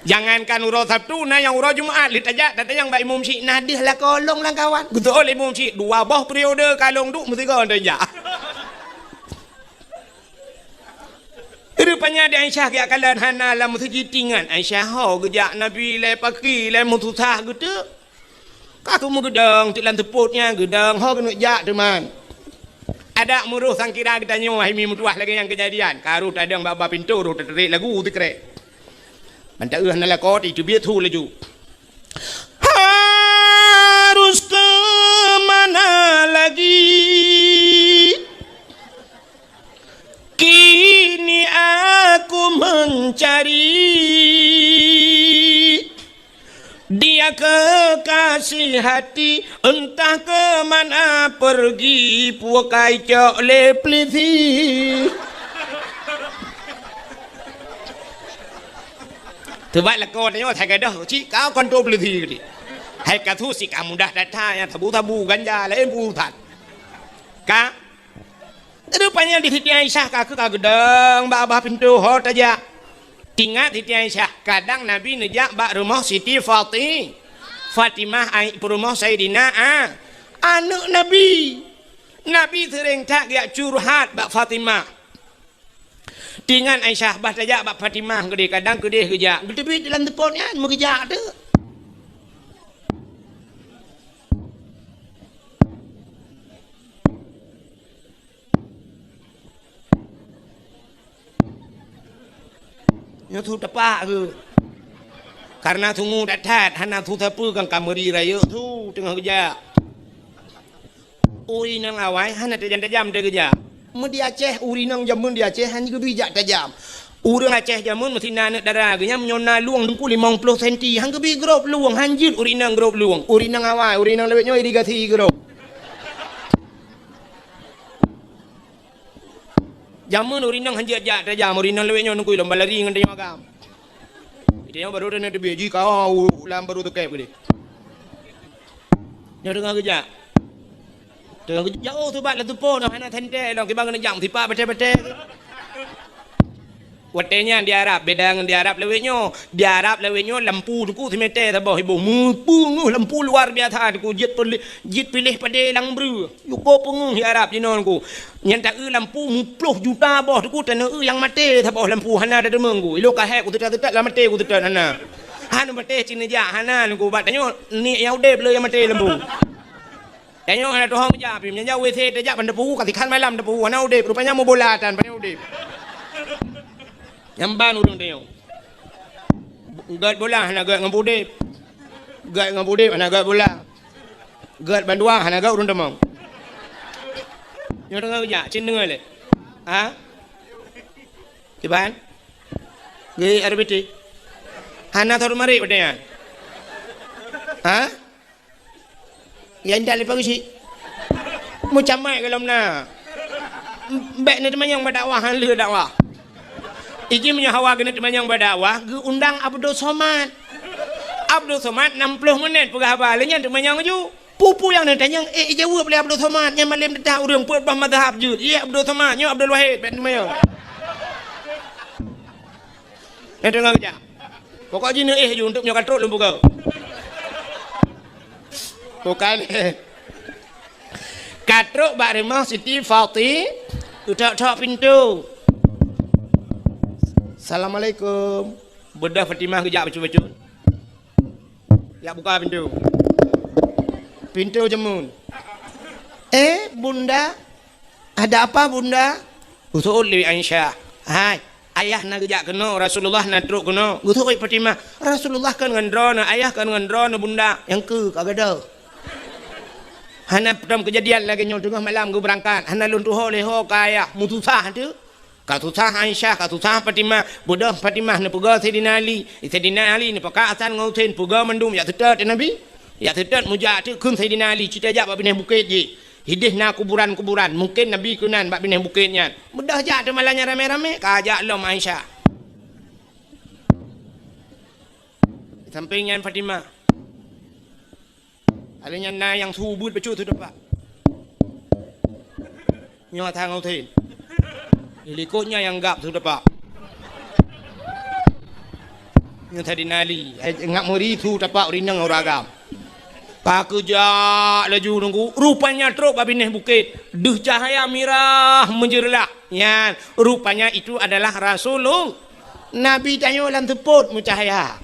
Jangankan uroe Sabtu, na nyang uroe Jumat lheueh tajak tatanyong bak imum syik na deuh lakoe lôn lam kawan. Geusoe lé imum syik dua boh periode ka lôn duek meusigoe tajak. Rupanya di Aisyah geujak kalon hana lam meuseujid, teuingat Aisyah ho geujak Nabi lé paki lé meususah geuteuk. Ka keuh meugeudong teuk lam seupôt nyan geudong ho keuneuk jak teuma. Adak meuroh sangkira geutanyoe hai mi meutuwah lagée nyang keujadian. Ka roh tadong bak-bak pintoe roh teuteurek lagu sikrek. Ban taeu hana lakoe teubiet hu laju. Harus ke mana lagi? Kini aku mencari dia kekasih hati, entah ke mana pergi, pukai cok lé pelisi. Teubat lakoe tanyoe, hai gadôh cit ka konto polisi geuti. Hai ka su sik ka mudah that-that nyang sabu-sabu ganja laén urusan. Ka. Rupanya di Siti Aisyah ka keuh ka geudong bak babah pintoe ho tajak. Teuingat Siti Aisyah, kadang Nabi neujak bak rumoh Siti Fati-, Fatimah ai-, peurumoh Saidina A-, aneuëk Nabi. Nabi seuréng that geujak curhat bak Fatimah. Teuingat Aisyah, bah tajak bak Fatimah keudeh, kadang keudeh geujak. Geuteubiet lam seupôt nyan, meugeujak teuk. Nyoe su tepak keuh. Kareuna sungue that-that, hana su sapeue kan ka meuri rayeuk su teungoh geujak. Ureueng inong awai hana tajam-tajam teuh geujak. Meu di Aceh, ureueng inong jameun di Aceh hana geubri jak tajam. Ureueng Aceh jameun meusinan aneuk dara geuh nyan meunyoe na lueng teungku limong ploh senti, han geubri grob lueng, han jeuet ureueng inong grob lueng. Ureueng inong awai, ureueng inong lawét nyoe irigasi grob. Jameun ureueng inong han jeuet jak tajam, ureueng inong lawét nyoe teungku lom balari ngon tanyoe agam. Tanyoe barô teubiet jih ka lam barô teukeb keudeh. Nyoe teungoh geujak. Teungoh geujak, oh, subat lam teupô nyoe hana sentée lom, kiban keuneuk jak meusipa batée-batée. Watée nyan di Arab, beda ngon di Arab lawét nyoe. Di Arab lawét nyoe lampu teungku simete saboh iboh. Meupeungeuh lampu luar biasa teungku, jeuet pilih, jeuet piléh padé lam breueh. Yuko peungeuh di Arab jinoe teungku. Nyan ta-eu lampu muploh juta boh teungku, ta-eu nyang maté saboh lampu hana tateumé teungku. Ilôn ka hék kuteutôt-teutôt lam maté kuteutôt hana. Hana maté cit neujak hana teungku, bak tanyoe niet nyang udeb le nyang maté lampu. Tanyoe hana tuho meujak pih, meunyoe jak WC tajak ban teupeu, ka sikhan malam teupeu, hana udeb, rupanya meubola tan, hana udeb. Nyang ban ureueng tanyoe. Gét bola hana gét ngon udeb. Gét ngon udeb hana gét bola. Gét bandua hana gét ureueng tamong. Nyoe teungoh geujak, cit deungoe lé. Ha? Kiban? Gét R B T. Hana thot marit watée nyan. Ha? Ya intat lé pageusi. Meucamai golom na. Bék neuteumanyong bak dakwah, han lheueh dakwah. Iji meunyoe hawa keuneuk teumanyong bak dakwah, geuundang Abdul Somad. Abdul Somad nam ploh menit peugah haba, lé nyan teumanyong laju. Peue-peue nyang neutanyong, eh, ijaweueb lé Abdul Somad, nyan malém teutab ureueng peuet boh mazhab jeuet. Yé Abdul Somad, nyoe Abdul Wahid, bék teumanyong. Nyan teungoh geujak. Pokok jih neuéh ju, untuk nyoe ka trok lôn peugah. Bukan. Ka trok bak rumoh Siti Fati, utok-tok pintoe. Assalamualaikum. Beudôh Fatimah geujak bacut-bacut. Jak buka pintoe. Pintoe jameun. "Eh, Bunda, ada apa, Bunda?" Geuseuôt lé Aisyah. "Hai, ayah na geujak keunoe, Rasulullah na trok keunoe." Geuseuôt Fatimah, "Rasulullah kon ngon droeneuh, ayah kon ngon droeneuh, Bunda." "Nyang keu ka gadôh." Hana peue teuma keujadian lagée nyoe, teungoh malam geubeurangkat, hana lôn tuho lé ho ka ayah, meususah teuh. Ka susah Aisyah, ka susah Fatimah. Beudôh Fatimah neupeugah Saidina Ali. Saidina Ali neupakat Hasan ngon Husein, peugah mandum jak seutôt Nabi. Jak seutôt meujak teuk kheun Saidina Ali, "Ci tajak bak binéh bukét jih. Idéh na kuburan-kuburan, mungken Nabi keunan bak binéh bukét nyan." Beudôh jak teuma lagée nyan ramé-ramé, ka jak lom Aisyah. Sampéng nyan Fatimah. Lheueh nyan na nyang su beuet bacut su tapak. Nyoe Hasan ngon Husein. Likot nyan nyang gab su tapak. Nyoe Saidina Ali, eh, ngat meuri su tapak ureueng inong ureueng agam. Ka geujak laju teungku, rupanya trok bak binéh bukét. Deuh cahya mirah meujeureulah. Nyan, rupanya itu adalah Rasulullah. Nabi tanyoe lam seupôt meucahya.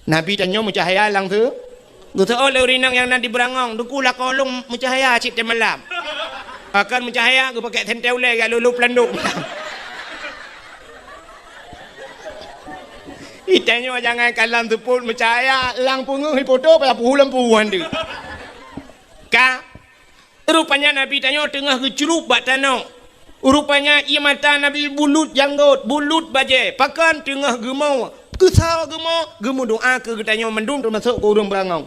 Nabi tanyoe meucahya lam seu-, geuseuôt lé ureueng inong nyang na di beurangong, "Teungku, lakoe lôn meucahya cit teumalam." Pakon meucahya, geupakék sentée ulée jak lôp-lôp landok. Itanyoe jangankan lam seupôt meucahya, lam peungeuh ipoto payah puhu lampu han deuh. Ka Rupanya Nabi tanyoe teungoh geucrueb bak tanoh. Rupanya ié mata Nabi bulut janggot, bulut bajée, pakon teungoh geumo. Keusoe geumo, geumeudoá keu geutanyoe mandum teumasok keu ureueng beurangong.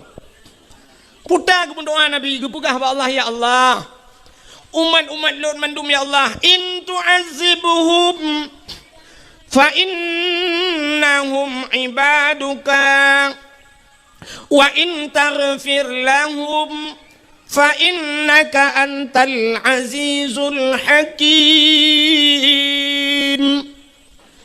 Peue ta geumeudoá Nabi, geupeugah bak Allah, "Ya Allah, umat-umat lôn mandum, ya Allah, in tu'azzibhum fa innahum ibaduka." "Wa in taghfir lahum fa innaka antal azizul hakim."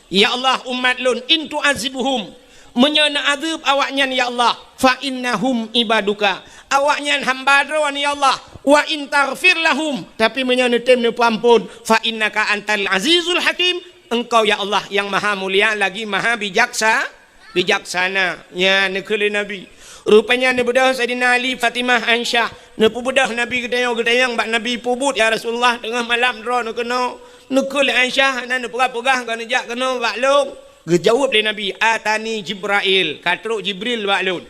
Ya Allah, umat lôn, "In tu'azzibhum," meunyoe neuazeueb awaknyan, ya Allah, "fa innahum ibaduka," awaknyan hamba Droe, ya Allah, "wa in taghfir lahum," tapi meunyoe neutem neupeuamphon, "fa innaka antal azizul hakim," Engkau, ya Allah, nyang maha mulia lagi maha bijaksa-, bijaksana. Nyan neukheun lé Nabi. Rupanya neubeudôh Saidina Ali, Fatimah, Aisyah. Neupeubeudôh Nabi geutanyoe, geutanyong bak Nabi, "Peue buet, ya Rasulullah, teungoh malam droeneuh keunoe?" Neukheun lé Aisyah, hana neupeugah-peugah, ka neujak keunoe bak lôn. Geujaweueb lé Nabi, "Atani Jibrail, ka trok Jibril bak lôn."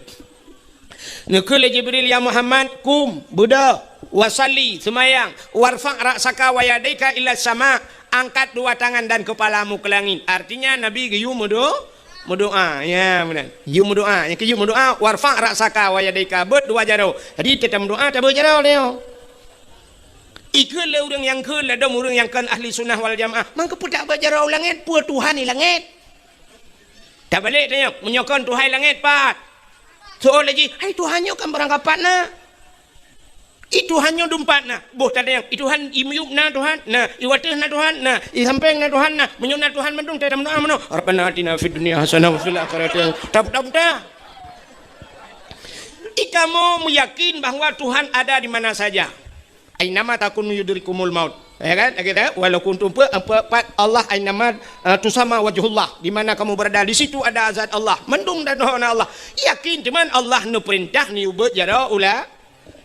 Neukheun lé Jibril, "Ya Muhammad, qum, beudôh, wa shalli, seumayang, warfa' ra'saka wa yadaika ila sama, angkat dua tangan dan kepalamu ke langit." Artinya, Nabi geuyue meudo-, meudoa. Ya, meunan. Geuyue meudoa. Nyang keuyue meudoa, "Warfa' ra'saka wa yadaika," beuet dua jaroe. Jadi, teutab meudoa, tabeuet jaroe nyoe. Ikheun lé ureuëng nyang kheun ladôm ureuëng nyang kon ahli sunnah wal jamaah. Mangkeupeutak beuet jaroe u langét, peue Tuhan i langét? Tabalek tanyong, meunyoe kon Tuhan i langét pat? Soe lé jih, "Hai Tuhan nyoe kan barangkapat na. I Tuhan nyoe dumpat na." Boh tatanyong, "I Tuhan i miyueb na Tuhan?" "Na." "I wateueh na Tuhan?" "Na." "I sampéng na Tuhan?" "Na." "Meunyoe na Tuhan mandum, teutab meudoa meunoe, "Rabbana atina fid dunya hasanah wa fil akhirati hasanah." Tab-, tab-, tab-. Ikamoe meuyakin bahwa Tuhan ada di mana saja. "Ainama takunu yudrikumul maut." Ya kan? Lagée tu, "Walau kuntum," pe-, pe-, pat Allah, "ainama, eh, tusamma wajhullah." Di mana kamu berada, di situ ada zat Allah. Mandum dan Allah. Yakin teuma Allah neupeurintah neubeuet jaroe u la-,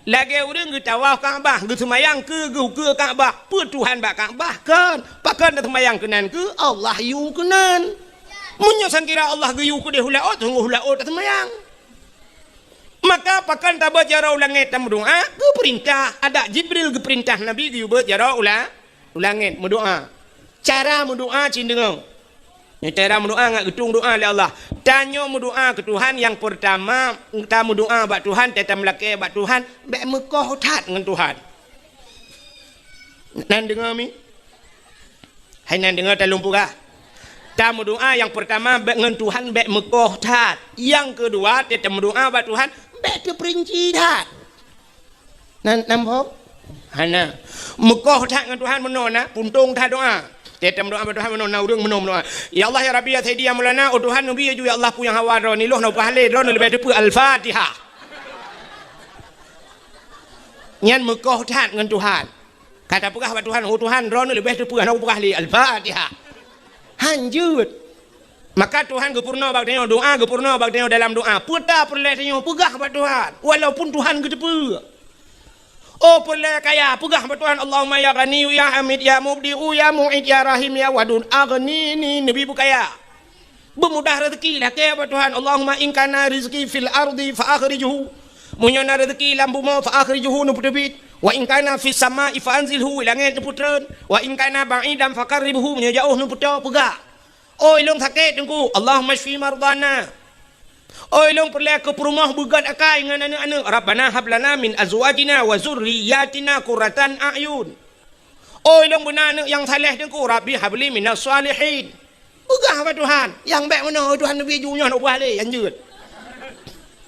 lagée ureuëng geutawaf Ka'bah, geuseumayang keu geuh-, keu Ka'bah. Peue Tuhan bak Ka'bah? Kon. Pakon taseumayang keunan keu Allah yue keunan. Meunyoe sangkira Allah geuyue keudeh u laôt, sunggoh u laôt taseumayang. Maka pakon tabeuet jaroe u langét tameudoa? Geupeurintah, adak Jibril geupeurintah Nabi geuyue beuet jaroe u la-, u langét meudoa. Cara meudoa cit deungoe. Nyoe cara meudoa ngat geutueng doa lé Allah. Tanyoe meudoa keu Tuhan, nyang peurtama, tameudoa bak Tuhan, tameulakée bak Tuhan, bék meukoh that ngon Tuhan. Nan deungoe mi? Hai nan deungoe talôn peugah. Tameudoa nyang peurtama bék ngon Tuhan bék meukoh that. Nyang keudua, tatameudoa bak Tuhan bék teupeurinci that. Nan, nan phom? Hana. Meukoh that ngon Tuhan meunoe na, puntông that doa. Tatameudoa bak Tuhan meunoe na, ureuëng meunoe meudoa. "Ya Allah, ya Rabbi, ya Sayyidi, ya Maulana, oh Tuhan, neubi ju ya Allah peue nyang hawa droe, nyoe lôn na peugah lé, droe leubeh teupeu Al-Fatihah." Nyan meukoh that ngon Tuhan. Ka tapeugah bak Tuhan, "Oh Tuhan, droeneuh leubeh teupeu hana kupeugah lé Al-Fatihah." Hanjeuet. Maka Tuhan geupeurunoe bak tanyoe, doa geupeurunoe bak tanyoe dalam doa. Peue ta peureulée tanyoe peugah bak Tuhan, walaupun Tuhan geuteupeue. Oh peureulée kaya, peugah bak Tuhan, "Allahumma ya Ghaniyyu ya Hamid ya Mubdi'u ya Mu'id ya Rahim ya Wadud, aghnini," neubi beukaya. Beumudah rezeki, lakée bak Tuhan, "Allahumma in kana rizqi fil ardi fa akhrijhu." Meunyoe na rezeki lam bumoe, "Fa akhrijhu," neupeuteubiet. "Wa in kana fis sama'i fa anzilhu," langét neupeutreun. "Wa in kana ba'idan fa qarribhu," meunyoe jaoh neupeutoe, peugah. "Oh ilôn sakét Teungku, Allahumma shfi mardana." "Oh ilôn peureulée keu peurumoh beugét akai ngon aneuëk-aneuëk, Rabbana hab lana min azwajina wa zurriyyatina qurratan a'yun." "Oh ilôn beuna aneuëk nyang saleh Teungku, Rabbi habli minas shalihin." Peugah bak Tuhan, nyang bék meunoe, "Oh Tuhan, neubi ju nyoe, neupeugah lé, hanjeuet."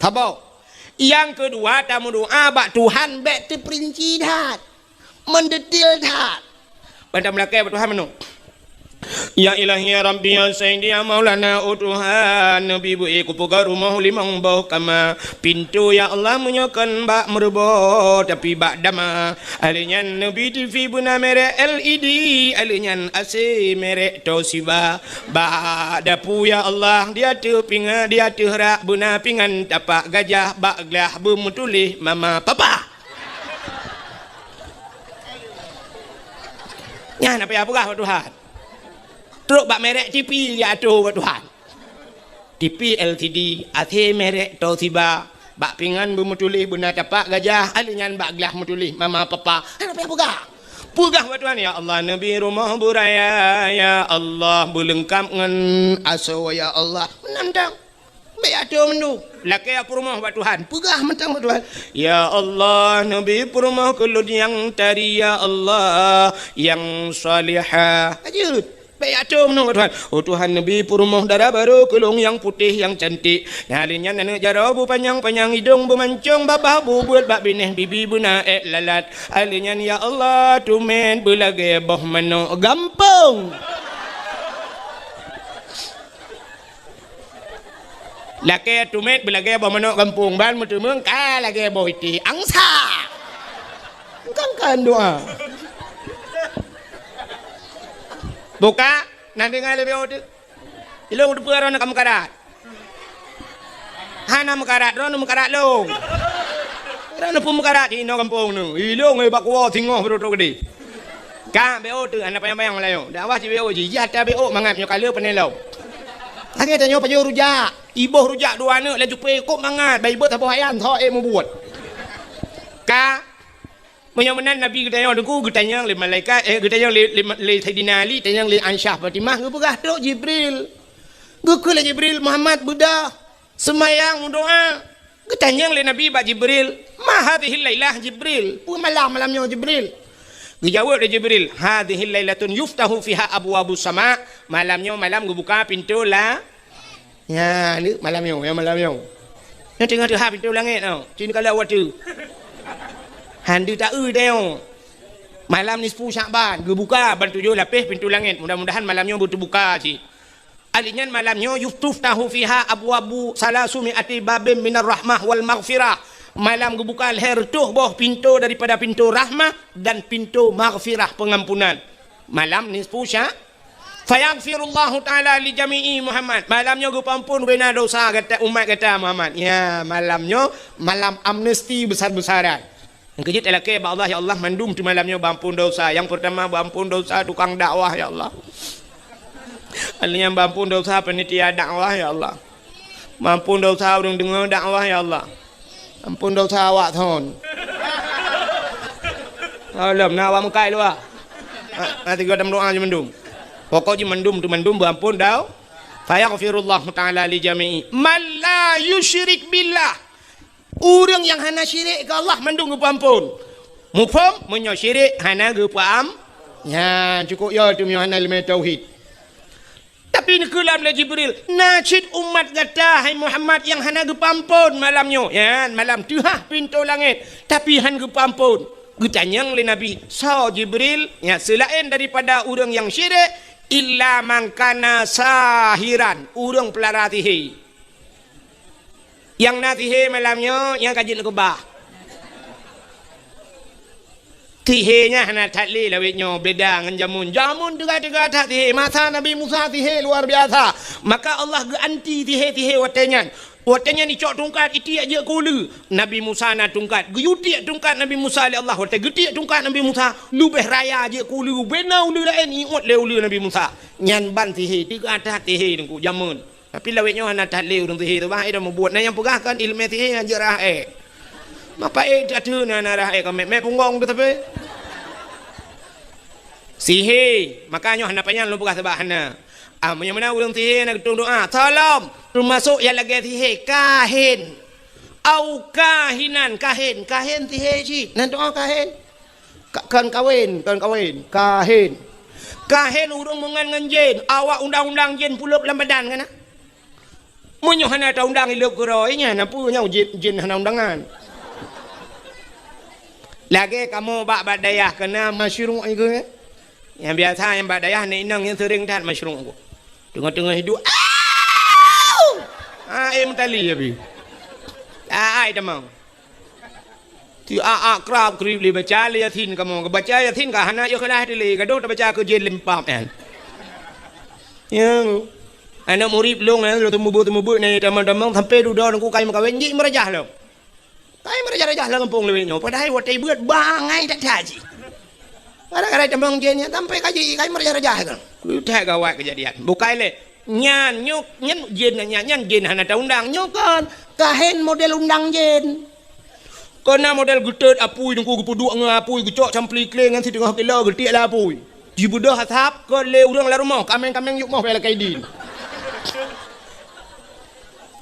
Saboh. Nyang keudua, tameudoa bak Tuhan bék teupeurinci that, meudetil that. Ban tameulakée bak Tuhan meunoe. "Ya Ilahi ya Rabbi ya Sayyidi ya Maulana, oh Tuhan, neubi beu-i kupeugah rumoh limong boh kama. Pintoe ya Allah meunyoe kon bak meureubo, tapi bak dama. Alheuh nyan neubi TV beuna merek L E D, alheuh nyan A C merek Toshiba. Bak dapu ya Allah, di ateueh pinga-, di ateueh rak beuna pingan tapak gajah, bak glah beumeutuléh mama papa." Nyan apa nyang peugah bak Tuhan. Trok bak merek TV ya ateueh bak Tuhan. TV L C D, A C merek Toshiba, bak pingan beumeutuléh beuna tapak gajah, alheuh nyan bak glah meutuléh mama papa. Hana payah peugah. Peugah bak Tuhan, "Ya Allah, neubi rumoh beuraya, ya Allah, beuleungkab ngon asoe, ya Allah." Meunan tang. Bék ateueh meundu. Lakée peurumoh bak Tuhan. Peugah mantong bak Tuhan, "Ya Allah, neubi peurumoh keu lôn nyang tari, ya Allah, nyang salihah." Hanjeuet. Bék ateueh meunoe bak Tuhan. "Oh Tuhan, neubi peurumoh dara barô keu lôn nyang putéh, nyang cantik. Nyang lheueh nyan aneuëk jaroe beupanyang-panyang, idong beumancong, babah bubeuet, bak binéh bibi beuna ék lalat. Alheuh nyan ya Allah, teumét beulagée boh manok gampông." Lakée teumét beulagée boh manok gampông, ban meuteumeung ka lagée boh iték angsa. Kan-kan doa. Buka, na deungoe lé B O teuk. Ilôn teupeue droeneuh ka meukarat. Hana meukarat, droeneuh meukarat lôn. Droeneuh peue meukarat inoe gampông neuh. Ilôn, eh, bak kuwoe singoh beutôi-beutôi keudeh. Ka B O teuk, hana panyang-panyang Meulayu. Dakwah cit B O jih, jih ata B O mangat nyoe ka le peuneulông. Lagèe tanyoe pajoh rujak, iboh rujak dua aneuk laju peuék kok mangat, bah iboh saboh ayam, tho ék mubuet. Ka, meunyoe meunan Nabi geutanyoe teungku, geutanyong lé malaikat, eh, geutanyong lé, lé, lé Saidina Ali, tanyong lé Aisyah Fatimah, geupeugah trok Jibril. Geukheun lé Jibril, "Muhammad, beudôh, seumayang, meudoa." Geutanyong lé Nabi bak Jibril, "Ma hadhihil lailah, Jibril? Peue malam, malam nyoe, Jibril?" Geujaweueb lé Jibril, "Hadhihil lailatun yuftahu fiha abwabus sama." Malam nyoe malam geubuka pintoe la-, ya, ni malam nyoe, ya, malam nyoe. Nyoe teungoh teuhah pintoe langét nyoe. Cit kalon watèe. Han deuh taeu tanyoe. Malam nisfu Sya'ban geubuka ban tujoh lapéh pintoe langét. Mudah-mudahan malam nyoe beuteubuka cit. Ahli nyan malam nyoe, "Yuftuhu fiha abwabu salasumi ati babim minar rahmah wal maghfirah." Malam geubuka lhèe reutôh boh pintoe daripada pintoe rahmah dan pintoe maghfirah, peungampunan. Malam nisfu sya-, "Fayaghfirullahu ta'ala li jami'i Muhammad." Malam nyoe geupeuampôn bubena dosa gata, umat gata Muhammad. Ya, malam nyoe malam amnesti besar-besaran. Nyang keujeuet talakèe bak Allah, "Ya Allah, mandum teumalam nyoe beuampôn dosa." Nyang peurtama beuampôn dosa tukang dakwah, ya Allah. Alèh nyan beuampôn dosa panitia dakwah, ya Allah. Beuampôn dosa ureueng deungö dakwah, ya Allah. Ampôn dosa awak thon. Alhamdulillah, awak meukai luwa. Ha, ha, tiga dam doa jih mandum. Pokok jih mandum tu mandum beuampôn dau. "Fayaghfirullahu ta'ala li jami'i man la yusyrik billah." Ureueng nyang hana syirik keu Allah mandum geupeuampôn. Muphom, meunyoe syirik hana geupeuam-, nyan cukôp yo teuh meunyoe hana ileumèe tauhid. Tapi neukeulam lé Jibril, "Na cit umat gata, hai Muhammad, nyang hana geupeuampôn malam nyoe." Nyan malam teuhah pintoe langét, tapi han geupeuampôn. Geutanyong lé Nabi, "Soe Jibril?" Nyan seulaén daripada ureueng nyang syirik, "Illa man kana sahiran," ureueng peulara sihé. Nyang na sihé malam nyoe, nyang ka jeuet neukeubah. Sihé nyan hana that lé lawét nyoe, beda ngon jameun. Jameun teuga-teuga that sihé. Masa Nabi Musa sihé luar biasa. Maka Allah geuanti sihé-sihé watèe nyan. Watèe nyan icok tungkat, itiek jeuet keu uleue. Nabi Musa na tungkat. Geuyue tiek tungkat Nabi Musa lé Allah. Watèe geutiek tungkat Nabi Musa, leubeh raya jeuet keu uleue. Bubena uleue laén iôt lé uleue Nabi Musa. Nyan ban sihé, teuga that sihé teungku, jameun. Tapi lawét nyoe hana that lé ureueng sihé tu, bah, eh, dah mubuet. Na nyang peugah kan ileumèe sihé nyan jeuet rhah èk. Mapa èk that na, na rhah èk ka mè, mè punggong tu tapi. Sihé, maka nyoe hana panyang lôn peugah sabab hana. Ah, meunyoe meunan ureueng sihé na geutong doa, tolong, teumasok nyang lagèe sihé, kahin. Au kahinan, kahin, kahin sihé cit. Na doa kahin. Ka-, kon kawén, kon kawén, kahin. Kahin ureueng meungon ngon jén, awak undang-undang jén pulop lam badan kana. Meunyoe hana taundang ilop keudroe nyan, na peue nyoe jén, jén hana undangan. Lagèe kamoe bak, bak dayah kana masyruq iku, eh. Nyang biasa nyang bak dayah nèk inong nyang seuring that masyruq iku. Teungoh-teungoh hidup, au! Ah, eh, meutali ya bi. Ah, ai tamong. Ti a-, akrab krib lé baca lé Yasin kamoe. Baca Yasin ka hana ikhlas lé, gadoh tabaca keu jén lempap nyan. Ya. Aneuk murit lôn nyan, lôn teumeubuet-teumeubuet nyan, tamong-tamong sampai dudoe nangku kai meukawen, jih meurajah lom. Kai meurajah-rajah lam gampông lé nyoe, padahai watèe beuet bangai that-that jih. Gara-gara tamong jén nyan sampai ka jih kai meurajah-rajah kan. That gawat keujadian. Bukai lé. Nyan, nyoe, nyan jén, nyan, nyan jén hana taundang. Nyoe kon, kahen model undang jén. Kon na model geutot apui, teungku geupeuduek ngon apui, geucok campli kleng ngon siteungoh kilo, geutiek lé apui. Jibeudôh asap, kon lé ureueng lam rumoh, kaméng-kaméng yub moh bèk lakèe idin.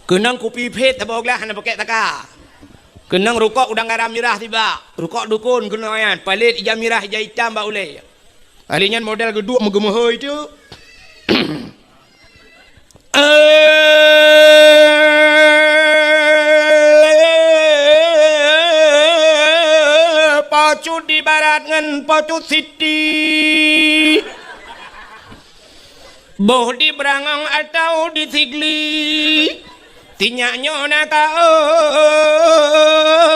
Keunong kupi phét saboh glah hana pakèk saka. Keunong rukok udang garam mirah sibak, rukok dukon keunong nyan, palét ija mirah, ija itam bak ulèe. Ahli nyan model geuduek meugeumeuhôi teuk. Eh, Po Cut di Barat ngon Po Cut Siti. Boh di Brangong atau di Sigli. Sinyak nyoe na ka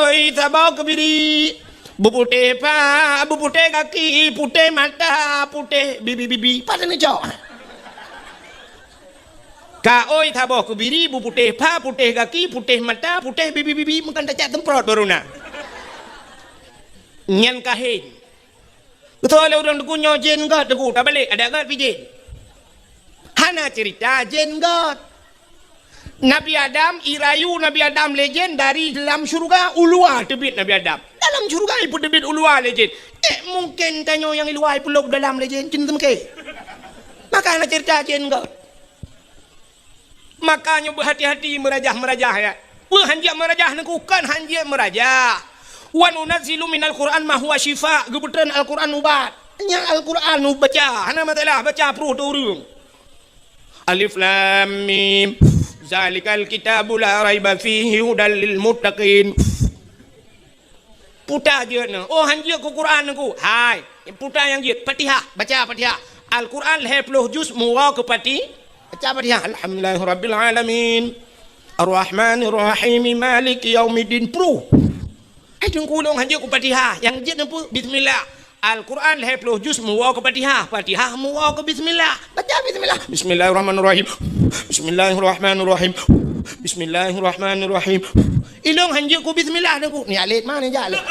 oi, saboh keubiri. Beuputéh pa, beuputéh gaki, putéh mata, putéh bibi-bibi. Pat neucok. Ka oi saboh keubiri, beuputéh pa, putéh gaki, putéh mata, putéh bibi-bibi, meukan tacak semprot baru na. Nyan kahen. Beutôi lé ureueng teungku nyoe jén gét teungku, tabalek, adak gét pih jén. Hana cerita jén göt. Nabi Adam, irayu Nabi Adam lé jén dari dalam syurga, u luwa teubiet Nabi Adam. Dalam syurga ipeuteubiet u luwa lé jén. Cék mungken tanyoe nyang i luwa ipeulop dalam lé jén, cen teumeuke. Maka hana cerita jén göt. Maka nyoe beuhati-hati meurajah-meurajah, ya. Peue hanjeuet meurajah Teungku, kon hanjeuet meurajah. "Wa nunazzilu minal Qur'an ma huwa syifa," geupeutreun Al-Qur'an ubat. Nyan Al-Qur'an ubat, baca, hana masalah, baca pruh teuh ureueng. Alif Lam Mim. Zalikal kitabu la raiba fihi hudal lil muttaqin. Puta jeuet nyoe. Oh, hanjeuet keu Quran Teungku. Hai, puta nyang jeuet. Fatihah, baca Fatihah. Al-Quran lhèe ploh juz, meuwoe keu Fati-, baca Fatihah. Alhamdulillahirabbil alamin. Arrahmanirrahim. Maliki yaumiddin. Pruh. Ai Teungku, lôn hanjeuet keu Fatihah. Nyang jeuet nyoe peue? Bismillah. Al-Quran lhèe ploh juz, meuwoe keu Fatihah. Fatihah meuwoe keu bismillah. Baca bismillah. Bismillahirrahmanirrahim. Bismillahirrahmanirrahim. Bismillahirrahmanirrahim. Ilôn hanjeuet keu bismillah Teungku. Ni alet ma ni jak lé.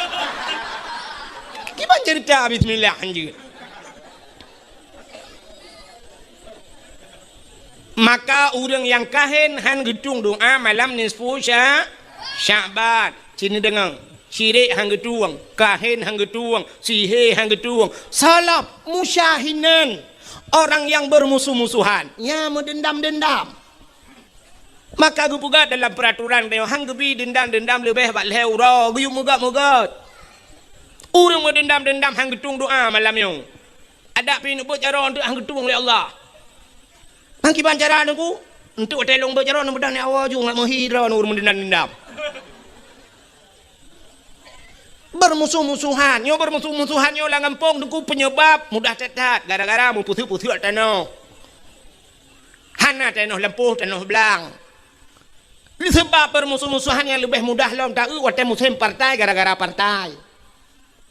Kiban cerita bismillah hanjeuet. Maka ureueng nyang kahen han geutueng doa malam nisfu Sya-, Sya'ban. Sini deungoe, syirik han geutueng, kahen han geutueng, sihé han geutueng, salab, musyahinan, orang yang bermusuh-musuhan, ya, meudendam-dendam. Maka geupeugah dalam peuraturan tanyoe, han geubi dendam-dendam leubeh bak lhèe uroe, geuyue meugöt-meugöt. Ureueng meudendam-dendam han geutueng doa malam nyoe. Adak pih neubeuet jaroe eunteuk han geutueng lé Allah. Ngon kiban cara Teungku? Eunteuk watèe lôn beuet jaroe, neubeuet dan awai ju ngat meuhi droe ureueng meudendam-dendam. Bermusuh-musuhan. Nyoe bermusuh-musuhan nyoe lam gampông Teungku penyebab mudah that-that gara-gara meupeuseuek-peuseuek tanoh. Hana tanoh lampôh, tanoh blang. Seubab bermusuh-musuhan nyang leubeh mudah lom taeu watèe musém partai gara-gara partai.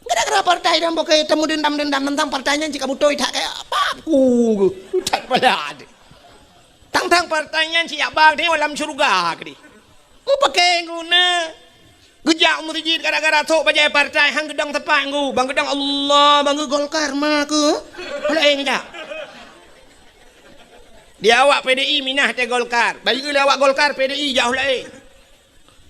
Gara-gara partai dan bukon teumeu dendam-dendam teuntang partai nyan cit ka beutôi that kaya apa ku that pala deh. Tang-tang partai nyan cit jak bang deh lam syeuruga keudeh. Mupakè guna geujak u meuseujid gara-gara sok bajèe partai han geudong teumpat ngu, bang geudong Allah, bang geu Golkar ma keu. Laén jak. Di awak P D I minah teuh Golkar, bayeue lé awak Golkar P D I jak laén.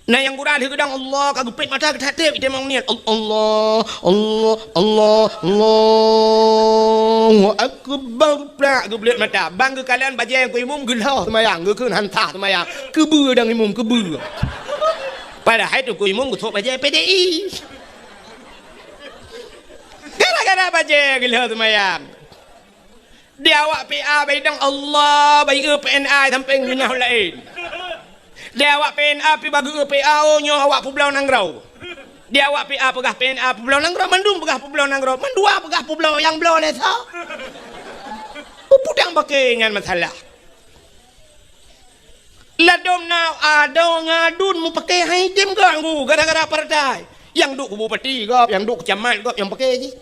Na nyang gura lheueh geudong Allah ka geupet mata geutatép itamong niet. Al-, Allah, Allah, Allah, Allahu Akbar. Plak geubeuleut mata. Bang geukalon bajèe keu imum geulhô seumayang, geukheun han sah seumayang. Keubeue dang imum, keubeue. Padahai teungku imum geusok bajèe P D I. Gara-gara bajèe geulhô seumayang. Di awak P A bak idong Allah, bayeue P N A sampéng minah laén. Di awak P N A pi bageue P A, oh, nyoe awak peubloe nanggroe. Di awak P A peugah P N A peubloe nanggroe, mandum peugah peubloe nanggroe, mandua peugah peubloe nyang bloe lé soe. Peupudang bakée ngon masalah. Ladôm na adoe ngon aduen mupakée han item ganggu gara-gara partai. Nyang duek keu bupati gob, nyang duek keu camat gob nyang pakée jih.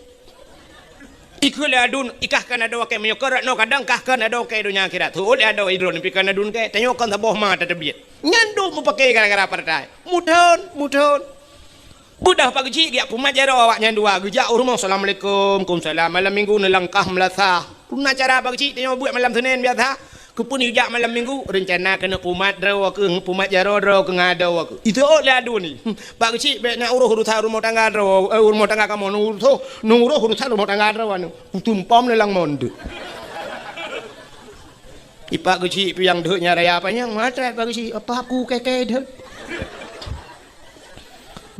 Ikheun lé aduen, ikah keu adoe kée meunyoe keu rot noe kadang kah keu adoe kée donya akhirat. Teuôt lé adoe idroe pi keu aduen kée, tanyoe kon saboh ma tateubiet. Nyan duek mupakée gara-gara partai. Muthon, muthon. Beudôh Pak Geuchik geujak peumat jaroe awaknyan dua, geujak u rumoh, "Assalamualaikum." "Kumsalam." Malam minggu neulangkah meulasah. Peue na cara Pak Geuchik tanyoe buet malam Senin biasa. Keupeue neujak malam minggu? Reuncana keuneuk peumat droe keuh, peumat jaroe droe keuh ngon adoe keuh. Iteuôt lé aduen ni. "Pak Geuchik, bèk neuuroh urusan rumoh tangga droe, eh, rumoh tangga kamoe, neuuroh, neuuroh urusan rumoh tangga droe anu." Tumpom neulang mondeh. Ipak Geuchik piang deuh nyan raya panyang, mata Pak Geuchik, apa aku keke deuh.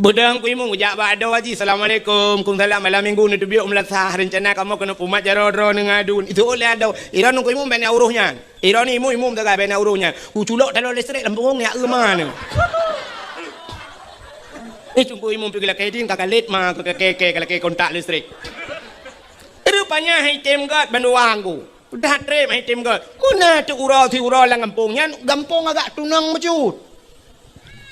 Beudang ku imum jak bak adoe jih, "Assalamualaikum." "Kumsalam." Malam minggu neuteubiet meulasah, reuncana kamoe keuneuk peumat jaroe droe ngon aduen. Iteuôt lé adoe. Iroe nyoe ku imum bèk neuuroh nyan. Iroe nyoe imum, imum sagai bèk neuuroh nyan. Kuculok taloe listrik lam bungong nyan eu ma nyoe. Ni teungku imum pi geulakée ding ka kalét ma keu keke-keke geulakée kontak listrik. Rupanya han item gét bandua nyoe. Udah trép han item gét. Meunan teuh uroe siuroe lam gampông nyan, gampông agak tunong bacut.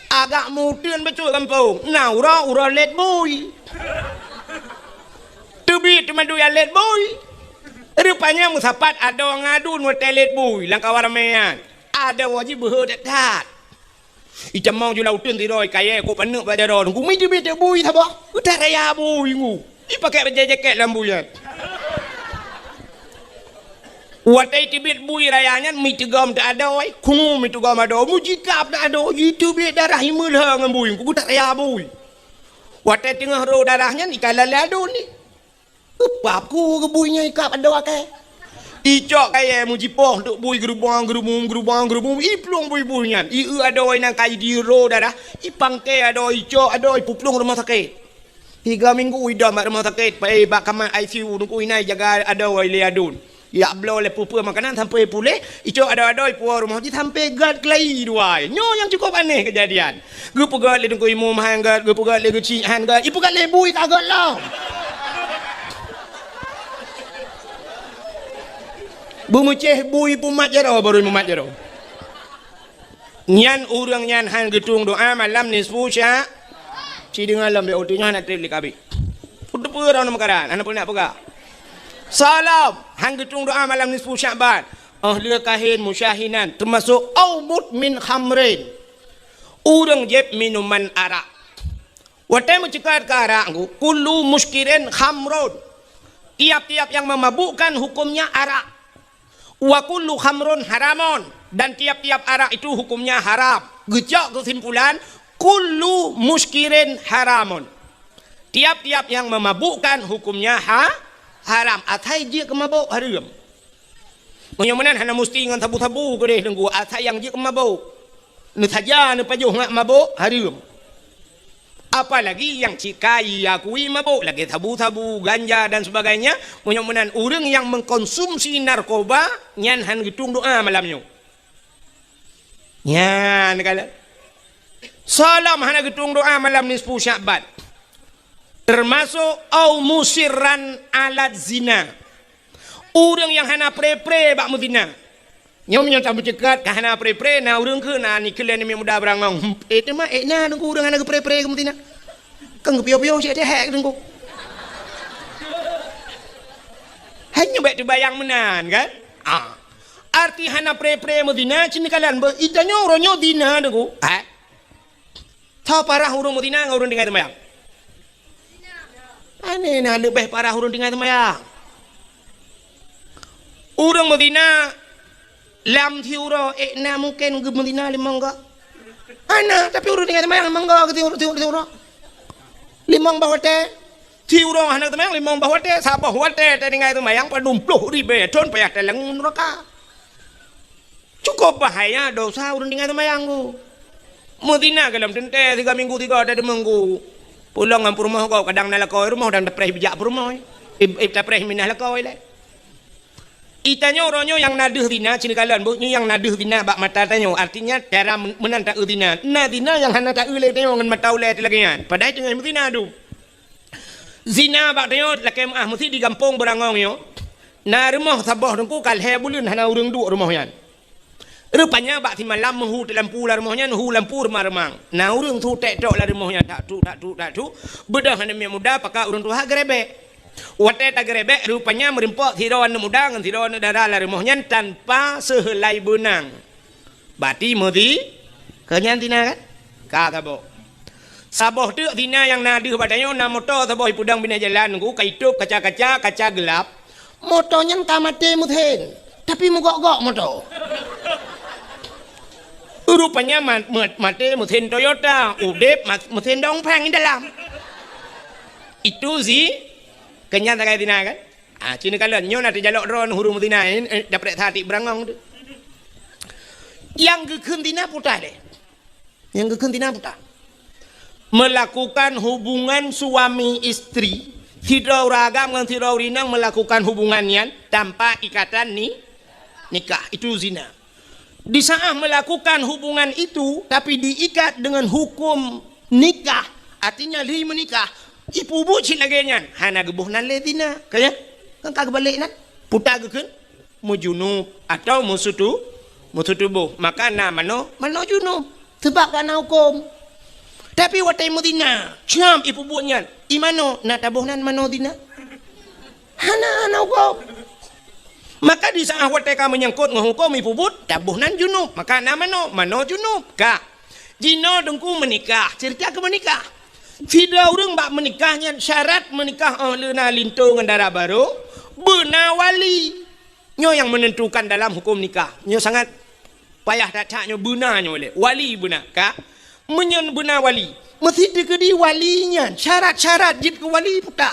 Agak muteuen bacut gampông. Na uroe, uroe lét bui. Teubiet teuma dua lét bui. Rupanya meusapat adoe ngon aduen watée lét bui lam kawan ramé nyan. Adoe jih beuhe that-that. Itamong ju lam uteuen sidroe kayée kok paneuk bak jaroe, gumi teubiet teuk bui saboh. Udah raya bui ngu. Ipakée bajée jakét lam bui nyan. Watée teubiet bui raya nyan, meuteugom teuh adoe, kungui meuteugom adoe, meujikab teuh adoe, jiteubiet darah imeulhö ngon bui, kubu that raya bui. Watée teungoh rô darah nyan, ikalon lé aduen nyan. Eupap ku keu bui nyan ikab adoe akée. Icok kayée meujipoh duk bui geurubong-geurubong, geurubong-geurubong, iplueng bui-bui nyan. Ieu adoe nyang ka idi rô darah, ipangke adoe, icok adoe, ipeuplueng rumoh sakét. Tiga minggu idong bak rumoh sakét, pai bak kamar I C U, Teungku, inan ijaga adoe lé aduen. Ijak bloe lé peue-peue makanan sampoe puléh, icok adoe-adoe ipuwoe rumoh jih sampoe gét keulayi dua. Nyoe nyang cukôp aneh keujadian. Geupeugét lé Teungku Imum han gét, geupeugét lé Geuchik han gét, ipeugét lé bui ka gét lom. Beumeucéh bui pumat jaroe, barô mumat jaroe. Nyan ureuëng nyan han geutueng doá malam nisfu Sya-, ci deungoe lom, bèk uteuk nyoe hana trép lé kabeh. Peue-peue droeneuh meukaran, hana peue nak peugah. Salam, han geutueng doá malam nisfu Sya'ban. Óh lheueh kahén musyahinan, teumasok au mudmin khamrin. Ureuëng jieb minuman arak. Watée meuceukat keu arak, kullu muskirin khamrun. Tiap-tiap yang memabukkan hukumnya arak. Wa kullu khamrun haramun, dan tiap-tiap arak itu hukumnya haram. Geucok keusimpulan, kullu muskirin haramun. Tiap-tiap yang memabukkan hukumnya ha-, haram. Asai jeuet keu mabök hareuem. Meunyoe meunan hana musti ngon sabu-sabu keudeh Teungku, asai nyang jeuet keu mabök. Neusaja neupajoh ngat mabök hareuem. Apalagi nyang cit ka iakui mabök lagée sabu-sabu, ganja dan sebagainya, meunyoe meunan ureuëng nyang mengkonsumsi narkoba nyan han geutueng doá malam nyoe. Nyan kala. Salam hana geutueng doá malam nisfu Sya'ban. Teumasok au musirran ala zina. Ureuëng nyang hana pre-pre bak meuzina. Nyoe meunyoe tameuceukat ka hana pre-pre, na ureuëng keu na nikeuh lé aneuk muda beurangong. Éh, teuma ék na Teungku ureuëng hana geupré-pré keu meuzina. Kan geupiôh-piôh cit teuhek Teungku. Hanya bèk teubayang meunan kan? Ah. Arti hana pre-pre meuzina, ci neukalon beuh, itanyoe uroe nyoe zina Teungku. Ha? Soe parah ureuëng meuzina ngon ureuëng tinggai teumayang? Aneh na leubeh parah ureuëng tinggai teumayang. Ureuëng meuzina lam siuroe, ék na mungken geumeuzina limong goe? Hana, tapi ureuëng tinggai teumayang limong goe keu siuroe, siuroe, siuroe. Limong boh watée. Siuroe hana teumayang limong boh watée, saboh watée tatinggai teumayang padum ploh ribée thon payah taléng nuraka. Cukup bahaya dosa ureuëng tinggai teumayang tu. Meuzina golom teuntée tiga minggu tiga, ada dua minggu. Pulang ngon peurumoh gob, kadang na lakoe rumoh dan tapreh bijak peurumoh. Ib-, ib tapreh minah lakoe lé. Itanyoe uroe nyoe nyang na deuh zina, ci neukalon beuh, nyoe nyang na deuh zina bak mata tanyoe. Artinya, cara men-, meunan taeu zina. Na zina nyang hana taeu lé tanyoe ngon mata ulée lagée nyan. Padahai teungoh meuzina dum. Zina bak tanyoe lakée meuáh meusi di gampông Beurangong nyoe. Na rumoh saboh Teungku ka lhée buleuen hana ureuëng duek rumoh nyan. Rupanya bak simalam meuhu teulampu lam rumoh nyan, hu lampu reumang-reumang. Na ureuëng su tek tok lam rumoh nyan, tak tuk, tak tuk, tak tuk. Beudôh aneuk miet muda pakat ureuëng tuha geurebek. Watée tageurebek, rupanya meurimpok sidroe aneuk muda ngon sidroe aneuk dara lam rumoh nyan tanpa seuheulai beunang. Bati meuti, keu nyan zina kan? Ka saboh. Saboh teuk zina nyang na deuh bak tanyoe, na moto saboh ipeudong binéh jalan Teungku, ka itôb kaca-kaca, kaca geulab. Moto nyan ka maté meusén, tapi meugok-gok moto. Rupanya ma-, ma-, maté meusén Toyota, udeb ma-, meusén dongpeng dalam. Itu zi-, keu nyan sagai zina kan? Ah, ci neukalon, nyoe na teujalok droe ureuëng meuzina, eh, eh, tapreh satik Beurangong tu. Nyang geukheun zina peue teuh lé. Nyang geukheun zina peue teuh. Melakukan hubungan suami istri, sidroe ureuëng agam ngon sidroe ureuëng inong melakukan hubungan nyan tanpa ikatan ni-, nikah, itu zina. Di saat melakukan hubungan itu, tapi diikat dengan hukum nikah, artinya lheueh meunikah, ipeubuet cit lagée nyan, hana geuboh nan lé zina, ka nyan? Kan ka geubalek nan? Peue teuh geukheun, meujunub atau meusutu-, meusutuboh, maka na manoe, manoe junub, sabab ka na huköm. Tapi watée meuzina, cam ipeubuet nyan, i manoe na taboh nan manoe zina? Hana, hana huköm. Maka di saat watée ka meunyangkot ngon huköm ipeubuet, taboh nan junub. Maka na manoe, manoe junub. Ka. Jinoe Teungku meunikah, ceurita keu meunikah. Sidroe ureuëng bak meunikah nyan syarat meunikah óh lheueh na linto ngon dara barô, beuna wali. Nyoe nyang menentukan dalam hukum nikah. Nyoe sangat payah that-that nyoe beuna nyoe lé. Wali beuna, ka? Meunyoe beuna wali, meusti teukeudi wali nyan syarat-syarat jeuet keu wali puta.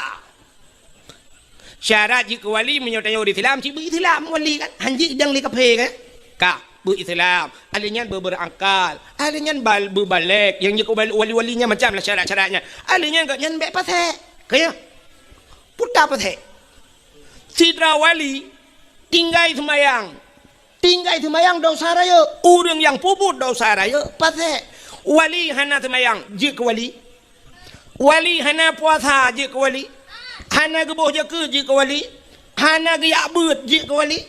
Syarat jeuet keu wali meunyoe tanyoe ureuëng Islam, cit beu-Islam wali kan? Hanjeuet idang lé kaphé kan? Ka, beu-Islam. Ahli nyan beubeurangkat. Ahli nyan bal-, beubalek. Nyang jeuet keu wali-wali nyan macam lah syarat-syaratnya. Ahli nyan gobnyan bék pasék. Ka ya? Puta pasék. Sidroe wali tinggai seumayang. Tinggai seumayang dosa rayeuk. Ureuëng nyang peubuet dosa rayeuk pasék. Wali hana seumayang, jeuet keu wali. Wali hana puasa, jeuet keu wali. Hana geuboh zakeuet, jeuet keu wali. Hana geujak beuet, jeuet keu wali.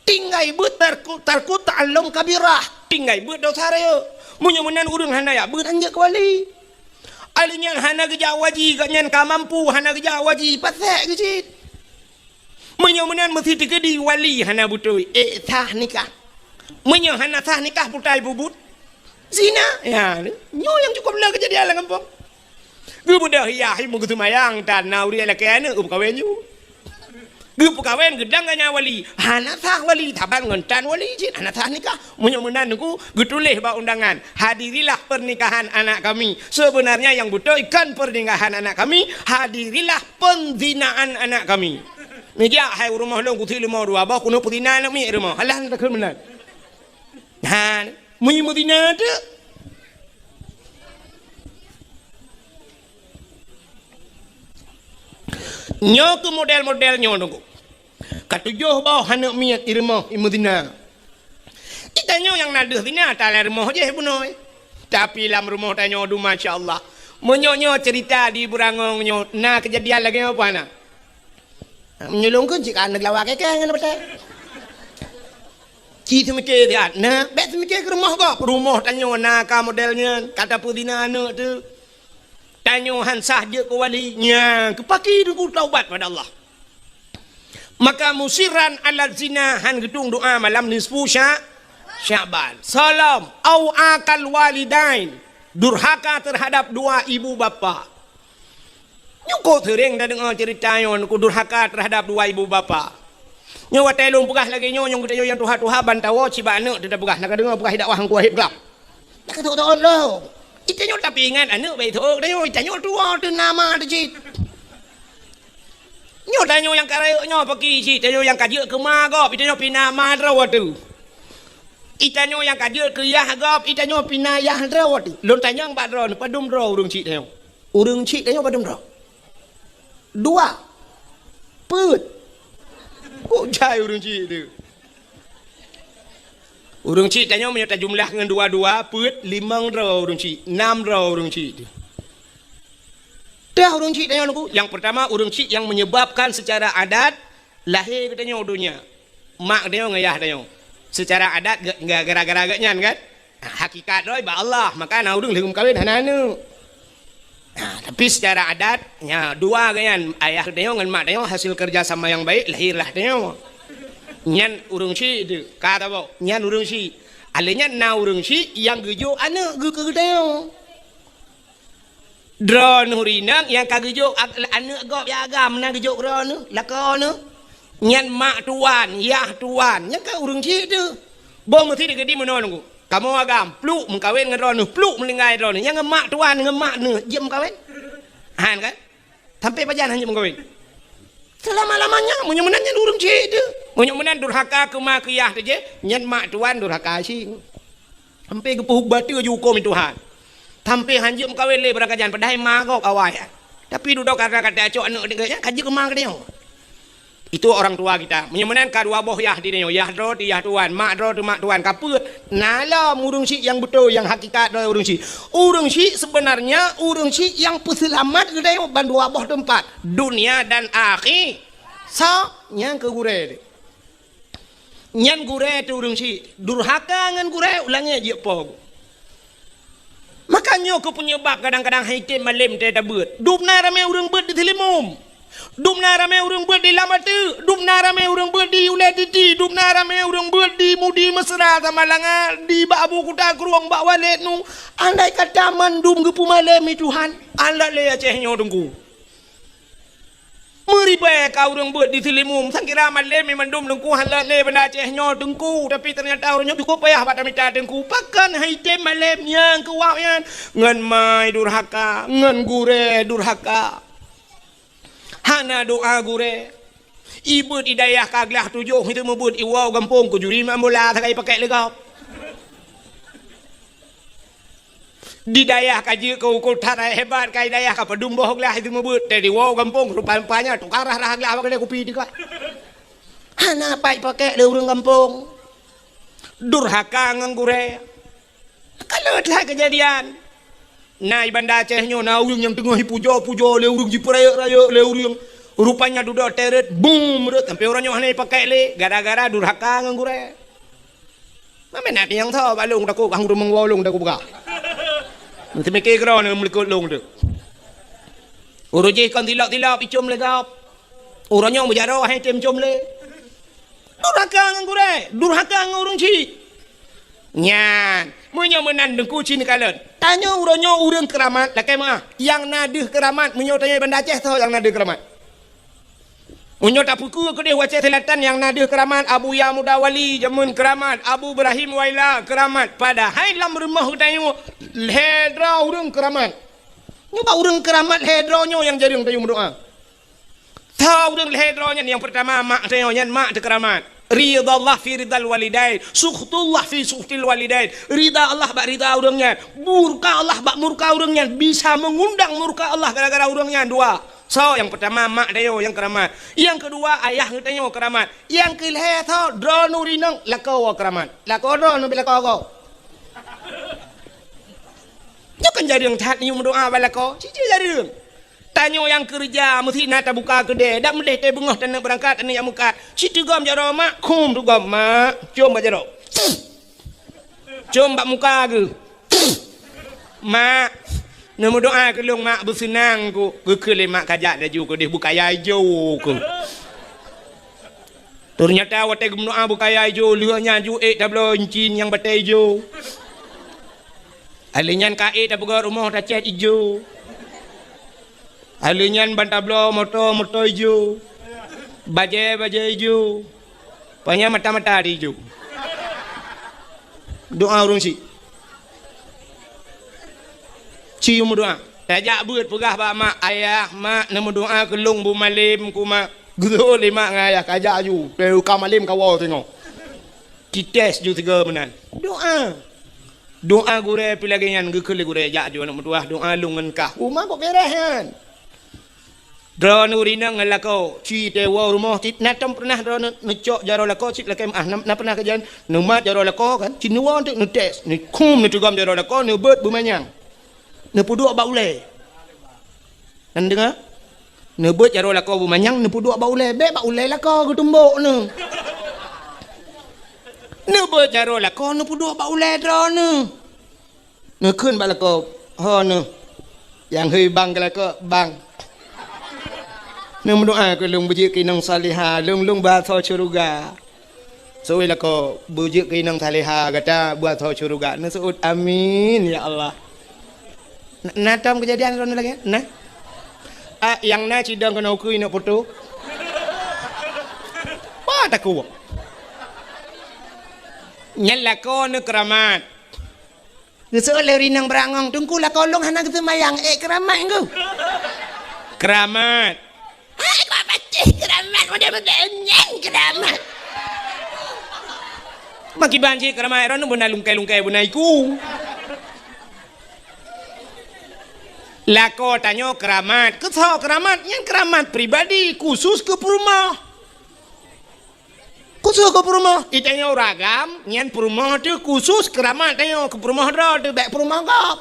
Tinggai beuet tarku, tarku ta'allum kabirah. Tinggai beuet dosa rayeuk. Meunyoe meunan ureuëng hana jak beuet, han jeuet keu wali. Ahli nyan hana geujak haji, gobnyan ka mampu, hana geujak haji, pasék geuh cit. Meunyoe meunan meusti teukeudi wali hana beutôi, ék sah nikah. Meunyoe hana sah nikah, puta peubuet zina. Ya, nyoe nyang cukup le keujadian lam gampông. Geubeudôh yah, meugeuseumbayang, tan na ureuëng lakée aneuëk geupeukawen ju. Geupeukawen geudang ganya wali. Hana sah wali, saban ngon tan wali cit, hana sah nikah. Meunyoe meunan Teungku, geutuléh bak undangan, "Hadirilah pernikahan anak kami. Sebenarnya yang beutôi kon pernikahan anak kami, hadirilah penzinaan anak kami." Neujak hai u rumoh lôn, kusi leumo dua boh, keuneuk peuzina aneuk miet rumoh. Alah, takheun meunan. Ha, meunyoe meuzina tu. Nyoe keuh model-model nyoe Teungku. Ka tujoh boh aneuk miet i rumoh i meuzina. Di tanyoe nyang na deuh zina, talam rumoh jih bunoe. Tapi lam rumoh tanyoe dum, masya Allah. Meunyoe nyoe cerita di Beurangong nyoe, na keujadian lagée nyoe peue na? Meunyoe lôn kheun cit ka aneuk lawa keke ngon beutée. Ci seumiké siat, na bék seumiké keu rumoh gob. Rumoh tanyoe na ka model nyan, ka tapeuzina aneuk teuh. Tanyoe han sah jeuet keu wali, nyan keu pakri Teungku taubat pada Allah. Maka musirran ala zina, han geutueng doa malam nisfu Sya-, Sya'ban. Salom, au aqal walidain, durhaka terhadap dua ibu bapa. Nyoe kok seuréng tadeungoe ceurita nyoe, Teungku, durhaka terhadap dua ibu bapa. Nyoe watée lôn peugah lagée nyoe, nyang geutanyoe nyang tuha-tuha ban tawoe cit bak aneuk teuh tapeugah, na ka deungoe peugah i dakwah Teungku Wahib Glab. Na ka teuôt-teuôt lom. Di tanyoe tapi ingat aneuk bék teuôt, tanyoe, tanyoe tuwoe teuh na ma teuh cit. Nyoe tanyoe nyang ka rayeuk nyoe pakri cit, tanyoe nyang ka jeuet keu ma gob, di tanyoe pih na ma droe teuh. Di tanyoe nyang ka jeuet keu yah gob, di tanyoe pih na yah droe teuh. Lôn tanyong bak droeneuh, padum droe ureuëng chik tanyoe? Ureuëng chik tanyoe padum droe? Dua. Peuet. Kok jai ureuëng chik teuh? Ureuëng chik tanyoe meunyoe tajumlah ngon dua-dua, peuet, limong droe ureuëng chik, nam droe ureuëng chik teuh. Teuh ureuëng chik tanyoe Teungku, nyang peurtama ureuëng chik nyang menyebabkan secara adat lahé geutanyoe u donya. Mak geutanyoe ngon yah tanyoe. Secara adat ge-, ge-, gara-gara geuhnyan kan? Hakikat droe bak Allah, maka na ureuëng lheueh meukawen hana aneuk. Nah, tapi secara adat, nya dua geuhnyan, ayah tanyoe ngon mak tanyoe hasil kerja sama yang baik, lahirlah tanyoe. Nyan ureuëng chik teuh, ka tabok, nyan ureuëng chik. Alé nyan na ureuëng chik nyang geujok aneuk geu-, keu geutanyoe. Droeneuh rinang nyang ka geujok ag-, aneuk gob ya agam na geujok droeneuh, lakoe neuh. Nyan mak tuan, yah tuan, nyan ka ureuëng chik teuh. Boh meusti teukeudi meunoe Teungku. Kamoe agam, pluk meukawen ngon droeneuh, pluk meuninggai droeneuh. Nyang ngon mak tuan, ngon mak neuh, jeuet meukawen? Han kan? Sampai pajan han jeuet meukawen? Selama-lamanya, meunyoe meunan nyan ureuëng chik teuh. Meunyoe meunan durhaka keu ma keu yah teuh jih, nyan mak tuan durhaka cit. Sampai geupeuhuk bateue jihukôm Tuhan. Sampai han jeuet meukawen lé barangkajan, padahai ma gob awai. Tapi dudoe kata-kata cok aneuk deungon nyan ka jeuet keu ma geutanyoe. Itu orang tua kita. Meunyoe meunan ka dua boh yah di tanyoe, yah droe teuh yah tuan, mak droe teuh mak tuan, ka peuet. Na lom ureuëng chik nyang beutôi, nyang hakikat droe ureuëng chik. Ureuëng chik sebenarnya ureuëng chik nyang peuseulamat geutanyoe ban dua boh teumpat, dunia dan akhi-, sa nyang keu gurée teuh. Nyan gurée teuh ureuëng chik, durhaka ngon gurée u langét jeuet po. Maka nyoe keuh peunyeubab kadang-kadang han item malem teuh tabeuet. Dum na ramé ureuëng beuet di Seulimeum. Dum na ramé ureuëng beuet di Lam Ateuk. Dum na ramé ureuëng beuet di Ulée Titi. Dum na ramé ureuëng beuet di Mudi Mesra Samalanga, di bak Abu Kuta Krueng, bak Walét nu. Andai kata mandum geupeumalemi Tuhan, alah lé Aceh nyoe Teungku. Meuribèe ka ureueng beuet di Seulimeum, sangkira malém mandum Teungku hana lé Banda Aceh nyoe Teungku, tapi teunyata ureueng nyoe cukôp payah bak tamita Teungku. Pakon han item malém nyang keu wak nyan? Ngon mai durhaka, ngon gurèe durhaka. Hana doa gurèe. Ibeuet i dayah ka glah tujoh, itu meubeuet iwoe gampông keu juri mak bola sagai pakèk lé gob. Di dayah ka jeuet keu ukeue that hebat, ka i dayah ka padum boh glah itu meubeuet, teuh iwoe gampông rupa-rupanya tukang rhah-rhah glah bak keude kupi teuka. Hana pat pakèk lé ureueng gampông. Durhaka ngon gurèe. Ka lheueh that keujadian. Na i Banda Aceh nyoe na ureueng nyang teungoh jipujoe-pujoe lé ureueng, jipeurayeuk-rayeuk lé ureueng. Rupanya dudoe teret, bum, rot, sampoe uroe nyoe hana jipakèk lé, gara-gara durhaka ngon gurèe. Mamèh na nyang tho bak lôn takot, kah ureueng meungoh lôn takot peugah. Meuteumike keudroe neuh meulikot lôn teuh. Uroe jih kon tilop-tilop icom lé gob. Uroe nyoe meujaroe hana item com lé. Durhaka ngon gurèe, durhaka ngon ureueng chik. Nyan, meunyoe meunan Teungku ci neukalon. Tanyoe uroe nyoe ureueng keuramat, lakèe meu'ah. Nyang na deuh keuramat, meunyoe tanyoe Banda Aceh soe nyang na deuh keuramat? Meunyoe tapeukeue keudeh u Aceh Selatan nyang na deuh keuramat, Abuya Muda Wali jameun keuramat, Abu Ibrahim Waila keuramat. Padahai lam rumoh geutanyoe lhèe droe ureueng keuramat. Nyoe bak ureueng keuramat lhèe droe nyoe nyang jareueng tanyoe meudoa. Tho ureueng lhèe droe nyan, nyang peurtama mak tanyoe nyan, mak teukeuramat. Ridha Allah fi ridhal walidain, sukhtullah fi sukhtil walidain. Ridha Allah bak ridha ureueng nyan, murka Allah bak murka ureueng nyan, bisa meungundang murka Allah gara-gara ureueng nyan dua. Soe nyang peurtama mak tanyoe nyang keuramat. Nyang keudua ayah geutanyoe keuramat. Nyang keulhèe soe, droeneuh ureueng inong lakoe keuramat. Lakoe droeneuh bèk lakoe gob. Nyoe kan jareueng that nyoe meudoa bak lakoe, cit-cit jareueng. Tanyoe nyang keureuja meusti na tabuka keudè, dak meudeh teuh beungoh taneuk beurangkat, taneuk jak meukat. Cit teugom jaroe mak, khum teugom mak, com bak jaroe. Com bak muka geuh. Mak, neumeudoa keu lôn mak, beuseunang ku. Geukheun lé mak kajak laju keudeh bukaya ijo ku. Teunyata watèe geumeudoa bukaya ijo, lheueh nyan ju ék tabloe incin nyang batèe ijo. Alèh nyan ka ék tapeugöt rumoh tacèt ijo. Alèh nyan ban tabloe moto, moto ijo. Bajèe, bajèe ijo. Panyang mata-mata di ijo. Doa ureueng chik. Ci meudoa. Tajak beuet peugah bak mak, "Ayah, mak, neumeudoa keu lôn bu malem ku, mak." Geutôh lé mak ngon ayah, kajak aju. Teuka malem kawoe singoh. Kites ju sigoe meunan. Doa. Doa gurèe pih lagèe nyan, geukheun lé gurèe, "Jak ju aneuk meutuwah, doa lôn ngon kah." Uma kok beres nyan. Droeneuh rinong ngon lakoe, ci teuwoe rumoh, cit na tom pernah droeneuh neucok jaroe lakoe cit lakèe meu'ah, na, na pernah keujan, neumat jaroe lakoe kan, cit neuwoe teuk neutes, neukhum neuteugom jaroe lakoe, neubeuet beumanyang. Neupeuduek bak ulèe. Nan deungoe? Neubeuet jaroe lakoe beumanyang, neupeuduek bak ulèe, bèk bak ulèe lakoe geutumbok neuh. Neubeuet jaroe lakoe, neupeuduek bak ulèe droeneuh. Neukheun bak lakoe, "Ho neuh, nyang hei bang keu lakoe, bang. Neumeudoa keu lôn beujeuet keu inong salihah, lôn, lôn beuasoe syeuruga." Seuôt lakoe, "Beujeuet keu inong salihah gata beuasoe syeuruga." Neuseuôt, "Amin, ya Allah." Na, na tom keujadian droeneuh lagèe nyan? Na? Ah, nyang na cidong keunoe ukeue inong poto. Wah, takot. Nyan lakoe neuh keuramat. Geuseuôt lé rinong beurangong, "Teungku, lakoe lôn hana geuseumayang, ék keuramat ngku." Keuramat. Hai, kok pacéh keuramat, model-model nyan keuramat. Makiban cit keuramat, droeneuh beuna lungkai-lungkai beuna iku. Lakoe tanyoe keuramat, keu soe keuramat? Nyan keuramat pribadi, khusus keu peurumoh. Khusus keu peurumoh, i tanyoe ureueng agam, nyan peurumoh teuh khusus keuramat tanyoe, keu peurumoh droe teuh, bèk peurumoh gob.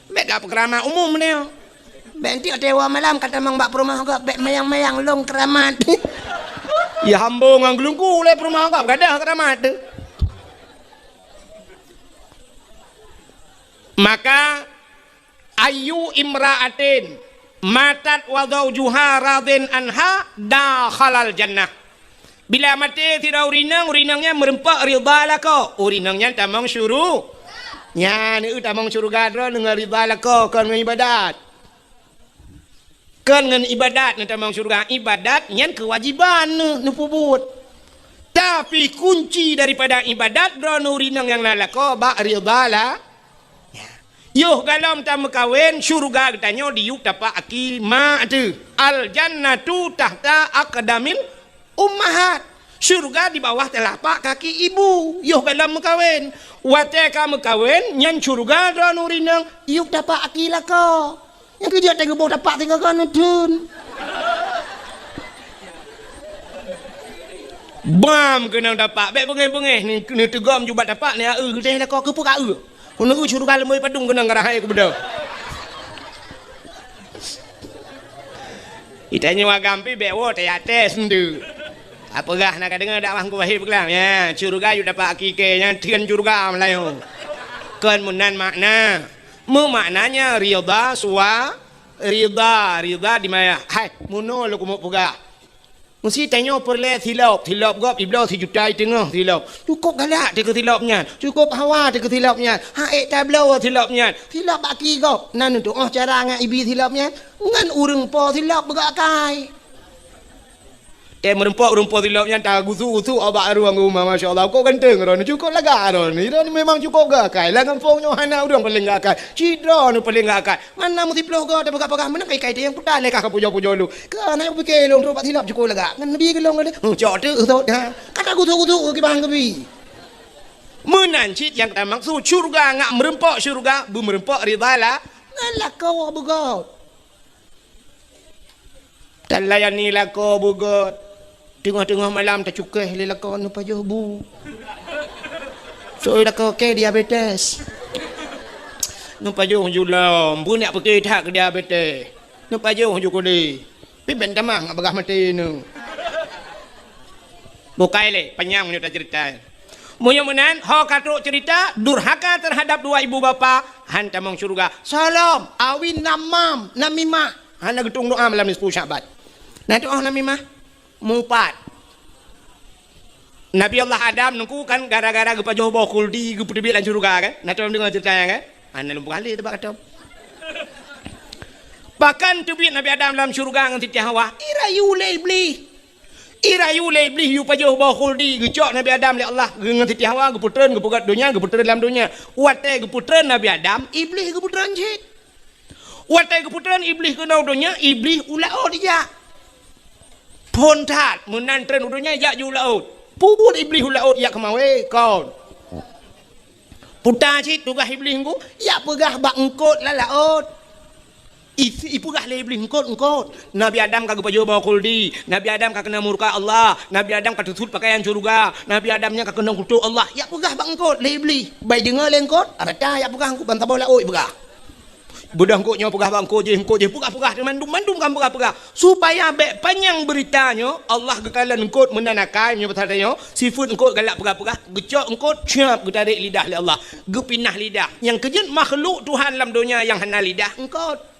Bèk gak peukeuramat umum tanyoe. Bèk enteuk watèe woe malam ka tamong bak peurumoh gob, bèk mayang-mayang lôn keuramat. Ya hambô ngon geulungku lé peurumoh gob, gadôh keuramat teuh. Maka, "Ayyu imra'atin matat wa zaujuha radin anha dakhalal jannah." Bila maté sidroe ureueng inong, ureueng inong nyan meureumpok ridha lakoe, ureueng inong nyan tamong syuru-, nyan, eu, tamong syeuruga droeneuh ngon ridha lakoe, kon ngon ibadat. Kon ngon ibadat neutamong syeuruga, ibadat nyan keuwajiban neu-, neupeubuet. Tapi kunci daripada ibadat droeneuh ureueng inong nyang na lakoe bak ridha la-, ya. Yoh galom tameukawen, syeuruga geutanyoe diyueb tapak aki ma teuh. Al jannatu tahta aqdamil ummahat. Syeuruga di bawah telapak kaki ibu. Yoh galom meukawen. Watée ka meukawen, nyan syeuruga droeneuh ureueng inong diyueb tapak aki lakoe. Nyang keujeuet teuh geuboh tapak tinggai keu neutheun. Bam keunong tapak, bék beungéh-beungéh, ni, ni teugom jubat tapak, ni aeu geutéh lakoe keupeue ka eu. Keuneuk syeuruga leumoi padum keunong garah hai keubeudôh. Itanyoe agam pi bék woe teuyaté sendeuk. Apeugah na ka deungoe dakwah Teungku Wahid peugah, ya, syeuruga yue tapak aki kée nyan theun syeuruga meulayeue. Kon meunan makna. Meumaknanya ridha suwa-, ridha, ridha di maya. Hai, meunoe lôn keumeung peugah. Meusi tanyoe peureulée silop, silop gob ibloe sijuta i teungoh silop. Cukôp galak teuh keu silop nyan, cukôp hawa teuh keu silop nyan. Ha ék tabloe silop nyan, silop bak ki gob. Na neutuoh cara ngon ibi silop nyan, ngon ureueng po silop beugok akai. Tée meurumpok-rumpok silop nyan tagusu-gusu bak rueng uma, masya Allah, kok ganteng droeneuh, cukôp lagak droeneuh. Droeneuh memang cukôp gak akai. Lam gampông nyoe hana ureueng paleng gak akai. Cit droeneuh paleng gak akai. Mana meusiplôh goe tapeugah-peugah meunan kai-kai teuh nyang puta lé ka pujoe-pujoe lôn. Keu aneuk pike lôn trok bak silop cukôp lagak. Ngon Nabi geulong lé. Huh, cok teuh sot ha. Ka tagusu-gusu kiban keubi. Meunan cit nyang tamaksud syeuruga ngat meurumpok syeuruga, beumeurumpok ridha la-, ngon lakoe beugôt. Talayani lakoe beugôt. Teungoh-teungoh malam tacukéh lé lakoe neupajoh bu. Soe lakoe kée diabetes. Neupajoh ju lom, beunyak peuke that keu diabetes. Neupajoh ju kudé. Pi ben tamah ngat bagah maté neu. Bukai lé, panyang meunyoe taceurita. Meunyoe meunan, ho ka trok ceurita, durhaka teuhadab dua ibu bapa, han tamong syeuruga. Salom, awi namam, namimah. Hana geutueng doa malam nisfu Sya'ban. Na tuoh namimah? Mupat. Nabi Allah Adam neungku kan gara-gara geupajoh boh khuldi geupeuteubiet lam syeuruga kan? Na tuoh deungoe ceurita nyan kan? Hana lôn peugah lé teuba katom. Pakon teubiet Nabi Adam lam syeuruga ngon Siti Hawa? Irayu lé Iblih. Irayu lé Iblih yue pajoh boh khuldi, geucok Nabi Adam lé Allah, geu-, ngon Siti Hawa geupeutreun, geupeugöt donya, geupeutreun lam donya. Watée geupeutreun Nabi Adam, Iblih geupeutreun cit. Watée geupeutreun Iblih keunong donya, Iblih u laôt ijak. Phon that, meunan treun u donya ijak ju u laôt. Peubuet Iblih u laôt ijak keumawe, kon. Puta cit tugaih Iblih ngon, ijak peugah bak eungkôt lam laôt. I-, ipeugah lé Iblih, "Eungkôt, eungkôt. Nabi Adam ka geupajoh boh khuldi. Nabi Adam ka keunong murka Allah. Nabi Adam ka teusut peukayan syeuruga. Nabi Adam nyan ka keunong kutok Allah." Ijak peugah bak eungkôt lé Iblih. Bai deungoe lé eungkôt, rata ijak peugah eungkôt ban saboh laôt ipeugah. Beudôh eungkôt nyoe peugah bak eungkôt jéh, eungkôt jéh, peugah-peugah, mandum-mandum kan peugah-peugah. Supaya bék panyang beurita nyoe, Allah geukalon eungkôt meunan akai, meunyoe pasal tanyoe, sifeuet eungkôt galak peugah-peugah, geucok eungkôt, cap, geutarek lidah lé Allah, geupinah lidah. Nyang keujeuet makhluk Tuhan lam donya nyang hana lidah, eungkôt.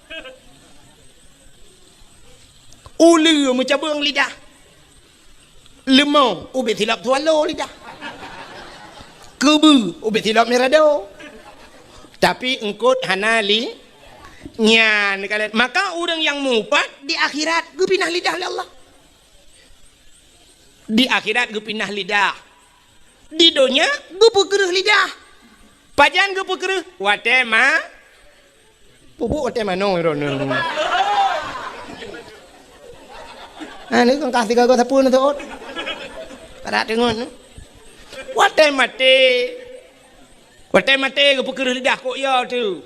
Uleue meucabeueng lidah. Leumo ubit silop swallow lidah. Keubeue ubit silop mirado. Tapi eungkôt hana li-, nyan kalon. Maka ureueng nyang mupat di akhirat geupinah lidah lé Allah. Di akhirat geupinah lidah. Di donya geupeukreueh lidah. Pajan geupeukreueh? Watée ma-, Pupuk watée manoe droeneuh. Ah, ni kan ka sigoe-goe sapeue neutot. Padat teungon. Watée maté. Watée maté geupeukreueh lidah kok yo teuh.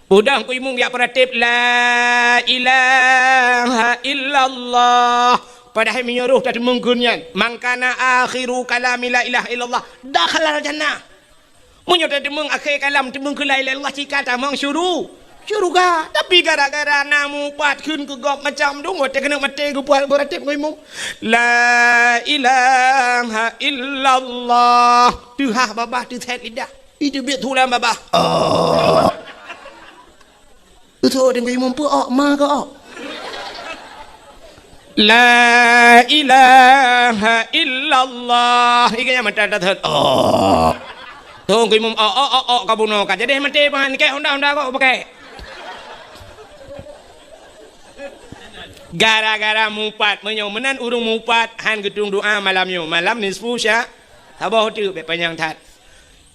Udang ku imum jak peuratéb, "La ilaha illallah." Padahai meunyoe roh tateumeung kheun nyan, "Man kana akhiru kalami la ilaha illallah, dakhalal jannah." Meunyoe tateumeung akhé kalam teumeung keu la ilaha illallah, cit ka tamong syuru-, syeuruga. Tapi gara-gara na mupat kheun keu gob macam dum, watée keuneuk maté geupeuratéb ngon imum, "La ilaha illallah." Teuhah babah teusét lidah. Iteubiet tulang babah. Oh. Beutôi, teungku imum peue ok, ma keu ok. La ilaha illallah. Ikan nyang mata dah thot. Oh. Teungku imum ok, ok, ok, ok, ka bunoe ka. Jadi maté pahan, kek honda, honda kok pakai. Gara-gara mupat, meunyoe meunan ureuëng mupat han geutueng doa malam nyoe, malam nisfu sya-, saboh teuk, bék panyang that.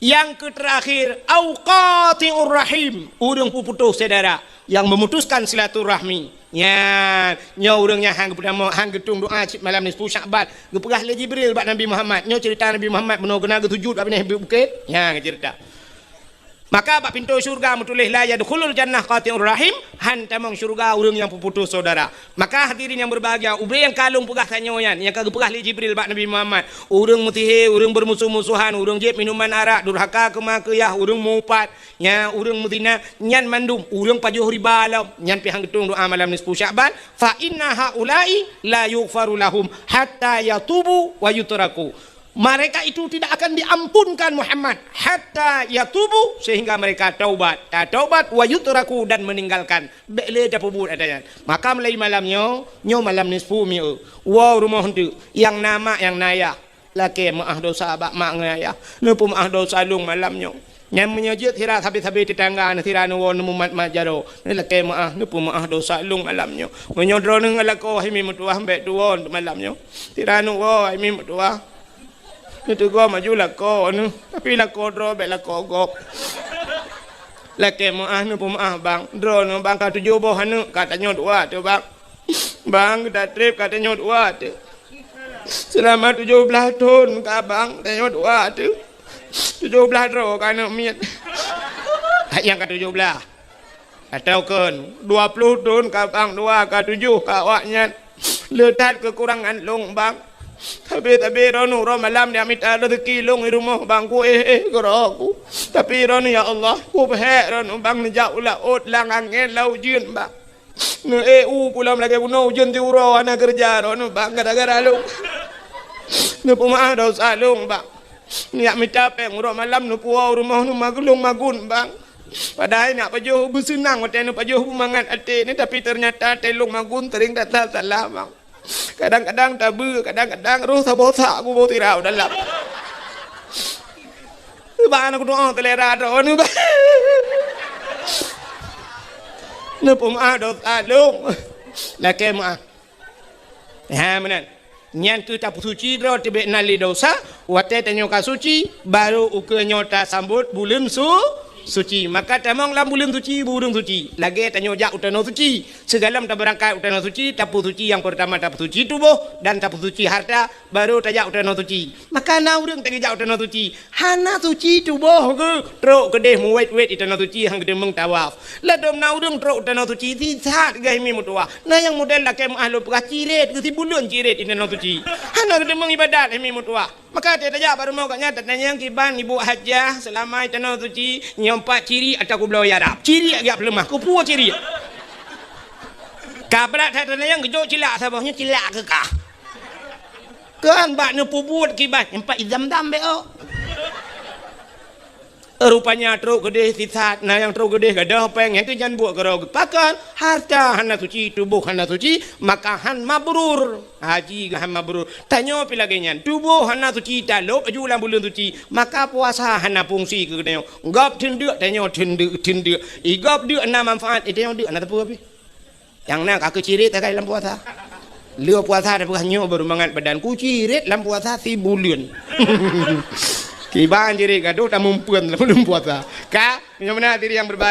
Nyang keuterakhir, au qati'ur rahim, ureuëng peuputôh syedara, nyang memutuskan silaturahmi. Nyan, nyoe ureuëng nyang han geupeutama, han geutueng doa cit malam nisfu Sya'ban, geupeugah lé Jibril bak Nabi Muhammad. Nyoe ceurita Nabi Muhammad bunoe keunan geusujut bak binéh bukét. Nyan geuceurita. Maka bak pintoe syeuruga meutuléh, "La yadkhulul jannah qati'ur rahim," han tamong syeuruga ureuëng nyang peuputôh syedara. Maka hadirin nyang berbahagia, ubé nyang ka lôn peugah tanyoe nyan, nyang ka geupeugah lé Jibril bak Nabi Muhammad, ureuëng meusihé, ureuëng beurmusoh-musohan, ureuëng jieb minuman arak, durhaka keu ma keu yah, ureuëng mupat, nya ureuëng meuzina, nyan mandum ureuëng pajoh riba lom, nyan pih han geutueng doa malam nisfu Sya'ban, "Fa inna haula'i la yughfaru lahum hatta yatubu wa yutraku." Mereka itu tidak akan diampunkan Muhammad hatta yatubu, sehingga mereka taubat, tataubat, wa yutraku, dan meninggalkan. Bék lé tapeubuet ata nyan. Maka mulai malam nyoe, nyoe malam nisfu mi'u. Woe rumoh teuk, nyang na mak, nyang na yah. Lakée meuáh dosa bak mak ngon ayah. Neupeumeuáh dosa lôn malam nyoe. Nyan meunyoe jeuet sira sabe-sabe teutangga, sira neuwoe neumumat-mat jaroe. Neulakée meuáh, neupeumeuáh dosa lôn malam nyoe. Meunyoe droeneuh ngon lakoe hai mi meutuwah, bék tuwoe malam nyoe. Sira neuwoe hai mi meutuwah. Neuteugom laju lakoe neuh, tapi lakoe droe bék lakoe gob. Lakée meuáh neupeumeuáh bang. Droeneuh bang ka tujoh boh aneuëk, ka tanyoe dua teuh bang. Bang, geuda treb ka tanyoe dua teuh. Seulama tujoh blaih thon ka bang, tanyoe dua teuh. Tujoh blaih droe ka aneuëk miet. Hai nyang ka tujoh blaih. Atau kon, dua ploh thon ka bang dua, ka tujoh ka awaknyan. Le that keukurangan lôn bang. Sabe-sabe droeneuh uroe malam neumita rezeki lôn di rumoh bang, ku éh-éh keudroe ku. Tapi droeneuh ya Allah, ku peuhék droeneuh bang neujak u laôt lam angén lam ujeuen bang. Neuék u ku lom lagée bunoe ujeuen siuroe hana keureuja droeneuh bang gara-gara lôn. Neupeumeuáh dosa lôn bang. Neujak mita péng uroe malam neupuwoe u rumoh neuh mageulong magun bang. Padahai neujak pajoh beuseunang watée neupajoh beumangat até neuh, tapi teunyata até lôn magun seuring that salah bang. Kadang-kadang tabeue, kadang-kadang roh saboh sak kubu tirau dalam. Bang, aku doa selera droeneuh bang. Neupeumeuáh dosa lôn. Lakée meuáh. Ha meunan. Nyan keuh tapeusuci droe teuh bék na lé dosa, watée tanyoe ka suci, barô ukeue nyoe tasambot buleuen su-, suci. Maka tamong lam buleuen suci, bu ureuëng suci. Lagée tanyoe jak u tanoh suci. Sigohlom tabeurangkat u tanoh suci, tapeusuci nyang peurtama tapeusuci tuboh dan tapeusuci hareuta, barô tajak u tanoh suci. Maka na ureuëng teuk jak u tanoh suci, hana suci tuboh geuh, trok keudeh muwét-wét di tanoh suci han geuteumeung tawaf. Ladôm na ureuëng trok u tanoh suci, sisat geuh hai mi meutuwah. Na nyang model lakée meuáh lôn peugah cirét, geuh sibuleuen cirét di tanoh suci. Hana geuteumeung iébadat hai mi meutuwah. Maka watée tajak bak rumoh gobnyan tatanyong kiban ibu hajah seulama di tanoh suci, nyoe pat cirét atawa kubloe ya Rab. Cirét geujak peuleumah, keupeue cirét? Ka brat that tatanyong geujok cilak saboh nyoe cilak keu kah. Kan bak neupeubuet kiban, nyoe pat i Zam-Zam bék ôk. Rupanya trok keudeh sisat, na nyang trok keudeh gadôh péng, nyang keu nyan buet keudroe geupakon, hareuta hana suci, tuboh hana suci, maka han mabrur. Haji han mabrur. Tanyoe pih lagée nyan, tuboh hana suci, talôb laju lam buleuen suci, maka puasa hana fungsi keu tanyoe. Gob teundeuk, tanyoe teundeuk, teundeuk. I gob deuk na manfaat, i tanyoe deuk hana teupeue pih. Nyang na ka keuh cirét takai lam puasa. Lheueh puasa tapeugah nyoe baru mangat badan ku cirét lam puasa sibuleuen. Kiban cirét gadoh tamumpeuen lam buleuen puasa. Ka, nyoe meunan hadirin yang berbahagia.